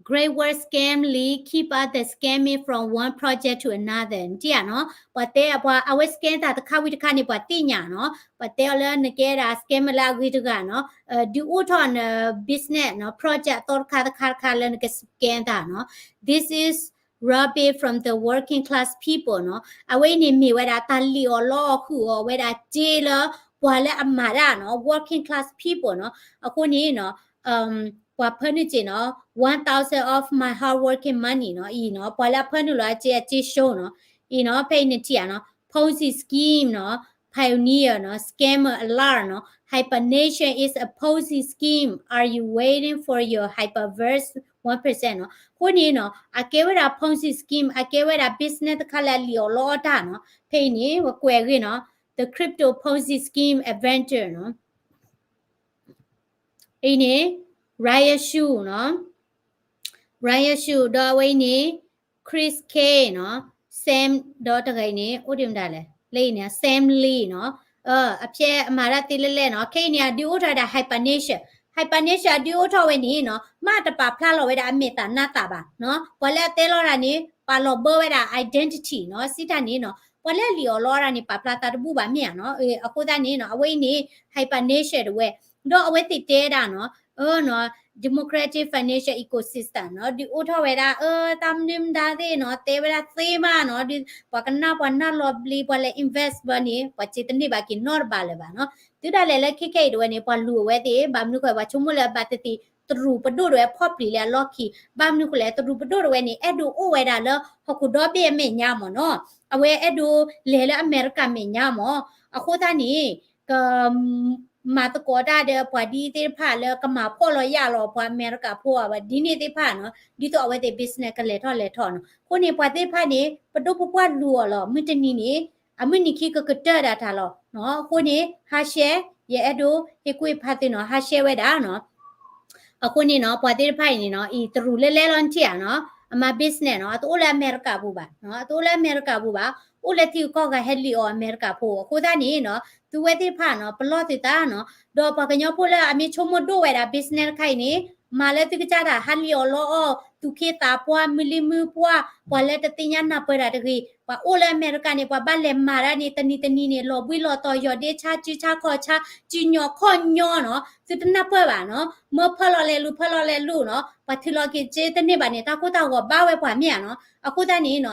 Great Word Scam Lee keep us the scamming from one project to another နထံၣ်ဧါနီၤ. ပှၤတဲပှၤ အဝဲ scam တၢ်တခါဝံၤတခါန့ၣ် ပှၤသ့ၣ်ညါနီၤ. ပှၤတဲအီၤလၢနကဲဒၣ် scammer လၢအဂ့ၤတဂၤနီၤ. ဒုးအိၣ်ထီၣ်န business နီၤ project အသီတခါတခါတခါလၢနက scam တၢ်နီၤ. This is robbing from the working class people နီၤ. အဝဲအံၤန့ၣ်မ့ၢ်ဝဲဒၣ်တၢ်လံၣ်အီၣ်လီအီၣ်ဃုာ်အီၤဝဲဒၣ်စ့လၢ ပှၤလၢအမၤတၢ်နီၤ working class people နီၤ. အဃိန့ၣ်နီၤ ပှၤဖၢနုာ်စ့နီၤ one thousand of my hard-working money နီၤ အံၤနီၤ ပှၤလၢအဖၢနုာ်လီၤအစ့အစ့ show နီၤ အံၤနီၤ ဖဲအံၤနထံၣ်ဧါနီၤ Ponzi scheme နီၤ pioneer နီၤ scammer alarm နီၤ hypernation is a Ponzi scheme, are you waiting for your hyperverse one percent နီၤ. အဃိန့ၣ်နီၤ အကဲဝဲဒၣ် Ponzi scheme အကဲဝဲဒၣ် business တခါလၢအလံၣ်အီၣ်လီအီၣ်တၢ်နီၤ ဖဲအံၤန့ၣ် ပကွဲးအဂ့ၢ်နီၤ the crypto Ponzi scheme adventure နီၤ အံၤန့ၣ် Ryan Shu နီၤ Ryan Shu ဒီးအဝဲအံၤန့ၣ် Chris K နီၤ Sam ဒီးတဂၤအံၤန့ၣ် အိၣ်ဒံးမတၤလဲၣ် လၢအံၤန့ၣ် Sam Lee နီၤ အဖျဲအမၤတၢ်သ့လဲၣ်လဲၣ်နီၤ ခဲအံၤန့ၣ် အဒုးအိၣ်ထီၣ်ဝဲဒၣ် hypernation hypernation အဒုးအိၣ်ထီၣ်ဝဲန့ၣ်နီၤ မ့ၢ်တပာ်ဖျါလီၤဝဲဒၣ်အမဲာ်သၣ်နါသၣ်ဘၣ်နီၤ ပှၤလၢအတဲလီၤတၢ်န့ၣ် ပာ်လီၤဘၢဝဲဒၣ် identity နီၤ စံးတၢ်န့ၣ်နီၤ ပှၤလၢအလံၣ်အီၣ်လီအီၣ်တၢ်န့ၣ် ပာ်ဖျါသးတဘူၣ်ဘၣ်မ့ၢ်ဧါနီၤ အဃိသတးန့ၣ်နီၤ အဝဲအံၤန့ၣ် hypernation တဝဲ ဒီးအဝဲသ့ၣ်တဲဒၣ်နီၤ democratic financial ecosystem နီၤ ဒုးအိၣ်ထီၣ်ဝဲဒၣ် တၢ်မနုၤမတၤသ့ၣ်နီၤ တဲဝဲဒၣ်သ့မးနီၤ ဒုး ပှၤကနၣ်ပှၤနၢ်လီၤဘျံး ပှၤလဲၤ invest ဘၣ်န့ၣ် ပှၤစ့တန့ၢ်ဘၣ်က့ၤနီတဘၣ်လၢၤဘၣ်နီၤ တုၤဒၣ်လဲာ်လၢခဲခဲအံၤတဝဲန့ၣ် ပှၤလူၤအဝဲသ့ၣ် ဘၣ်မနုၤဃိ ပှၤဆိကမိၣ်လၢဘၣ်တသ့ၣ် တရူးပဒိၣ်တဝဲဖီၣ်ပျံၤလၢအလီၢ်ခံ ဘၣ်မနုၤဃိလဲၣ် တရူးပဒိၣ်တဝဲန့ၣ် အဲၣ်ဒိးအိၣ်ဝဲဒၣ်လၢဟီၣ်ခိၣ်ဒီဘ့ၣ်အမဲာ်ညါမ့ၢ်နီၤ အဝဲအဲၣ်ဒိးလဲၤလၢအမဲရကၤမဲာ်ညါမ့ၢ် အဃိသတးန့ၣ် က မၤသကိးတၢ်ဒီးပှၤဒ်သ့ၣ်တဖၣ်လၢကမၤဖှီၣ်လီၤယာ်လီၤပှၤအမဲရကၤဖိအဝဲဒ်န့ၣ်သ့ၣ်တဖၣ်နီၤ ဒ်သိးအဝဲသ့ၣ် business ကလဲၤထီၣ်လဲၤထီၣ်နီၤ အဃိန့ၣ် ပှၤသ့ၣ်တဖၣ်န့ၣ် ပဒိၣ်ပပှၢ်လူၤအီၤလီၤ မုၢ်တနံၤန့ၣ် အမုၢ်နံၤခံကကတၢၢ်ဒၣ်တၢ်လီၤနီၤ အဃိန့ၣ် ဟါရှဲ ယအဲၣ်ဒိးဟ့ၣ်ကူၣ်ဟ့ၣ်ဖးသုနီၤ ဟါရှဲဝဲဒၣ်နီၤ အဃိန့ၣ်နီၤ ပှၤသ့ၣ်တဖၣ်အံၤန့ၣ်နီၤ အံၤတရူးလဲလဲလီၤနထံၣ်ဧါနီၤ အမၤ business နီၤ အတအိၣ်လၢအမဲရကၤပူၤဘၣ်နီၤ အတအိၣ်လၢအမဲရကၤပူၤဘၣ် အိၣ်လၢထံဂုၤကီၢ်ဂၤဟဲလံၣ်အီၣ်အမဲရကၤဖိ အဃိသတးန့ၣ်နီၤ သုဝဲသ့ၣ်တဖၣ်နီၤ ပလီၢ်သုသးနီၤ ဒီးပှၤကညီဖိလၢအမ့ၢ်ဆိကမိၣ်ဒိၣ်ဝဲဒၣ် business တခါအံၤန့ၣ် မၤလၢသုကစၢ်တၢ်ဟးလံၣ်အီၣ်လီအီၣ် သူၣ်က့သးပှၢ် မုၢ်လံၢ်မုၢ်ပှၢ် ပှၤလၢတသ့ၣ်ညါနၢ်ပၢၢ်တၢ်တဂ့ၤ ပှၤအိၣ်လၢအမဲရကၤန့ၣ် ပှၤဘၣ်လဲၤမၤတၢ်န့ၣ် တနံၤတနံၤန့ၣ် လီၤဘှံးလီၤတီၤ ယီၢ်ဒ့ဆါ စုဆါခီၣ်ဆါ စုညီၣ်ခီၣ်ညီနီၤ သုတနၢ်ပၢၢ်ဘၣ်နီၤ မၢဖၢလီၤလဲၤလူၤ ဖၢလီၤလဲၤလူၤနီၤ ပှၤထုးလီၤက့ၤစ့တန့ၢ်ဘၣ်န့ၣ် တၢ်ကိၢ်တၢ်ဂီၤဘၣ်ဝဲပှၤမ့ၢ်ဧါနီၤ အဃိသတးန့ၣ်နီၤ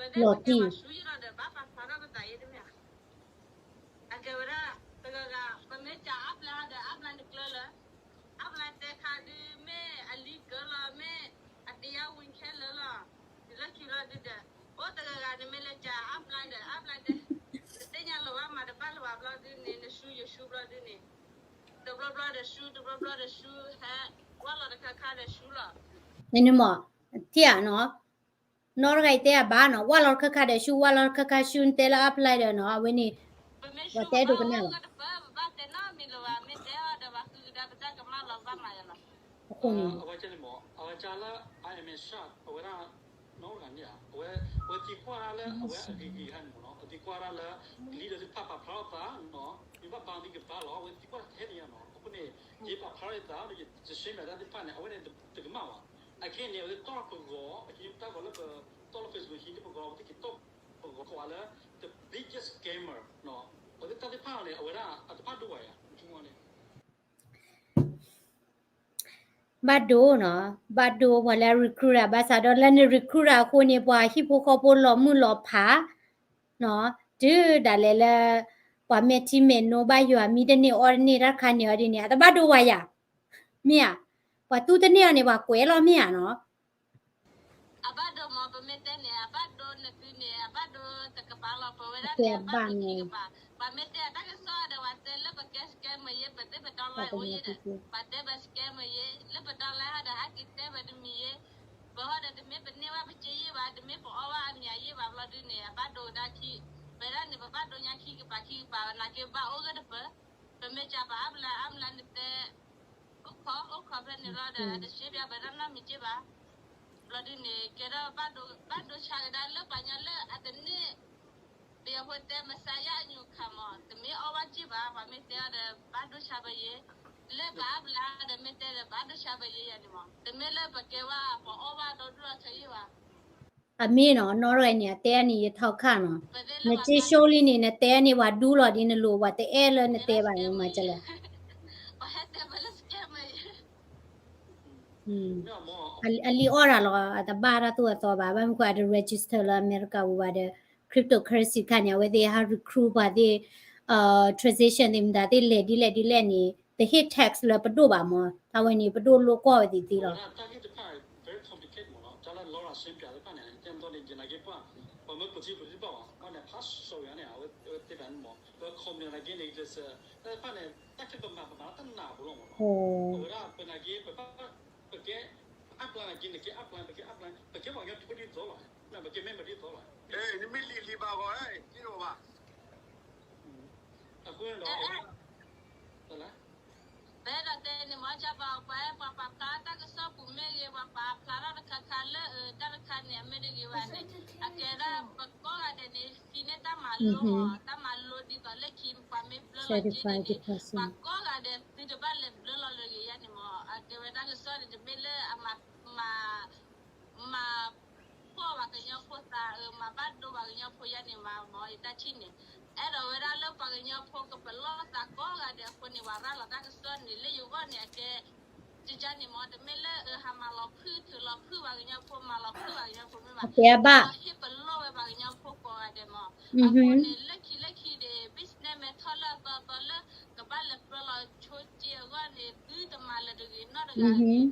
လီၤတံၢ် အကဲဝဲဒၣ် တဂၤဂၤ ပမ့ၢ်စံးအါဘျါဒီး အါဘျါတကျၢၤလၢ အါဘျါတဲခါဒုး မ့ၢ်အလံကၢလီၤ မ့ၢ်အတယါဝံၤခဲလၢာ်လီၤ. တုၤလၢခံဘျီဒုဒီး အိၣ်တဂၤဂၤန့ၣ် မ့ၢ်လဲၤစံးအါဘျါဒီး အါဘျါတဲ နသ့ၣ်ညါလီၤဘၣ်မးတဘၣ်လၢၤဘၣ်ဘျီဒုန့ၣ် နဆူယဆူဘျီဒုန့ၣ် တဘျီဘျီဒီးဆူ တဘျီဘျီဒီးဆူ ဟဲ ဝၢ်လီၤတခါခါဒီးဆူလီၤ. န့ၣ်မ့ၢ် ထံၣ်ဧါနီၤ နီၢ်တဂၤအံၤတဲအဘၣ်နီၤ ဝၢ်လီၤတခါခါဒီးဆူ ဝၢ်လီၤတခါခါဆူ နတဲလၢအါဘျါဒီးနီၤ အဝဲန့ၣ် ပှၤတဲဒိးကနၣ်လီၤ. အဃိန့ၣ် အဝဲန့ၣ်မ့ၢ် အဝဲကၢ်လၢ I am in shock အဝဲဒၣ် နီၢ်တဂၤန့ၣ်ဧါ အဝဲ အဝဲသံကွၢ်ဒၣ်လၢအဝဲအဂ့ၤဂ့ၤဟဲန့ၣ်မ့ၢ်နီၤ အသံကွၢ်ဒၣ်လၢ လံာ်ဒီးသ့ၣ်တဖၣ်ပာ်ဖျါထီၣ်သးနီၤ မ့ၢ်ဘၣ်ပာ်မ့ၢ်ကဘၣ်လီၤ အဝဲသံကွၢ်ထဲန့ၣ်ဧါနီၤ အဃိန့ၣ် ယပာ်ဖျါထီၣ်ယသးဒီး ယရှဲမ့ၢ်တၢ်သ့ၣ်တဖၣ်န့ၣ် အဝဲန့ၣ်တကမၣ်ဘၣ် အခဲအံၤန့ၣ် အဝဲသ့ၣ်တီၢ်ပဂီၤ အကတၢၢ်ကီးလၢပတီၢ်လၢ Facebook ဟံးန့ၢ်ပဂီၤ အဝဲသ့ၣ်ကတီၢ်ပဂီၤကိးလၢ the biggest scammer နီၤ အဝဲသ့ၣ်တၢ်သ့ၣ်တဖၣ်န့ၣ် အဝဲဒၣ်အတဘၣ်ဒိဘၣ်ယၤ ဘၣ်ဒိနီၤ ဘၣ်ဒိပှၤလၢအ recruit ဘၣ်ဆၣ်ဒီးလၢန recruit အဃိန့ၣ် ပှၤဟံၣ်ဖိဃီဖိလီၤမုၢ်လီၤဖး နီၤ တုၤဒၣ်လဲာ်လၢ ပှၤမဲာ်ထံမဲာ်နိဘၣ်ယွၤမံတန့ၢ်အီၣ်တန့ၢ်တၢ်တခါန့ၣ်အီၤဒ်န့ၣ် အတဘၣ်ဒိဝဲယၤ မ့ၢ်ဧါ ပှၤသူတန့ၢ်အီၤန့ၣ် ပှၤကွဲးလီၤမ့ၢ်ဧါနီၤ အဘၣ်ဒိမ့ၢ် ပမ့ၢ်တဲန့ၣ် အဘၣ်ဒိနသုန့ၣ် အဘၣ်ဒိတကပၤလီၤ ပဝဲဒၣ်န့ၣ် အဘၣ်ဒိခံကပၤ ပှၤမ့ၢ်တဲအတၢ်ကစီၣ်ဒီး ပှၤတဲလၢပကဲ scammer ယဲ ပသ့ၣ်ပတီၢ်လၢအိၣ်ယဲဒီး ပှၤတဲပ scammer ယဲ လၢပတီၢ်လၢဟီဒီး ဟဲက့ၤတဲပတမံၤယဲ ပဟီဒီးတမ့ၢ်ပန့ၢ်ဘၣ်ပစ့ယဲဘၣ် တမ့ၢ်ပအီၣ်ဘၣ်အမံၤယဲဘၣ်ဘျီဒုန့ၣ် အဘၣ်ဒိဒၣ်ခံ ပဝဲဒၣ်န့ၣ် ပဘၣ်ဒိညါခံကပၤခံကပၤ နာ်က့ဘၣ်အိၣ်ဂၢၢ်တပၢၢ် ပမ့ၢ်စံးပှၤအါဘျါအါဘျါနတဲ အိၣ်ခိး အိၣ်ခိးဖဲန့ၣ်လီၤဒီး အတရှဲပၠးပတၢ်နီတမံၤက့ဘၣ်. ဘျီဒုန့ၣ် ကဲထီၣ်ဘၣ်ဒိ ဘၣ်ဒိဆါကဒါလၢပှၤကညီလၢအတန့ၢ် ပယီၤဖိတဲ Messiah အညိၣ်ခါမး တမ့ၢ်အီၣ်ဘၣ်က့ဘၣ် ပှၤမ့ၢ်တဲအီၤဒီး ဘၣ်ဒိဆါပယဲ လၢပှၤအါဘျါဒီးမ့ၢ်တဲဒီး ဘၣ်ဒိဆါပယဲယၤန့ၣ်မး တမ့ၢ်လၢပကဲဝဲပှၤအီၣ်ဘၣ်ဒီဒူၣ်အီထၢယဲဘၣ်. အမ့ၢ်နီၤ နီၢ်ရဲၣ်န့ၣ် အတဲန့ၣ် ယထီခၣ်နီၤ, နစ့ၡိလံန့ၣ် နတဲန့ၣ် ပှၤဒူလီၤဒ်နလိၤ ပှၤတအဲၣ်လၢနတဲဘၣ်န့ၣ် မၤကလဲၣ်. အလံၣ်အီၣ်တၢ်လီၤ အတဘၣ်တၢ်သိၣ်အသီဘၣ်, ဘၣ်မနုၤဃိအတ register လၢအမဲရကၤပူၤဘၣ်ဒီး cryptocurrency ခါန့ၣ် အဝဲသ့ၣ်ဟး recruit ပှၤသ့ၣ် transaction သ့ၣ်မတၤသ့ၣ်လဲၤဒ်လဲၣ်ဒ်လဲၣ်န့ၣ် တဟ့ၣ် tax လၢပဒိၣ်ဘၣ်မး, တၢ်ဝဲန့ၣ် ပဒိၣ်လိၣ်ကွီၢ်ဝဲသ့ၣ်သ့ၣ်လီၤ. တၢ်ဂ့ၢ်တဖၣ် very complicated မးနီၤ, တၢ်လၢ Laura ရှင်းပြသ့ၣ်တဖၣ်န့ၣ် တဲမတီၢ်န့ၣ် ယနာ်က့ပှၤ ပှၤမၢပထံပထံဘၣ်ဘၣ် ဘၣ်န့ၣ် ဖးစိၤယၤန့ၣ် အဝဲသ့ၣ်တဖၣ်န့ၣ်မး ပ company နာ်က့န့ၣ် တၢ်သ့ၣ်တဖၣ်န့ၣ် တၢ်ခဲပမၤပမၤတၢ်နးဖိလီၤမးနီၤ, အဝဲဒၣ်ပနာ်က့ ပကဲ အါပျါနာ်က့ နကဲအါပျါ ပကဲအါပျါ ပကဲပှၤကညီဖိဒ်သိးလီၤ, ပကဲမဲာ်မးဒ်သိးလီၤ, နမ့ၢ်လံာ်လံာ်ဘၣ်ဂီၤ က့ၤလီၤဘၣ် အဃိန့ၣ်ဒီး ပအဲၣ်ဒိးတဲန့ၣ်မ့ၢ် ကဘၣ်ပှၤ ပှၤပာ်ဖျါတၢ်ကစီၣ်ပူၤမ့ၢ်ဂ့ၤ ပှၤပာ်ဖျါထီၣ်တခါခါလၢ တၢ်တခါန့ၣ် အမ့ၢ်တဂ့ၤဘၣ်န့ၣ် အကဲဒၣ်ပကိးဂၤဒဲးန့ၣ် ဟံးန့ၢ်တၢ်မၤလိမး တၢ်မၤလိဒ်သိးလၢခံ ပှၤမ့ၢ်ဘျၢလီၤက့န့ၣ်န့ၣ် ပှၤကိးဂၤဒဲးသုတဘၣ်လဲၤဘျၢလီၤလၢဂ့ၤယါန့ၣ်မး အကဲဝဲတၢ်ကစီၣ်န့ၣ် တမ့ၢ်လၢအမၤ မၤ ဖှီၣ်ပှၤကညီဖိသး မၤဘၣ်ဒိပှၤကညီဖိယါန့ၣ်မး မ့ၢ်ယတၢ်ထံၣ်န့ၣ် အဲၣ်ဒိးဝဲဒၣ်လၢပှၤကညီဖိကပလီၢ်သးကိးဂၤဒဲးအဃိန့ၣ် ပှၤရၤလီၤတၢ်ကစီၣ်န့ၣ် လၢယဂီၢ်န့ၣ် အကဲ ကကါန့ၣ်မး တမ့ၢ်လၢအဟးမၤလီၤဖုၣ်ထုးလီၤဖုၣ်ပှၤကညီဖိ မၤလီၤဖုၣ်ပှၤကညီဖိမ့ၢ်ဘၣ် ဟ့ၣ်ပလီၢ်ဝဲပှၤကညီဖိကိးဂၤဒဲးမး အဃိန့ၣ် လၢခံလၢခံဒီး business မဲာ်ထီၣ်လၢအသီသီလၢ ကဘၣ်လဲၤပျၢလီၤဆိစ့အဂီၢ်န့ၣ် သုတမၤလၢၤတဂ့ၤနီတဂၤအဂ့ၤန့ၣ်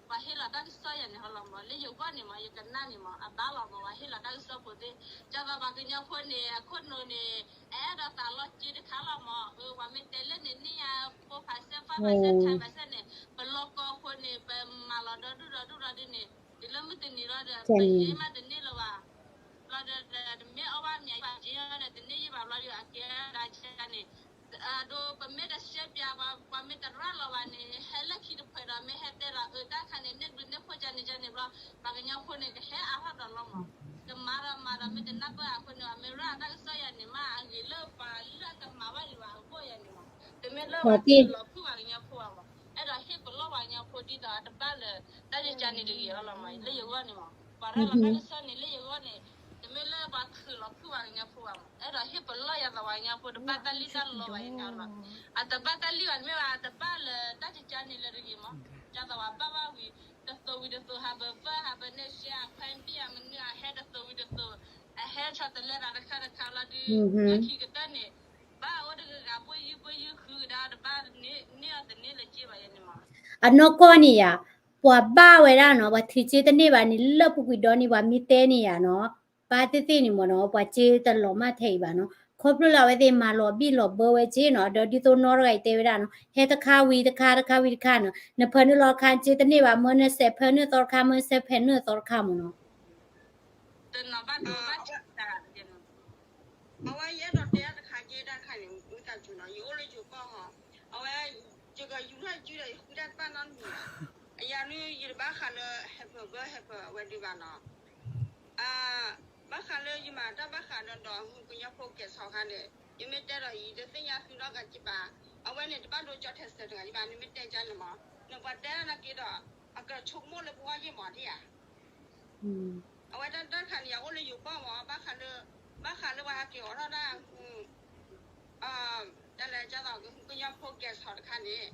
ပှၤဟ့ၣ်လီၤ တၢ်ကစီၣ်ယၤန့ၣ်ဟီလီၤမး လၢယဂီၢ်န့ၣ်မး ယကနၣ်န့ၣ်မး အဘၣ်လီၤမး ပှၤဟ့ၣ်လီၤတၢ်ကစီၣ်ဖိသ့ၣ် ဒ်သိးပှၤကညီဖိန့ၣ် အခိၣ်နူာ်န့ၣ် အအဲၣ်ဒိးသးလီၤက့တခါလီၤမး အၢ ပှၤမ့ၢ်တဲလၢန့ၣ် န့ၢ်ယၤ four percent five percent ten percent န့ၣ် ပလီၢ်ကီၢ်ဖိန့ၣ် ပမၤလီၤဒီဒူၣ်ဒီဒူၣ်လီၤဒ်န့ၣ် တုၤလၢမုၢ်တနံၤလီၤဒီး ပယ့မးတန့ၢ်လၢၤဘၣ် ဘျီဒီး တမ့ၢ်အီၣ်ဘၣ်မ့ၤဘၣ်က့ဒီး တန့ၢ်ယံာ်ဘၣ်ဘျီဒီး အကဲဒၣ်ကန့ၣ် အဒိ ပမ့ၢ်တရှဲပၠး ပှၤမ့ၢ်တရၢလီၤဘၣ်န့ၣ် ဟဲလၢခံတဖုဒီး မ့ၢ်ဟဲတဲလီၤ အၢ တၢ်ခါန့ၣ် န့ၢ်ဘျုးန့ၢ်ဖှိၣ်ကန့ၣ်ကန့ၣ်ဘျီ ပှၤကညီဖိန့ၣ် ကဟဲအါထီၣ်ဒီးလီၤမး ကမၤဒီးမၤဒီး မ့ၢ်တနၢ်ပၢၢ်အဃိန့ၣ် အမ့ၢ်ရၢတၢ်ကစီၣ်ယၤန့ၣ်မး အဂ့ၤလၢပှၤလၢအကမၤဘၣ်ဒံးဘၣ်အဂီၢ်ယၤန့ၣ်မး တမ့ၢ်လၢပှၤခုၣ်လီၤဖုၣ်ပှၤကညီဖိဘၣ်မး အဲၣ်ဒိးဟ့ၣ်ပလီၢ်ပှၤကညီဖိဒ်သိးတဘၣ်လၢ တၢ်ယကန့ၣ်တဂ့ၤအီၤလီၤမး လၢယဂီၢ်န့ၣ်မး ပှၤရၢလီၤတၢ်ကစီၣ်န့ၣ် လၢယဂီၢ်န့ၣ် တမ့ၢ်လၢပှၤခုၣ်လီၤဖုၣ်ပှၤကညီဖိဘၣ်မး အဲၣ်ဒိးဟ့ၣ်ပလီၢ်ယၤသးပှၤကညီဖိ တဘၣ်တၢ်လံၣ်တၢ်လီဘၣ်ယၤန့ၣ်လီၤ အတဘၣ်တၢ်လံၣ်ဘၣ်န့ၣ်မ့ၢ်ဘၣ် တဘၣ်လၢတၢ်ကကန့ၣ်လၢတဂ့ၤမး ယၤသးပှၤဘၣ်ဘၣ်ဝံၤ တသိးဝံၤတသိး ဟးပၢၢ်ဟးပၢၢ်န့ၣ် ရှဲအခွဲးပံၣ်အမနုၤ အဟဲတသိးဝံၤတသိး အဟဲဆီတလဲသးတခါတခါလီၤဒုး လၢခံကတၢၢ်န့ၣ် ဘၣ်အိၣ်တဂၤဂၤပှ့ၤယုၢ်ပှ့ၤယုၢ်ဃုကဒါတဘၣ်န့ၢ်အီၤတန့ၢ်လၢၤက့ဘၣ်ယၤန့ၣ်မး အနီၢ်ကီၢ်န့ၣ်ယၤ ပှၤဘၣ်ဝဲဒၣ်နီၤ ပှၤထုးက့တန့ၢ်ဘၣ်န့ၣ် လၢပူၤကွံာ်ဒီန့ၣ် ပှၤမ့ၢ်တဲန့ၣ်ယၤနီၤ ဘၣ်သ့ၣ်သ့ၣ်န့ၣ်မ့ၢ်နီၤ ပှၤက့တလီၤမၢ်ထဲအံၤဘၣ်နီၤ ခီဖျိလၢအဝဲသ့ၣ်မၤလီၤဘံၣ်လီၤဘၢဝဲက့နီၤ ဒီးဒ်သိးနီတဂၤအံၤတဲဝဲဒၣ်နီၤ ဟဲတခါဝံၤတခါ တခါဝံၤတခါနီၤ နဖၢနုာ်လီၤတခါ က့တန့ၢ်ဘၣ် မၢနဆဲးဖၢနုာ်သီတခါ မၢနဆဲးဖၢနုာ်သီတခါမ့ၢ်နီၤ အဝဲယအဲၣ်ဒိးတဲတၢ်တခါက့ တၢ်တခါန့ၣ် ဝံသးစူၤနီၤ ယအိၣ်လၢယိၤကီၢ်ဟီ အဝဲ ယကယူၤထီၣ်ယစုဒီး ယဃုတၢ်တဖၣ်နီတမံၤဘၣ်. အယၤန့ၣ် ယတဘၣ်ဃးလၢ ဟဲပၢၢ်ဘၢ ဟဲပၢၢ်အဝဲဒုးဘၣ်နီၤ. ဘၣ်ဃးလၢယမၤတၢ်ဘၣ်ဃးဒီး ဒီးကညီဖိကဲးဆီးခါန့ၣ် ယမ့ၢ်တဲဒီးအံၤ တသ့ၣ်ညါသုနီတဂၤက့ဘၣ်. အဝဲန့ၣ် တဘၣ်ဒိကၠီထဲစၢၤတဂၤက့ဘၣ် နမ့ၢ်တဲကန့ၣ်မး နပှၤတဲနာ်က့ဒီး အကဆိကမိၣ်လၢပဂီၢ်ယ့ၢ်မးဒ်ဧါ. အဝဲတၢ်တၢ်တခါန့ၣ် ယအိၣ်လၢယိၤကီၢ်မး ဘၣ်ဃးလၢ ဘၣ်ဃးလၢပှၤဟဲက့ၤအိးထီၣ်တၢ် တၢ်လဲၤကၢ်သိးကညီဖိ guest house တခါန့ၣ်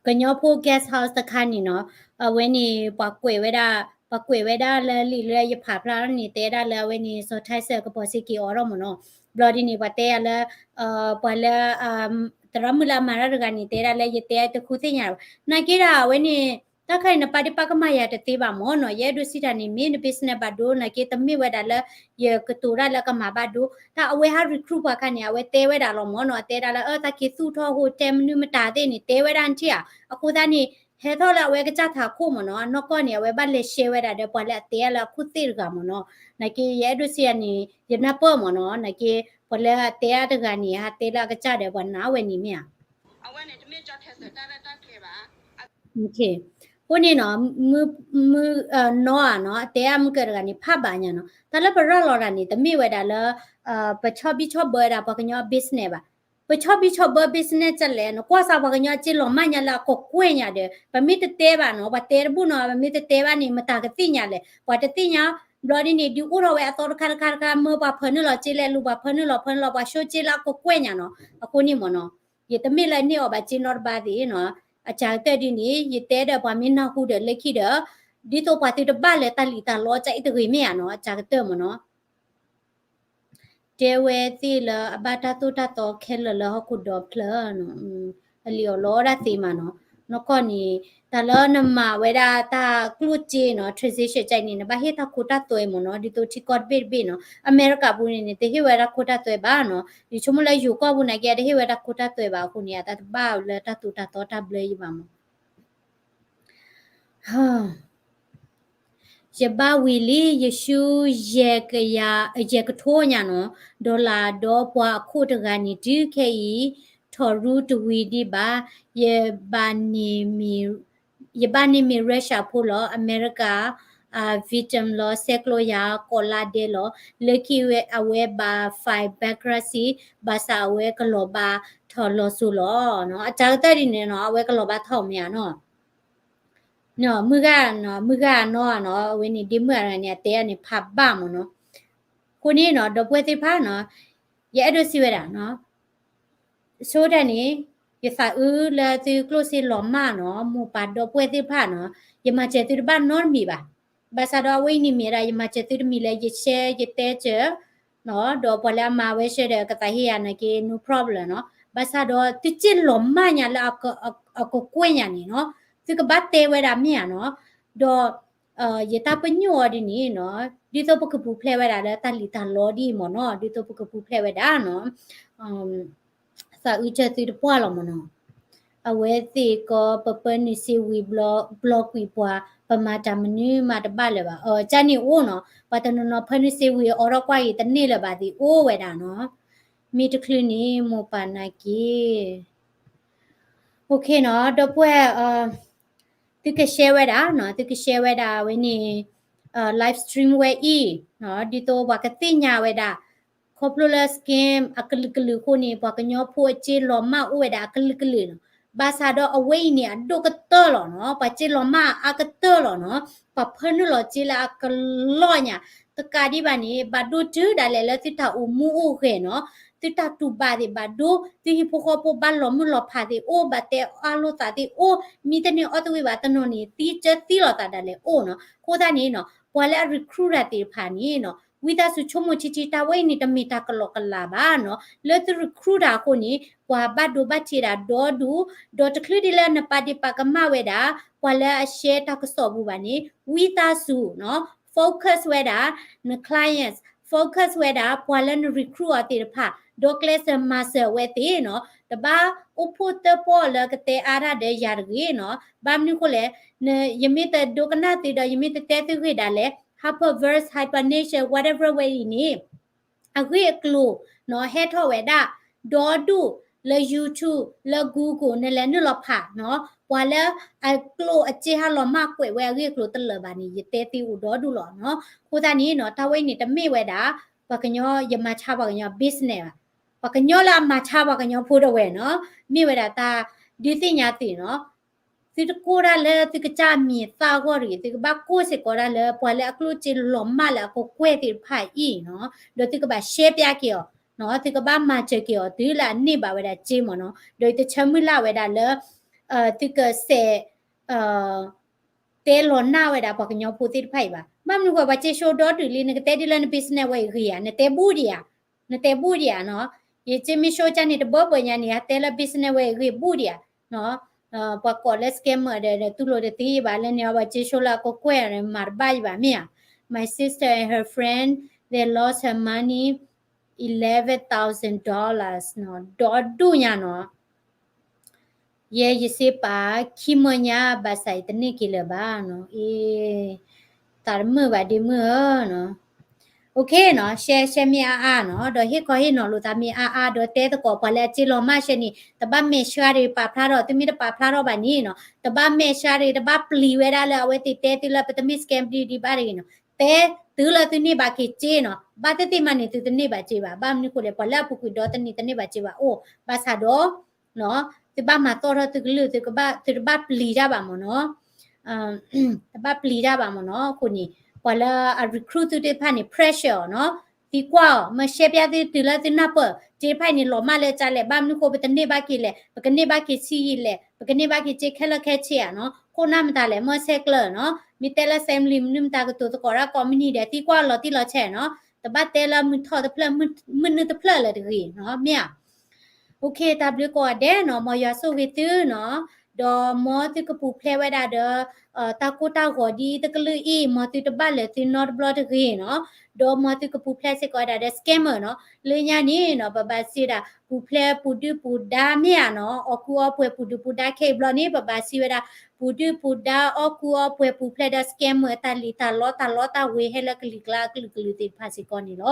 ကညီဖိ guest house တခါန့ၣ်နီၤ အဝဲန့ၣ် ပှၤကွဲးဝဲဒၣ် ပှၤကွဲးဝဲဒၣ်လၢလံာ်လၢယဖးဖျါထီၣ်န့ၣ် တဲဒၣ်လၢအဝဲန့ၣ် စီၤထၢၣ်စၢၣ် ကပီၤစ့က့ၤအိးထီၣ်မ့ၢ်နီၤ ဘျီဒ်န့ၣ် ပှၤတဲယၤလၢ ပှၤလၢ သရၣ်မုၣ်လၢအမၤတၢ်တဂၤန့ၣ် တဲဒၣ်လၢယတဲတခူသ့ၣ်ညါဘၣ် နာ်က့ဒီးအဝဲန့ၣ် တၢ်ခါအံၤ နပာ်ဒ့ၣ်ပာ်ကမၣ်ယၤတသ့ဘၣ်မ့ၢ်နီၤ ယအဲၣ်ဒိးစံးတၢ်န့ၣ် မ့ၢ်န business ဘၣ်ဒိ နာ်က့တမ့ၢ်ဝဲဒၣ်လၢ ယကတိၤတၢ်လၢကမၤဘၣ်ဒိ တၢ်အဝဲဟး recruit ပှၤခါန့ၣ် အဝဲတဲဝဲဒၣ်လီၤမ့ၢ်နီၤ အတဲဒၣ်လၢ အၢ တၢ်က့ၤသူၣ်ထီၣ်ဟိ တဲမနုၤမတၤသ့ၣ်န့ၣ် တဲဝဲဒၣ်နထံၣ်ဧါ အဃိသတးန့ၣ် ဟဲထီၣ်လၢအဝဲကစၢ်ထးခိၣ်မ့ၢ်နီၤ အနီၢ်ကီၢ်န့ၣ် အဝဲဘၣ်လဲၤ share ဝဲဒၣ်ဒီးပှၤလၢအတဲအါလၢအခိၣ်သ့ၣ်တဂၤမ့ၢ်နီၤ နာ်က့ ယအဲၣ်ဒိးစံးယၤန့ၣ် ယနၢ်ပၢၢ်မ့ၢ်နီၤ နာ်က့ ပှၤလၢအတဲအါတဂၤန့ၣ် ဟးတဲလၢအကစၢ်ဒီးပှၤနာ်ဝဲန့ၣ်မ့ၢ်ဧါ အဝဲန့ၣ် တမ့ၢ်ကၠီထဲစၢၤတၢ်ရဲၣ်တၢ်ကျဲၤဘၣ်. အဃိန့ၣ်နီၤ မုၢ်နီၤဧါနီၤ အတဲအါမုၢ်ကၢတဂၤန့ၣ် ဖးဘၣ်ညါနီၤ တၢ်လၢပရၤလီၤတၢ်န့ၣ် တမ့ၢ်ဝဲဒၣ်လၢ ပဆီၣ်ဘံၣ်ဆီၣ်ဘၢဝဲဒၣ်ပှၤကညီ business ဘၣ်. ပဆီၣ်ဘံၣ်ဆီၣ်ဘၢ business ကလဲၣ် နကွၢ်စးပှၤကညီအစ့လီၤမၢ်ညါလၢအကကွဲၢ်ညါဒီး ပမ့ၢ်တတဲဘၣ်နီၤ ပှၤတဲတဘူၣ်နီၤ ပမ့ၢ်တတဲဘၣ်န့ၣ် မတၤကသ့ၣ်ညါလဲၣ် ပှၤတသ့ၣ်ညါ ဘျီဒ်န့ၣ် ဒုးအိၣ်ထီၣ်ဝဲအသီတခါတခါတခါ မၢပှၤဖၢနုာ်လီၤစ့လဲၣ် လူၤပှၤဖၢနုာ်လီၤဖၢနုာ်လီၤ ပှၤဆိစ့လၢအကကွဲၢ်ညါနီၤ အဃိန့ၣ်မ့ၢ်နီၤ ယတမ့ၢ်လၢန့ၢ်အီၤဘၣ်စ့နီတဘၣ်သ့ၣ်နီၤ အစှၤကတၢၢ်ဒ်န့ၣ် ယတဲဒီးပှၤမ့ၢ်နၢ်ဟူဒီးလၢခံဒီး ဒ်သိးပှၤသုတဘၣ်လၢတၢ်လံၣ်တၢ်လီအစ့အံၤတဂ့ၤမ့ၢ်ဧါနီၤ အစှၤကတၢၢ်မ့ၢ်နီၤ တဲဝဲသ့ၣ်လၢအဘၣ်တၢ်သိၣ်တၢ်သီခဲလၢာ်လၢဟီၣ်ခိၣ်ဒီဖျၢၣ်နီၤ အလံာ်အီၤလီအီၣ်ဒၣ်သ့မးနီၤ နီၢ်ကီၢ်န့ၣ် တၢ်လၢနမၤဝဲဒၣ်တၢ်ကျိၣ်စ့နီၤ transaction ကန့ၣ် နဘၣ်ဟ့ၣ်တၢ်ခိတၢ်သွဲမ့ၢ်နီၤ ဒ်သိးထံကီၢ်တဘ့ၣ်တဘ့ၣ်နီၤ အမဲရကၤပူၤန့ၣ်န့ၣ် တဟ့ၣ်ဝဲတၢ်ခိတၢ်သွဲဘၣ်နီၤ ယဆိကမိၣ်လၢယိၤကီၢ်ပူၤနာ်က့ တဟ့ၣ်ဝဲတၢ်ခိတၢ်သွဲဘၣ်အဃိန့ၣ် အတၢ်တဘၣ်လၢတၢ်သိၣ်တၢ်သီတၢ်ဘျၢယံၤဘၣ်မး ယဘၣ်ဝံၤလံ ယဆူယဲၢ်ကယၤ ယဲၢ်ကထိညါနီၤ dollar ဒီးပှၤအခိၣ်တဂၤန့ၣ် တုၤခဲအံၤ ထီၣ်ရူတဝံၤဒံးဘၣ် ယဘၣ်န့ၢ်မ့ၢ် ယဘၣ်န့ၢ်မ့ၢ် Russia ဖိလီၤ အမဲရကၤ victim လီၤ ဆဲးကျိးယၤ ကိးလါဒဲးလီၤ လၢခံဝဲအဝဲဘၣ် file bankruptcy ဘၣ်ဆၣ်အဝဲကလီၤဘၣ်ထီၣ်လီၤစိၤလီၤ အတၢ်ကတၢၢ်ဒ်န့ၣ်နီၤ အဝဲကလီၤဘၣ်ထီၣ်မ့ၢ်ဧါနီၤ မုၢ်ဂၤနီၤ မုၢ်ဂၤနီၤနီၤ အဝဲန့ၣ် ဒ့မုၣ်အရၤန့ၣ် အတဲအါန့ၣ် ဖးဘၣ်မ့ၢ်နီၤ အဃိန့ၣ်နီၤ ဒီပုၢ်ဝဲၢ်သ့ၣ်တဖၣ်နီၤ ယအဲၣ်ဒိးစံးဝဲဒၣ်နီၤ ဆိတၢ်န့ၣ် ယသးအုးလၢသုကျိၣ်စ့လီၤမၢ်နီၤ မိၢ်ပၢ်ဒီပုၢ်ဝဲၢ်သ့ၣ်တဖၣ်နီၤ ယမၤစၢၤသုတဘၣ်နီတမံၤဘၣ် ဘၣ်ဆၣ်ဒီးအဝဲအံၤန့ၣ်မ့ၢ်ဒၣ် ယမၤစၢၤသုတမံၤလၢယရှဲယတဲစၢၤ ဒီးပှၤလၢအမၤဝဲရှဲဒီးကသးဟ့ယၤနာ်က့ no problem နီၤ ဘၣ်ဆၣ်ဒီးသုစ့လီၤမၢ်ညါလၢအကကွဲၢ်ညါန့ၣ်နီၤ သုကဘၣ်တဲဝဲဒၣ်မ့ၢ်ဧါနီၤ ဒီး ယတၢ်ပညိၣ်အီၤဒ်န့ၣ်နီၤ, ဒ်သိးပကပူၤဖျဲးဝဲဒၣ်လၢတၢ်လံၣ်တၢ်လီဒ်အံၤမ့ၢ်နီၤ, ဒ်သိးပကပူၤဖျဲးဝဲဒၣ်နီၤ, သးအုးစၢၤသုတပှၢ်လီၤမ့ၢ်နီၤ. အဝဲသ့ၣ်ကီး ပပၢနုာ်စ့ဝံၤဘျီ ဘျီကွံာ်ပှၤ ပမၤတၢ်မနုၤမၤတဘၣ်လၢၤဘၣ်. အကၢ်န့ၣ်အိၣ်နီၤ, ပှၤတနီၤနီၤဖၢနုာ်စ့ဝံၤ အိးထီၣ်ကွၢ်အံၤတန့ၢ်လၢၤဘၣ်သ့ၣ်အိၣ်ဝဲဒၣ်နီၤ. မ့ၢ်တချုးန့ၣ် မိၢ်ပၢ်နာ်က့ OK နီၤ, ဒီပုၢ်ဝဲၢ် သုက share ဝဲဒၣ်နီၤ, သုက share ဝဲဒၣ်ဝဲန့ၣ် live stream ဝဲအံၤနီၤ, ဒ်သိးပှၤကသ့ၣ်ညါဝဲဒၣ် ခီဖျိလၢ scam အကလုာ်ကလုာ်အဃိန့ၣ် ပှၤကညီဖိအစ့လီၤမၢ်အိၣ်ဝဲဒၣ်အကလုာ်ကလုာ်နီၤ. ဘၣ်ဆၣ်ဒီးအဝဲအံၤန့ၣ် အဒိၣ်ကတၢၢ်လီၤနီၤ, ပှၤစ့လီၤမၢ်အါကတၢၢ်လီၤနီၤ, ပှၤဖၢနုာ်လီၤစ့လၢအကလီၢ်ညါ, တကးဒံးဘၣ်န့ၣ် ဘၣ်ဒိတုၤဒၣ်လဲာ်လၢသုတၢ်အိၣ်မူအိၣ်ဂဲၤနီၤ, သုတၢ်တူၢ်ဘၣ်သ့ၣ်ဘၣ်ဒိ, သုဟံၣ်ဖိဃီဖိဘၣ်လီၤမုၢ်လီၤဖးသ့ၣ်အိၣ်, ဘၣ်တဲအါလိာ်သးသ့ၣ်အိၣ်, မ့ၢ်တန့ၢ်အီၣ်သဝံၣ်ဘၣ်တနီၤန့ၣ် သံကၢသံလိာ်သးဒၣ်လဲာ်အိၣ်နီၤ. အဃိသတးန့ၣ်နီၤ ပှၤလၢအ recruit တၢ်သ့ၣ်တဖၣ်န့ၣ်နီၤ ဝံသးစူၤဆိကမိၣ်ထံထံ တၢ်ဝဲအံၤန့ၣ် တမ့ၢ်တၢ်ကလီကလးဘၣ်နီၤ. လၢသု recruit တၢ်အဃိန့ၣ် ပှၤဘၣ်ဒိဘၣ်ထံးဒၣ်ဒီဒူၣ်, ဒီးတချုးဒ်လၢနပာ်ဒ့ၣ်ပာ်ကမၣ်ဝဲဒၣ် ပှၤလၢအ share တၢ်ကစီၣ်ပူၤဘၣ်န့ၣ် ဝံသးစူၤနီၤ focus ဝဲဒၣ် န clients, focus ဝဲဒၣ် ပှၤလၢန recruit အီၤသ့ၣ်တဖၣ်, ဒီးကျဲးစၢးမၤစၢၤဝဲသ့ၣ်နီၤ. တဘၣ်အိၣ်ဖှိၣ်တၢၣ်ပီၣ်လၢကတဲအါတၢ်ဒီးယၤတဂ့ၤနီၤ. ဘၣ်မနုၤဃိလဲၣ်, ယမ့ၢ်တဒိကနၣ်သုဒီး ယမ့ၢ်တတဲသုဂ့ၢ်ဒၣ်လဲာ် Hyperverse, Hypernature, whatever ဝဲအံၤန့ၣ် အဂ့ၢ်အကျိၤနီၤ ဟဲထီၣ်ဝဲဒၣ် ဒီဒူၣ်လၢ YouTube, လၢ Google နလဲၤနုာ်လီၤဖးနီၤ, ပှၤလၢအကျိၣ်အစ့ဟးလီၤမၢ်ကွဲးဝဲအဂ့ၢ်အကျိၤတလၢာ်ဘၣ်န့ၣ် ယတဲသ့အိၣ်ဒီဒူၣ်လီၤနီၤ. အဃိသတးန့ၣ်နီၤ တၢ်ဝဲအံၤန့ၣ် တမ့ၢ်ဝဲဒၣ် ပှၤကညီ ယမၤဆါပှၤကညီ business ဘၣ်. ပှၤကညီလၢအမၤဆါပှၤကညီဖိဒၣ်ဝဲနီၤ, မ့ၢ်ဝဲဒၣ်တၢ်ဒုးသ့ၣ်ညါသုနီၤ. သုတကိၢ်တၢ်လၢသုကစၢ်မံၤသၣ်အဂီၢ်တဂ့ၤ, သုကဘၣ်ကိၢ်စ့ၢ်ကီးဒၣ်လၢ ပှၤလၢအကျိၣ်စ့လီၤမၢ်လၢအကကွဲၢ်သ့ၣ်တဖၣ်အံၤနီၤ, ဒီးသုကဘၣ်ရှဲပျါက့ၤအီၤနီၤ, သုကဘၣ်မၤစၢၤက့ၤအီၤ တုၤလၢအန့ၢ်ဘၣ်ဝဲဒၣ်စ့မ့ၢ်နီၤ, ဒီးယတဆၢမုၢ်လၢ်ဝဲဒၣ်လၢ သုကစဲး တဲလီၤနၢ်ဝဲဒၣ်ပှၤကညီဖိသ့ၣ်တဖၣ်အံၤဘၣ်. ဘၣ်မနုၤဃိ ပှၤစ့ၢ်ဆိဒီဒူၣ်လံ နကတဲဒ်လၢန business ဝဲအံၤဂ့ၤဧါ, နတဲဘူၣ်ဒံးဧါ, နတဲဘူၣ်ဒံးဧါနီၤ. ယစ့မ့ၢ်ဆိကၢ်န့ၣ် တဘၢဘၢညါန့ၣ် ဟးတဲလၢ business ဝဲအံၤဂ့ၤဘူၣ်ဒံးဧါနီၤ. ပှၤကိးလၢ scammer ဒီး တူၢ်လိာ်တသ့ဘၣ်လၢန့ၣ် ပှၤစ့ၢ်ဆိလၢအကကွဲၢ်န့ၣ် မၤတဘၣ်အံၤဘၣ်မ့ၢ်ဧါ. My sister and her friend, they lost her money, eleven thousand dollars နီၤ, ဒီဒူၣ်ညါနီၤ. ယဲယစ့ပာ်ခံမၢညါ ဘၣ်ဆၣ်ယတန့ၢ်က့ၤလၢၤဘၣ်နီၤ, အ့ သးတမုာ်ဘၣ်ဒ့မုၣ်ဧၢနီၤ. OK နီၤ, ရှဲရှဲမ့ၢ်အါအါနီၤ, ဒီးဟ့ၣ်ခီဟ့ၣ်နီၤလိာ်သးမ့ၢ်အါအါ, ဒီးတဲသကိးပှၤလၢအစ့လီၤမၢ်ရှဲန့ၣ် တဘၣ်မဲာ်ဆှးတဂ့ၤ ပာ်ဖျါထီၣ်, သုမ့ၢ်တပာ်ဖျါထီၣ်ဘၣ်န့ၣ်နီၤ, တဘၣ်မဲာ်ဆှးတဂ့ၤ, တဘၣ်ပျံၤဝဲဒၣ်လၢအဝဲသ့ၣ်တဲသုလၢပတမ့ၢ် scam ဒံးဒံးဘၣ်တဂ့ၤနီၤ. တဲတုၤလၢသုန့ၢ်ဘၣ်က့ၤစ့နီၤ, ဘၣ်သ့ၣ်သ့ၣ်မးန့ၣ် သုတန့ၢ်ဘၣ်စ့ဘၣ်. ဘၣ်မနုၤဃိလဲၣ်, ပှၤလၢအပူၤကွံာ်ဒီတနံၤတန့ၢ်ဘၣ်စ့ဘၣ်အိၣ်, ဘၣ်ဆၣ်ဒီး သုဘၣ်မၤသီၣ်ထီၣ်သုကလုၢ်, သုတဘၣ်ပျံၤတၢ်ဘၣ်မ့ၢ်နီၤ, တဘၣ်ပျံၤတၢ်ဘၣ်မ့ၢ်နီၤ. အဃိန့ၣ် ပှၤလၢအ recruit သုသ့ၣ်တဖၣ်န့ၣ် pressure အီၤနီၤ, သံကွၢ်အီၤ, မၢရှဲပျါသုတုၤလၢသုနၢ်ပၢၢ်, စ့တဖၣ်အံၤန့ၣ် လီၤမၢ်လၢကလဲၣ်, ဘၣ်မနုၤဃိ ပတန့ၢ်ဘၣ်က့ၤလဲၣ်, ပကန့ၢ်ဘၣ်က့ၤဆံးယံာ်လဲၣ်, ပကန့ၢ်ဘၣ်က့ၤစ့ခဲလၢာ်ခဲဆ့ဧါနီၤ, ခိၣ်နၢ်မတၤလဲၣ်, မၢဆဲးကျၢၤနီၤ, မ့ၢ်တဲလၢ family မနုၤမတၤကတိၤသကိးတၢ်ကိးမုၢ်နံၤဒီး သံကွၢ်လီၤတံၢ်လီၤဆဲးနီၤ, တဘၣ်တဲလၢမုၢ်ထီၣ်တဖျၢၣ်, မုၢ်နုာ်တဖျၢၣ်လၢၤတဂ့ၤနီၤ, မ့ၢ်ဧါ. OK, တၢ်ဘျုးကိးဂၤဒဲးနီၤ, မ်ယွၤဆိၣ်ဂ့ၤသုနီၤ, ဒီးမ်သုကပူၤဖျဲးဝဲဒၣ်ဒီး တၢ်ကိၢ်တၢ်ဂီၤဒ်တကလုာ်အံၤ, မ်သုတဘၣ်လၢာ်သုနီတဘျီတဂ့ၤနီၤ, ဒီးမ်သုကပူၤဖျဲးစ့ၢ်ကီးဝဲဒၣ်ဒီး scammer နီၤ, လၢညါန့ၣ်နီၤ ပဘၣ်စံးဝဲဒၣ် ပူၤဖျဲးပူၤဒုၣ်ပူၤဒါမ့ၢ်ဧါနီၤ, အီၣ်ကူအီပှဲၤပူၤဒုၣ်ပူၤဒါခဲအံၤဘျီန့ၣ် ပဘၣ်စံးဝဲဒၣ် ပူၤဒုၣ်ပူၤဒါ အီၣ်ကူအီပှဲၤပူၤဖျဲးဒီး scammer တၢ်လံၣ်တၢ်လီတၢ်လီတၢ်ဝ့ၤဟဲလၢကလံၤကျါအကလုာ်ကလုာ်သ့ၣ်တဖၣ်စ့ၢ်ကီးန့ၣ်လီၤ.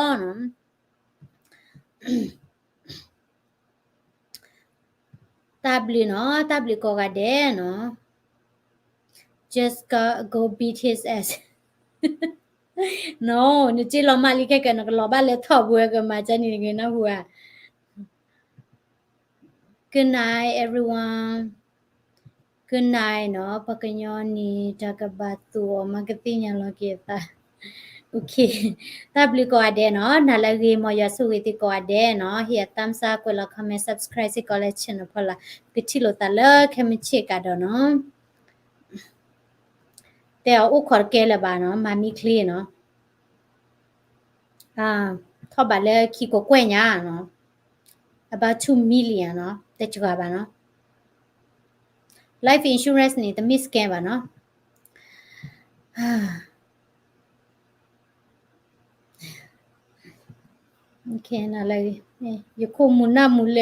တၢ်ဘျုးနီၤ, တၢ်ဘျုးကိးဂၤဒဲးနီၤ. Just go, go beat his ass. No, နစ့လီၤမၢ်လံခဲကၢၢ် နကလီၤဘၣ်လၢထီၣ်ပူၤကမၤကၢန့ၣ်တဂ့ၤနၢ်ဟူဧါ. Good night everyone. Good night နီၤ, ပှၤကညီန့ၣ် တၢ်ကဘၣ်သူအီၤမးကသ့ၣ်ညါလီၤက့ၤအသး. OK, တၢ်ဘျုးကိးဂၤဒဲးနီၤ, နၤလၢအဂ့ၤ မ်ယွၤဆိၣ်ဂ့ၤသုကိးဂၤဒဲးနီၤ, ဟ့ၣ်အ thumbs up ကွဲးလီၤ comment, subscribe စ့ၢ်ကီးလၢ channel ဖီလာ်, ပကထံၣ်လိာ်သးလၢခဲမုၢ်ဆ့ၣ်ကဒီးနီၤ. တဲအီၤအိၣ်ခိးတကဲလၢၤဘၣ်နီၤ, မၤမံချ့နီၤ. ထီၣ်ဘးလၢခံကိးကွဲၢ်ညါနီၤ, about two million နီၤ, တစှၤဘၣ်နီၤ. Life insurance န့ၣ် တမ့ၢ် scam ဘၣ်နီၤ. ယခိၣ်မူၤနၢ်မူၤလဲၣ်